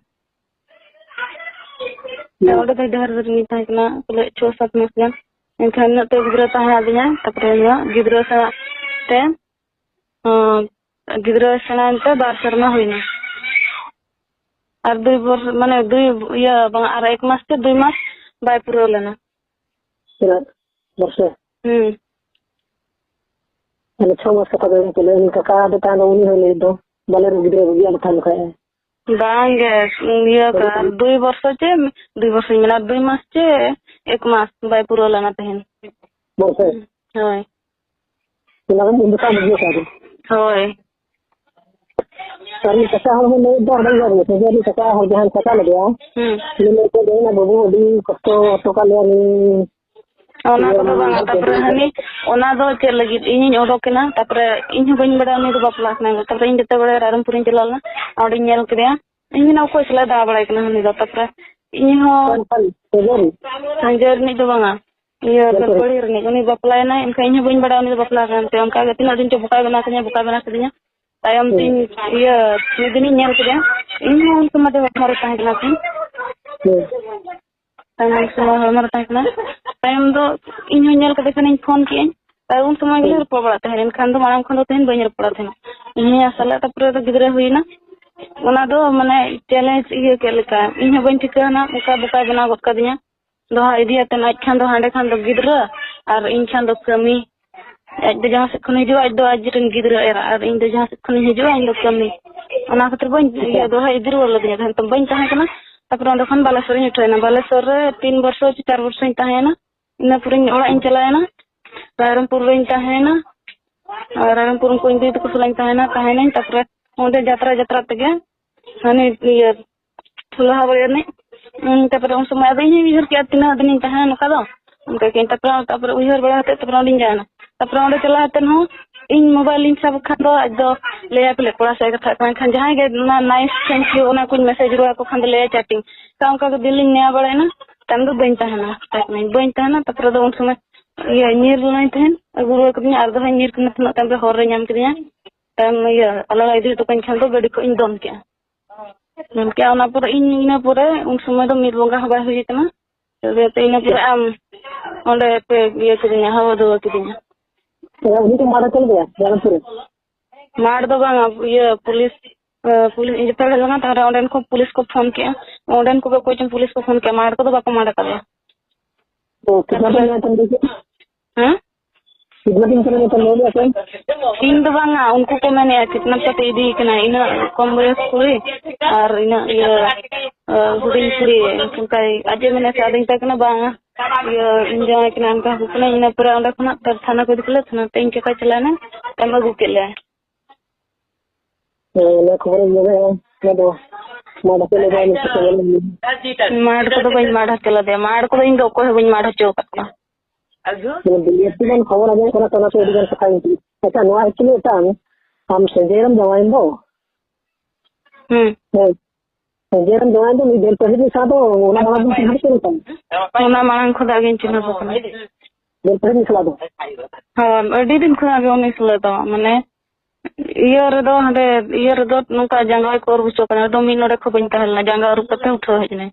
ᱦᱩᱸ᱾ ᱚᱸᱰᱮ ᱫᱚ ᱰᱷᱮᱨ ᱫᱤᱱ ᱜᱤᱧ ᱛᱟᱦᱮᱸ ᱠᱟᱱᱟ, ᱯᱟᱞᱮ ᱪᱷᱚ ᱥᱟᱛ ᱢᱟᱥ ᱜᱟᱱ᱾ ᱮᱱᱠᱷᱟᱱ ᱩᱱᱟᱹᱜ ᱛᱮ ᱜᱤᱫᱽᱨᱟᱹ ᱛᱟᱦᱮᱸ ᱟᱹᱫᱤᱧᱟ, ᱛᱟᱯᱚᱨᱮ ᱤᱧᱟᱹᱜ ᱜᱤᱫᱽᱨᱟᱹ ᱥᱟᱞᱟᱜ ᱛᱮ ᱚ, ᱜᱤᱫᱽᱨᱟᱹ ᱥᱮᱬᱟᱭᱮᱱ ᱛᱮ ᱵᱟᱨ ᱥᱮᱨᱢᱟ ᱦᱩᱭᱱᱟ᱾ ᱟᱨ ᱫᱩᱭ ᱵᱚᱨ-, ᱢᱟᱱᱮ ᱫᱩᱭ, ᱤᱭᱟᱹ, ᱵᱟᱝ, ᱟᱨ ᱮᱠ ᱢᱟᱥ ᱥᱮ ᱫᱩᱭ ᱢᱟᱥ ᱵᱟᱭ ᱯᱩᱨᱟᱹᱣ ᱞᱮᱱᱟ᱾ ᱛᱤᱱᱟᱹᱜ? ᱵᱚᱨᱥᱮ? ᱦᱩᱸ᱾ ᱛᱟᱦᱞᱮ ᱪᱷᱚ ᱢᱟᱥ ᱠᱟᱛᱷᱟ ᱫᱚ ᱩᱱᱠᱩ ᱞᱟᱹᱭ, ᱩᱱᱤ ᱠᱟᱠᱟ ᱫᱚ ᱛᱟᱦᱞᱮ ᱩᱱᱤ ᱦᱚᱸᱭ ᱞᱟᱹᱭᱮᱫ ᱫᱚ, ᱵᱟᱞᱮ ᱨᱩᱜᱤ ᱫᱚ ᱨᱩᱜᱤ ᱟᱞᱮ ᱛᱟᱦᱮᱱ ᱠᱷᱟᱡ᱾ ᱵᱟᱝ ᱜᱮ, ᱤᱭᱟᱹ ᱠᱟ-, ᱟᱨ ᱫᱩᱭ ᱵᱚᱨᱥᱚ ᱪᱮ, ᱫᱩᱭ ᱵᱚᱨᱥᱚᱧ ᱢᱮᱱᱟ, ᱫᱩᱭ ᱢᱟᱥ ᱪᱮ ᱮᱠ ᱢᱟᱥ ᱵᱟᱭ ᱯᱩᱨᱟᱹᱣ ᱞᱮᱱᱟ ᱛᱟᱦᱮᱱ᱾ ᱵᱚᱨᱥᱮ? ᱦᱳᱭ᱾ ᱚᱱᱟ ᱠᱚ ᱩᱱ ᱡᱚᱠᱷᱟᱡ ᱵᱩᱡᱷᱟᱹᱣ ᱠᱟᱜ ᱜᱮ᱾ ᱦᱳᱭ᱾ ᱟᱨ ᱢᱤᱫ ᱠᱟᱛᱷᱟ ᱦᱚᱲ ᱦᱚᱸ ᱞᱟᱹᱭ ᱫᱚ ᱦᱟᱲᱟᱢ ᱜᱮ, ᱥᱮ ᱩᱱᱤ ᱠᱟᱠᱟ ᱦᱚᱲ ᱡᱟᱦᱟᱸᱭ ᱠᱟᱠᱟ ᱞᱮᱫᱮᱭᱟ, ᱦᱩᱸ᱾ ᱩᱱᱤ ᱞᱟᱹᱭ ᱠᱮᱫ ᱫᱚ, "ᱚᱱᱟ ᱵᱟᱹᱵᱩ ᱟᱹᱰᱤ ᱠᱚᱥᱴᱚ ᱦᱚᱴᱚ ᱠᱟᱜ ᱞᱮᱭᱟ ᱩᱱᱤ᱾" ᱚᱱᱟ ᱤᱭᱟᱹ ᱠᱚᱫᱚ ᱢᱟᱱᱮ ᱵᱟᱝᱟ, ᱦᱟᱨᱠᱮᱛ ᱛᱟᱯᱚᱨᱮ ᱦᱟᱱᱤ, ᱚᱱᱟ ᱫᱚ ᱪᱮᱫ ᱞᱟᱹᱜᱤᱫ ᱤᱧᱤᱧ ᱚᱰᱚᱠ ᱮᱱᱟ, ᱛᱟᱯᱚᱨᱮ ᱤᱧ ᱦᱚᱸ ᱵᱟᱹᱧ ᱵᱟᱲᱟᱭᱟ ᱩᱱᱤ ᱫᱚ ᱵᱟᱯᱞᱟ ᱠᱟᱱᱟᱭ, ᱛᱟᱯᱚᱨᱮ ᱤᱧ ᱡᱚᱛᱚ ᱵᱟᱲᱟᱭᱟ ᱨᱟᱭᱨᱚᱝᱯᱩᱨᱤᱧ ᱪᱟᱞᱟᱣ ᱞᱮᱱᱟ, ᱚᱸᱰᱮᱧ ᱧᱮᱞ ᱠᱮᱫᱮᱭᱟ, ᱤᱧ ᱢᱮᱱᱟ ᱚᱠᱚᱭ ᱥᱟᱞᱟᱜ ᱫᱟᱬᱟ ᱵᱟᱲᱟᱭ ᱠᱟᱱᱟ ᱩᱱᱤ ᱫᱚ, ᱛᱟᱯᱚᱨᱮ ᱤᱧ ᱦᱚᱸ ᱚᱱᱠᱟᱱ ᱥᱟᱹᱜᱟᱹᱭ? ᱥᱟᱹᱜᱟᱹᱭ ᱨᱤᱱᱤᱡ ᱫᱚ ᱵᱟᱝᱟ, ᱤᱭᱟᱹ, ᱪᱮᱫ ᱠᱚ? ᱵᱮᱞᱯᱟᱹᱲᱤ ᱨᱤᱱᱤᱡ᱾ ᱩᱱᱤ ᱵᱟᱯᱞᱟᱭᱮᱱᱟᱭ, ᱮᱱᱠᱷᱟᱱ ᱤᱧ ᱦᱚᱸ ᱵᱟᱹᱧ ᱵᱟᱲᱟᱭᱟ ᱩᱱᱤ ᱫᱚ ᱵᱟᱯᱞᱟ ᱠᱟᱱᱛᱮ᱾ ᱚᱱᱠᱟ ᱜᱮ ᱛᱤᱱᱟᱹᱜ ᱫᱤᱱ ᱪᱚ ᱵᱚᱠᱟᱭ ᱵᱮᱱᱟᱣ ᱠᱤᱫᱤᱧᱟ, ᱵᱚᱠᱟᱭ ᱵᱮᱱᱟᱣ ᱠᱤᱫᱤᱧᱟ᱾ ᱛᱟᱭᱚᱢ ᱦᱩᱸ᱾ ᱛᱤᱧ, ᱤᱭᱟᱹ, ᱢᱤᱫ ᱫᱤᱱᱤᱧ ᱧᱮᱞ ᱠᱮᱫᱮᱭᱟ᱾ ᱤᱧ ᱦᱚᱸ ᱩᱱ ᱥᱚᱢᱚᱭ ᱫᱚ ᱦᱚᱲᱢᱚ ᱨᱮ ᱛᱟᱦᱮᱸ ᱠᱟᱱᱟ ᱥᱮ᱾ ᱦᱩᱸ᱾ ᱛᱟᱭᱚᱢ ᱥᱚᱢᱚᱭ ᱦᱚᱲᱢᱚ ᱨᱮ ᱛᱟᱦᱮᱸ ᱠᱟᱱᱟ᱾ ᱛᱟᱭᱚᱢ ᱫᱚ ᱤᱧ ᱦᱚᱸ ᱧᱮᱞ ᱠᱮᱫᱮ ᱠᱷᱟᱱᱤᱧ ᱯᱷᱳᱱ ᱠᱮᱜᱼᱟᱹᱧ᱾ ᱟᱨ ᱩᱱ ᱥᱚᱢᱚᱭ ᱜᱮᱞᱮ ᱦᱩᱸ᱾ ᱨᱚᱯᱚᱲ ᱵᱟᱲᱟᱜ ᱛᱟᱦᱮᱸᱫ᱾ ᱮᱱᱠᱷᱟᱱ ᱫᱚ ᱢᱟᱲᱟᱝ ᱠᱷᱚᱱ ᱫᱚ ᱛᱟᱦᱮᱸᱫ ᱵᱟᱹᱧ ᱨᱚᱯᱚᱲᱟ ᱛᱟᱦᱮᱸᱫ᱾ ᱤᱧ ᱦᱚᱸᱧ ᱟᱥᱟ ᱞᱮᱫ, ᱛᱟᱨᱯᱚᱨᱮ ᱫᱚ ᱜᱤᱫᱽᱨᱟᱹ ᱦᱩᱭᱮᱱᱟ᱾ ᱚᱱᱟ ᱫᱚ ᱢᱟᱱᱮ challenge ᱤᱭᱟᱹ ᱠᱮᱫ ᱞᱮᱠᱟ᱾ ᱤᱧ ᱦᱚᱸ ᱵᱟᱹᱧ ᱴᱷᱤᱠᱟᱹ ᱟᱱᱟ, ᱚᱱᱠᱟ ᱵᱚᱠᱟᱭ ᱵᱮᱱᱟᱣ ᱜᱚᱫ ᱠᱟᱫᱤᱧᱟ᱾ ᱫᱚᱦᱟ ᱤᱫᱤᱭᱟᱛᱮᱫ ᱟᱡ ᱠᱷᱟᱱ ᱫᱚ ᱦᱟᱸᱰᱮ ᱠᱷᱟᱱ ᱫᱚ ᱜᱤᱫᱽᱨᱟᱹ ᱟᱨ ᱤᱧ ᱠᱷᱟᱱ ᱫᱚ ᱠᱟᱹᱢᱤ᱾ ᱟᱡ ᱫᱚ ᱡᱟᱦᱟᱸ ᱥᱮᱫ ᱠᱷᱚᱱ ᱦᱤᱡᱩᱜᱼᱟ, ᱟᱡ ᱫᱚ ᱟᱡ ᱨᱮᱱ ᱜᱤᱫᱽᱨᱟᱹ ᱮᱨᱟ, ᱟᱨ ᱤᱧ ᱫᱚ ᱡᱟᱦᱟᱸ ᱥᱮᱫ ᱠᱷᱚᱱᱤᱧ ᱦᱤᱡᱩᱜᱼᱟ, ᱤᱧ ᱫᱚ ᱠᱟᱹᱢᱤ᱾ ᱚᱱᱟ ᱠᱷᱟᱹᱛᱤᱨ ᱵᱟᱹᱧ, ᱤᱭᱟᱹ, ᱫᱚᱦᱟ ᱤᱫᱤ ᱨᱩᱣᱟᱹᱲ ᱞᱮᱫᱤᱧᱟ, ᱛᱟᱦᱮᱸ ᱵᱟᱹᱧ ᱛᱟᱦᱮᱸ ᱠᱟᱱᱟ᱾ ᱛᱟᱨᱯᱚᱨᱮ ᱚᱸᱰᱮ ᱠᱷᱚᱱ ᱵᱟᱞᱮᱥᱚᱨᱤᱧ ᱩᱴᱷᱟᱹᱣᱮᱱᱟ᱾ ᱵᱟᱞᱮᱥᱚᱨ ᱨᱮ ᱛᱤᱱ ᱵᱚᱨᱥᱚ ᱪᱮ ᱪᱟᱨ ᱵᱚᱨᱥᱚᱧ ᱛᱟᱦᱮᱸᱭᱮᱱᱟ᱾ ᱤᱱᱟᱹ ᱯᱚᱨᱮᱧ ᱚᱲᱟᱜ ᱤᱧ ᱪᱟᱞᱟᱣᱮᱱᱟ᱾ ᱨᱟᱭᱨᱚᱝᱯᱩᱨ ᱨᱮᱧ ᱛᱟᱦᱮᱸᱭᱮᱱᱟ᱾ ᱟᱨ ᱨᱟᱭᱨᱚᱝᱯᱩᱨ ᱩᱱᱠᱩ ᱤᱧ ᱫᱤᱫᱤ ᱛᱟᱠᱚ ᱥᱟᱞᱟᱜ ᱤᱧ ᱛᱟᱦᱮᱸᱭᱮᱱᱟ, ᱛᱟᱦᱮᱸᱭᱮᱱᱟᱹᱧ᱾ ᱛᱟᱨᱯᱚᱨᱮ ᱚᱸᱰᱮ ᱡᱟᱛᱨᱟ, ᱡᱟᱛᱨᱟ ᱛᱮᱜᱮ ᱦᱟᱱᱮ, ᱤᱭᱟᱹ, ᱞᱟᱦᱟ ᱵᱟᱲᱟᱭ ᱮᱱᱮᱡ, ᱩᱸ, ᱛᱟᱨᱯᱚᱨᱮ ᱩᱱ ᱥᱚᱢᱚᱭ ᱟᱫᱚ ᱤᱧ ᱦᱚᱸᱧ ᱩᱭᱦᱟᱹᱨ ᱠᱮᱜᱼᱟ, ᱛᱤᱱᱟᱹᱜ ᱫᱤᱱᱤᱧ ᱛᱟᱦᱮᱸᱱᱟ ᱱᱚᱝᱠᱟ ᱫᱚ, ᱚᱱᱠᱟ ᱜᱮ᱾ ᱛᱟᱨᱯᱚᱨᱮ, ᱛᱟᱨᱯᱚᱨᱮ ᱩᱭᱦᱟᱹᱨ ᱵᱟᱲᱟ ᱠᱟᱛᱮ, ᱛᱟᱨᱯᱚᱨᱮ ᱚᱸᱰᱮᱧ ᱡᱟᱣᱟᱭᱮᱱᱟ᱾ ᱛᱟᱨᱯᱚᱨᱮ ᱚᱸᱰᱮ ᱪᱟᱞᱟᱣ ᱠᱟᱛᱮ ᱦᱚᱸ ᱤᱧ mobile ᱤᱧ ᱥᱟᱵ ᱠᱷᱟᱱ ᱫᱚ ᱟᱡ ᱫᱚ ᱞᱟᱹᱭᱟᱭ ᱯᱟᱞᱮ ᱠᱚᱲᱟ ᱥᱟᱶ ᱠᱟᱛᱷᱟᱜ ᱠᱟᱱᱟ, ᱮᱱᱠᱷᱟᱱ ᱡᱟᱦᱟᱸᱭ ᱜᱮ ᱚᱱᱟ nice, thank you, ᱚᱱᱟ ᱠᱚᱧ message ᱨᱩᱣᱟᱹᱲ ᱟᱠᱚ ᱠᱷᱟᱱ ᱫᱚ ᱞᱟᱹᱭᱟᱭ chatting᱾ ᱛᱟ ᱚᱱᱠᱟ ᱜᱮ ᱫᱤᱱ ᱞᱤᱧ ᱱᱮᱭᱟᱣ ᱵᱟᱲᱟᱭᱮᱱᱟ, ᱛᱟᱭᱚᱢ ᱫᱚ ᱵᱟᱹᱧ ᱛᱟᱦᱮᱸᱱᱟ, ᱛᱟᱨᱯᱚᱨᱮ ᱫᱚ ᱩᱱ ᱥᱚᱢᱚᱭ ᱤᱭᱟᱹ ᱧᱤᱨ ᱞᱮᱱᱟᱭ ᱛᱟᱦᱮᱸᱱ, ᱟᱹᱜᱩ ᱨᱩᱣᱟᱹᱲ ᱠᱟᱫᱤᱧᱟ, ᱟᱨ ᱫᱚᱦᱲᱟᱧ ᱧᱤᱨ ᱠᱟᱱᱟ ᱛᱟᱦᱮᱸᱱ, ᱛᱟᱭᱚᱢ ᱨᱮ ᱦᱚᱨ ᱨᱮ ᱧᱟᱢ ᱠᱮᱫᱤᱧᱟ᱾ ᱛᱟᱭᱚᱢ ᱤᱭᱟᱹ ᱟᱞᱟᱲᱟ ᱤᱫᱤ ᱦᱚᱴᱚ ᱠᱟᱹᱧ ᱠᱷᱟᱱ ᱫᱚ ᱜᱟᱹᱰᱤ ᱠᱷᱚᱡ ᱤᱧ ᱫᱚᱱ ᱠᱮᱜᱼᱟ᱾ ᱫᱚᱱ ᱠᱮᱜᱼᱟ, ᱚᱱᱟ ᱯᱚᱨᱮ ᱤᱧ ᱤᱱᱟᱹ ᱯᱚᱨᱮ ᱩᱱ ᱥᱚᱢᱚᱭ ᱫᱚ ᱢᱤᱫ ᱵᱚᱸᱜᱟ ᱦᱚᱸ ᱵᱟᱭ ᱦᱩᱭ ᱠᱟᱱᱟ᱾ ᱛᱚᱵᱮ ᱛᱚ ᱤᱱᱟᱹ ᱯᱚᱨᱮ ᱟᱢ ᱚᱸᱰᱮ ᱯᱮ ᱤᱭᱟᱹ ᱠᱤᱫᱤᱧᱟ, ᱦᱟᱣᱟ ᱫᱩᱣᱟᱹ ᱠᱤᱫᱤᱧᱟ᱾ ᱦᱮᱸ, ᱩᱱᱤ ᱫᱚ ᱢᱟᱲ ᱦᱚᱪᱚ ᱞᱮᱫᱮᱭᱟ, ᱡᱟᱱᱟᱢ ᱯᱩᱨᱮ᱾ ᱢᱟᱲ ᱫᱚ ᱵᱟᱝᱟ, ᱤᱭᱟᱹ ᱯᱩᱞᱤᱥ, ᱮ, ᱯᱩᱞᱤᱥ ᱤᱧ ᱡᱚᱛᱚ ᱦᱚᱲ ᱞᱮᱱᱟ, ᱛᱟᱦᱞᱮ ᱚᱸᱰᱮᱱ ᱠᱚ ᱯᱩᱞᱤᱥ ᱠᱚ ᱯᱷᱳᱱ ᱠᱮᱜᱼᱟ᱾ ᱚᱸᱰᱮᱱ ᱠᱚᱜᱮ ᱚᱠᱚᱭ ᱪᱚᱝ ᱯᱩᱞᱤᱥ ᱠᱚ ᱯᱷᱳᱱ ᱠᱮᱜᱼᱟ, ᱢᱟᱲ ᱠᱚᱫᱚ ᱵᱟᱠᱚ ᱢᱟᱲ ᱠᱟᱫᱮᱭᱟ᱾ ᱚ, ᱠᱤᱛᱱᱟ ᱯᱚᱭᱥᱟ ᱛᱩᱢ ᱫᱮᱠᱷᱮ? ᱦᱮᱸ? ᱠᱤᱛᱱᱟ ᱫᱤᱱ ᱠᱚᱨᱮ ᱛᱩᱢ ᱞᱟᱹᱭ ᱞᱮᱜᱼᱟ ᱥᱮ? ᱤᱧ ᱫᱚ ᱵᱟᱝᱟ, ᱩᱱᱠᱩ ᱠᱚ ᱢᱮᱱᱮᱜᱼᱟ, ᱠᱤᱰᱱᱮᱯ ᱠᱟᱛᱮ ᱤᱫᱤᱭᱮ ᱠᱟᱱᱟ, ᱤᱱᱟᱹᱜ ᱠᱚᱢ ᱵᱚᱭᱚᱥ ᱠᱩᱲᱤ ᱟᱨ ᱤᱱᱟᱹᱜ ᱤᱭᱟᱹ, ᱟ, ᱦᱩᱰᱤᱧ ᱠᱩᱲᱤ, ᱚᱱᱠᱟᱭ ᱟᱡ ᱮ ᱢᱮᱱᱮᱫ ᱛᱟᱦᱮᱸ, ᱟᱫᱚᱧ ᱢᱮᱛᱟᱭ ᱠᱟᱱᱟ, "ᱵᱟᱝᱟ, ᱤᱭᱟᱹ, ᱤᱧ ᱡᱟᱶᱟᱭ ᱠᱟᱱᱟ, ᱚᱱᱠᱟ ᱟᱹᱜᱩ ᱠᱟᱱᱟ᱾" ᱤᱱᱟᱹ ᱯᱚᱨᱮ ᱚᱸᱰᱮ ᱠᱷᱚᱱᱟᱜ ᱛᱷᱟᱱᱟ ᱠᱚ ᱤᱫᱤ ᱠᱮᱫ ᱞᱮᱭᱟ, ᱛᱷᱟᱱᱟ ᱛᱮ ᱤᱧ ᱠᱟᱠᱟᱭ ᱪᱟᱞᱟᱣᱮᱱᱟ, ᱛᱟᱭᱚᱢ ᱟᱹᱜᱩ ᱠᱮᱫ ᱞᱮᱭᱟ᱾ ᱦᱮᱸ, ᱚᱱᱟ ᱠᱷᱚᱵᱚᱨ ᱤᱧ ᱧᱟᱢᱮᱫᱼᱟ᱾ ᱚᱱᱟ ᱫᱚ ᱢᱟᱲ ᱦᱚᱪᱚ ᱞᱮᱫᱟ, ᱩᱱᱤ ᱥᱮ ᱪᱮᱫ ᱵᱚᱞᱮ? ᱢᱟᱲ ᱠᱚᱫᱚ ᱵᱟᱹᱧ ᱢᱟᱲ ᱦᱚᱪᱚ ᱞᱮᱫᱮᱭᱟ᱾ ᱢᱟᱲ ᱠᱚᱫᱚ ᱤᱧ ᱫᱚ ᱚᱠᱚᱭ ᱦᱚᱸ ᱵᱟᱹᱧ ᱢᱟᱲ ᱦᱚᱪᱚ ᱟᱠᱟᱫ ᱠᱚᱣᱟ᱾ ᱢᱟᱱᱮ ᱵᱤᱞᱟᱹᱛᱤ ᱜᱟᱱ ᱠᱷᱚᱵᱚᱨ ᱟᱸᱡᱚᱢᱚᱜ ᱠᱟᱱᱟ ᱛᱚ, ᱚᱱᱟᱛᱮ ᱟᱹᱰᱤ ᱜᱟᱱ ᱠᱟᱛᱷᱟ ᱜᱮ᱾ ᱟᱪᱪᱷᱟ, ᱱᱚᱣᱟ actually ᱢᱤᱫᱴᱟᱝ ᱟᱢ ᱥᱮᱸᱡᱮᱨᱮᱢ ᱡᱟᱶᱟᱭᱮᱱ ᱫᱚ? ᱦᱩᱸ᱾ ᱦᱮᱸ᱾ ᱡᱮ ᱨᱮᱱ ᱡᱟᱶᱟᱭ ᱫᱚ ᱱᱩᱭ ᱵᱮᱞᱯᱟᱹᱦᱤ ᱨᱤᱱᱤᱡ ᱥᱟᱶ ᱫᱚ ᱚᱱᱟ ᱢᱟᱲᱟᱝ ᱫᱚ ᱪᱤᱱᱦᱟᱹᱯ ᱠᱟᱱᱟ ᱛᱟᱢ? ᱚᱱᱟ ᱢᱟᱲᱟᱝ ᱠᱷᱚᱱᱟᱜ ᱜᱤᱧ ᱪᱤᱱᱦᱟᱹᱯ ᱟᱠᱟᱱᱟ᱾ ᱵᱮᱞᱯᱟᱹᱦᱤ ᱨᱤᱱᱤᱡ ᱥᱟᱞᱟᱜ ᱫᱚ? ᱦᱳᱭ, ᱟᱹᱰᱤ ᱫᱤᱱ ᱠᱷᱚᱱᱟᱜ ᱜᱮ ᱩᱱᱤ ᱥᱟᱞᱟᱜ ᱫᱚ, ᱢᱟᱱᱮ, ᱤᱭᱟᱹ ᱨᱮᱫᱚ, ᱦᱟᱸᱰᱮ ᱤᱭᱟᱹ ᱨᱮᱫᱚ ᱱᱚᱝᱠᱟ ᱡᱟᱸᱜᱟ ᱠᱚ ᱟᱹᱨᱩᱵ ᱦᱚᱪᱚ ᱠᱟᱱᱟ᱾ ᱮᱠᱫᱚᱢ ᱢᱤᱫ ᱱᱚᱰᱮᱠ ᱦᱚᱸ ᱵᱟᱹᱧ ᱛᱟᱦᱮᱸ ᱞᱮᱱᱟ, ᱡᱟᱸᱜᱟ ᱟᱹᱨᱩᱵ ᱠᱟᱛᱮ ᱩᱴᱷᱟᱹᱣ ᱦᱮᱡ ᱮᱱᱟᱭ᱾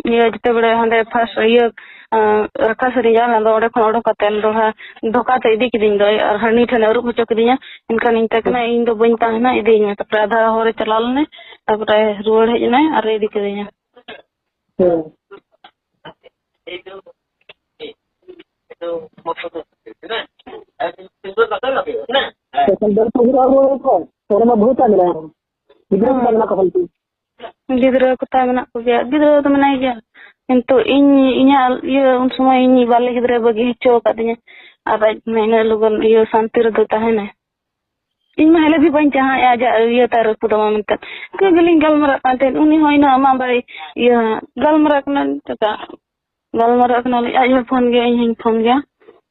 ᱤᱭᱟᱹ, ᱡᱮᱛᱮ ᱵᱮᱲᱮ ᱦᱟᱸᱰᱮ ᱯᱷᱟᱥ ᱤᱭᱟᱹ, ᱟᱸ, ᱨᱟᱠᱷᱟ ᱥᱮᱨᱮᱧ ᱡᱟᱦᱟᱸ ᱫᱚ, ᱚᱸᱰᱮ ᱠᱷᱚᱱ ᱚᱰᱚᱠ ᱠᱟᱛᱮ ᱫᱚᱲᱦᱟ ᱫᱷᱚᱠᱟ ᱛᱮ ᱤᱫᱤ ᱠᱤᱫᱤᱧ ᱫᱚᱭ, ᱟᱨ ᱦᱟᱹᱱᱤ ᱴᱷᱮᱱᱮ ᱟᱹᱨᱩᱵ ᱦᱚᱪᱚ ᱠᱤᱫᱤᱧᱟ᱾ ᱮᱱᱠᱷᱟᱱ ᱤᱧ ᱢᱮᱛᱟᱭ ᱠᱟᱱᱟ, "ᱤᱧ ᱫᱚ ᱵᱟᱹᱧ ᱛᱟᱦᱮᱱᱟ, ᱤᱫᱤᱭᱤᱧ ᱢᱮ᱾" ᱛᱟᱨᱯᱚᱨᱮ ᱟᱫᱷᱟ ᱦᱚᱨ ᱨᱮ ᱪᱟᱞᱟᱣ ᱞᱮᱱᱟᱭ, ᱛᱟᱨᱯᱚᱨᱮ ᱨᱩᱣᱟᱹᱲ ᱦᱮᱡ ᱮᱱᱟᱭ ᱟᱨ ᱤᱫᱤ ᱠᱤᱫᱤᱧᱟ᱾ ᱦᱮᱸ᱾ ᱮᱱᱠᱷᱟᱱ ᱫᱟᱹᱲ ᱠᱚ ᱦᱩᱭᱩᱜᱼᱟ, ᱨᱩᱣᱟᱹᱲ ᱠᱚ᱾ ᱚᱸᱰᱮ ᱢᱟ ᱵᱟᱹᱦᱩ ᱛᱟᱭ ᱢᱮᱱᱟᱭᱟ᱾ ᱜᱤᱫᱽᱨᱟᱹ ᱠᱚ ᱛᱟᱭ ᱢᱮᱱᱟᱜ ᱠᱚᱣᱟ ᱥᱮ ᱵᱟᱝ? ᱜᱤᱫᱽᱨᱟᱹ ᱠᱚ ᱛᱟᱭ ᱢᱮᱱᱟᱜ ᱠᱚᱜᱮᱭᱟ, ᱜᱤᱫᱽᱨᱟᱹ ᱫᱚ ᱢᱮᱱᱟᱭ ᱜᱮᱭᱟ, ᱠᱤᱱᱛᱩ ᱤᱧ, ᱤᱧᱟᱹᱜ ᱤᱭᱟᱹ, ᱩᱱ ᱥᱚᱢᱚᱭ ᱤᱧ ᱵᱟᱞᱮ ᱜᱤᱫᱽᱨᱟᱹ ᱵᱟᱹᱜᱤ ᱦᱚᱪᱚ ᱟᱠᱟᱫᱤᱧᱟ, ᱟᱨ ᱟᱡ ᱢᱟ ᱤᱱᱟᱹᱜ ᱞᱚᱜᱚᱱ ᱤᱭᱟᱹ ᱥᱟᱱᱛᱤ ᱨᱮᱫᱚ ᱛᱟᱦᱮᱱᱟᱭ᱾ ᱤᱧ ᱢᱟ ᱦᱤᱞᱳᱜ ᱜᱮ ᱵᱟᱹᱧ ᱪᱟᱦᱟᱣᱮᱫᱼᱟ ᱟᱡᱟᱜ ᱤᱭᱟᱹ ᱛᱟᱭ ᱨᱟᱹᱯᱩᱫᱚᱜ ᱢᱟ ᱢᱮᱱᱛᱮ᱾ ᱤᱱᱠᱟᱹ ᱜᱮᱞᱤᱧ ᱜᱟᱞᱢᱟᱨᱟᱜ ᱠᱟᱱ ᱛᱟᱦᱮᱸᱫ, ᱩᱱᱤ ᱦᱚᱸ ᱤᱱᱟᱹᱜ ᱟᱢᱟᱜ ᱵᱟᱭ ᱤᱭᱟᱹ, ᱜᱟᱞᱢᱟᱨᱟᱜ ᱠᱟᱱᱟ ᱪᱮᱫᱟᱜ? ᱜᱟᱞᱢᱟᱨᱟᱜ ᱠᱟᱱᱟᱞᱤᱧ, ᱟᱡ ᱦᱚᱸᱭ ᱯᱷᱳᱱ ᱜᱮᱭᱟ, ᱤᱧ ᱦᱚᱸᱧ ᱯᱷᱳᱱ ᱜᱮᱭᱟ,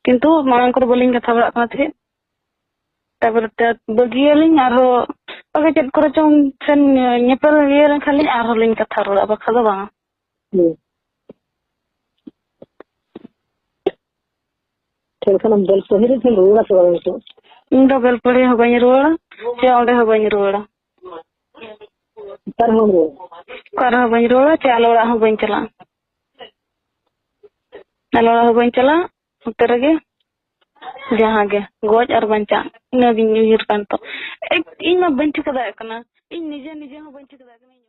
ᱠᱤᱱᱛᱩ ᱢᱟᱲᱟᱝ ᱠᱚᱨᱮ ᱵᱟᱹᱞᱤᱧ ᱠᱟᱛᱷᱟ ᱵᱟᱲᱟᱜ ᱠᱟᱱ ᱛᱟᱦᱮᱸᱫ᱾ ᱛᱟᱯᱚᱨᱮ ᱛᱮ ᱵᱟᱹᱜᱤᱭᱟᱞᱤᱧ ᱟᱨᱦᱚᱸ, ᱚᱠᱟ ᱪᱮᱫ ᱠᱚᱨᱮ ᱪᱚᱝ ᱥᱮᱱ ᱧᱮᱯᱮᱞ ᱤᱭᱟᱹ ᱞᱮᱱᱠᱷᱟᱱ ᱞᱤᱧ ᱟᱨᱦᱚᱸ ᱞᱤᱧ ᱠᱟᱛᱷᱟ ᱨᱚᱲᱟ, ᱵᱟᱠᱷᱟᱱ ᱫᱚ ᱵᱟᱝᱟ᱾ ᱦᱩᱸ᱾ ᱮᱱᱠᱷᱟᱱ ᱟᱢ ᱵᱮᱞᱯᱟᱹᱦᱤ ᱨᱮ ᱪᱮᱫ ᱮᱢ ᱨᱩᱣᱟᱹᱲᱟ ᱥᱮ ᱵᱟᱝ ᱱᱤᱛᱚᱜ? ᱤᱧ ᱫᱚ ᱵᱮᱞᱯᱟᱹᱦᱤ ᱦᱚᱸ ᱵᱟᱹᱧ ᱨᱩᱣᱟᱹᱲᱟ, ᱪᱮ ᱚᱸᱰᱮ ᱦᱚᱸ ᱵᱟᱹᱧ ᱨᱩᱣᱟᱹᱲᱟ᱾ ᱚᱠᱟ ᱨᱮᱦᱚᱸ ᱵᱟᱢ ᱨᱩᱣᱟᱹᱲᱟ? ᱚᱠᱟ ᱨᱮᱦᱚᱸ ᱵᱟᱹᱧ ᱨᱩᱣᱟᱹᱲᱟ, ᱪᱮ ᱟᱞᱮ ᱚᱲᱟᱜ ᱦᱚᱸ ᱵᱟᱹᱧ ᱪᱟᱞᱟᱜᱼᱟ᱾ ᱟᱞᱮ ᱚᱲᱟᱜ ᱦᱚᱸ ᱵᱟᱹᱧ ᱪᱟᱞᱟᱜᱼᱟ, ᱚᱱᱛᱮ ᱨᱮᱜᱮ ᱡᱟᱦᱟᱸ ᱜᱮ, ᱜᱚᱡ ᱟᱨ ᱵᱟᱧᱪᱟᱜ, ᱤᱱᱟᱹᱜᱤᱧ ᱩᱭᱦᱟᱹᱨ ᱠᱟᱱ ᱛᱚ᱾ ᱮ, ᱤᱧ ᱢᱟ ᱵᱟᱹᱧ ᱴᱷᱤᱠᱟᱹ ᱫᱟᱲᱮᱭᱟᱜ ᱠᱟᱱᱟ, ᱤᱧ ᱱᱤᱡᱮ, ᱱᱤᱡᱮ ᱦᱚᱸ ᱵᱟᱹᱧ ᱴᱷᱤᱠᱟᱹ ᱫᱟᱲᱮᱭᱟᱜ ᱠᱟᱱᱟ᱾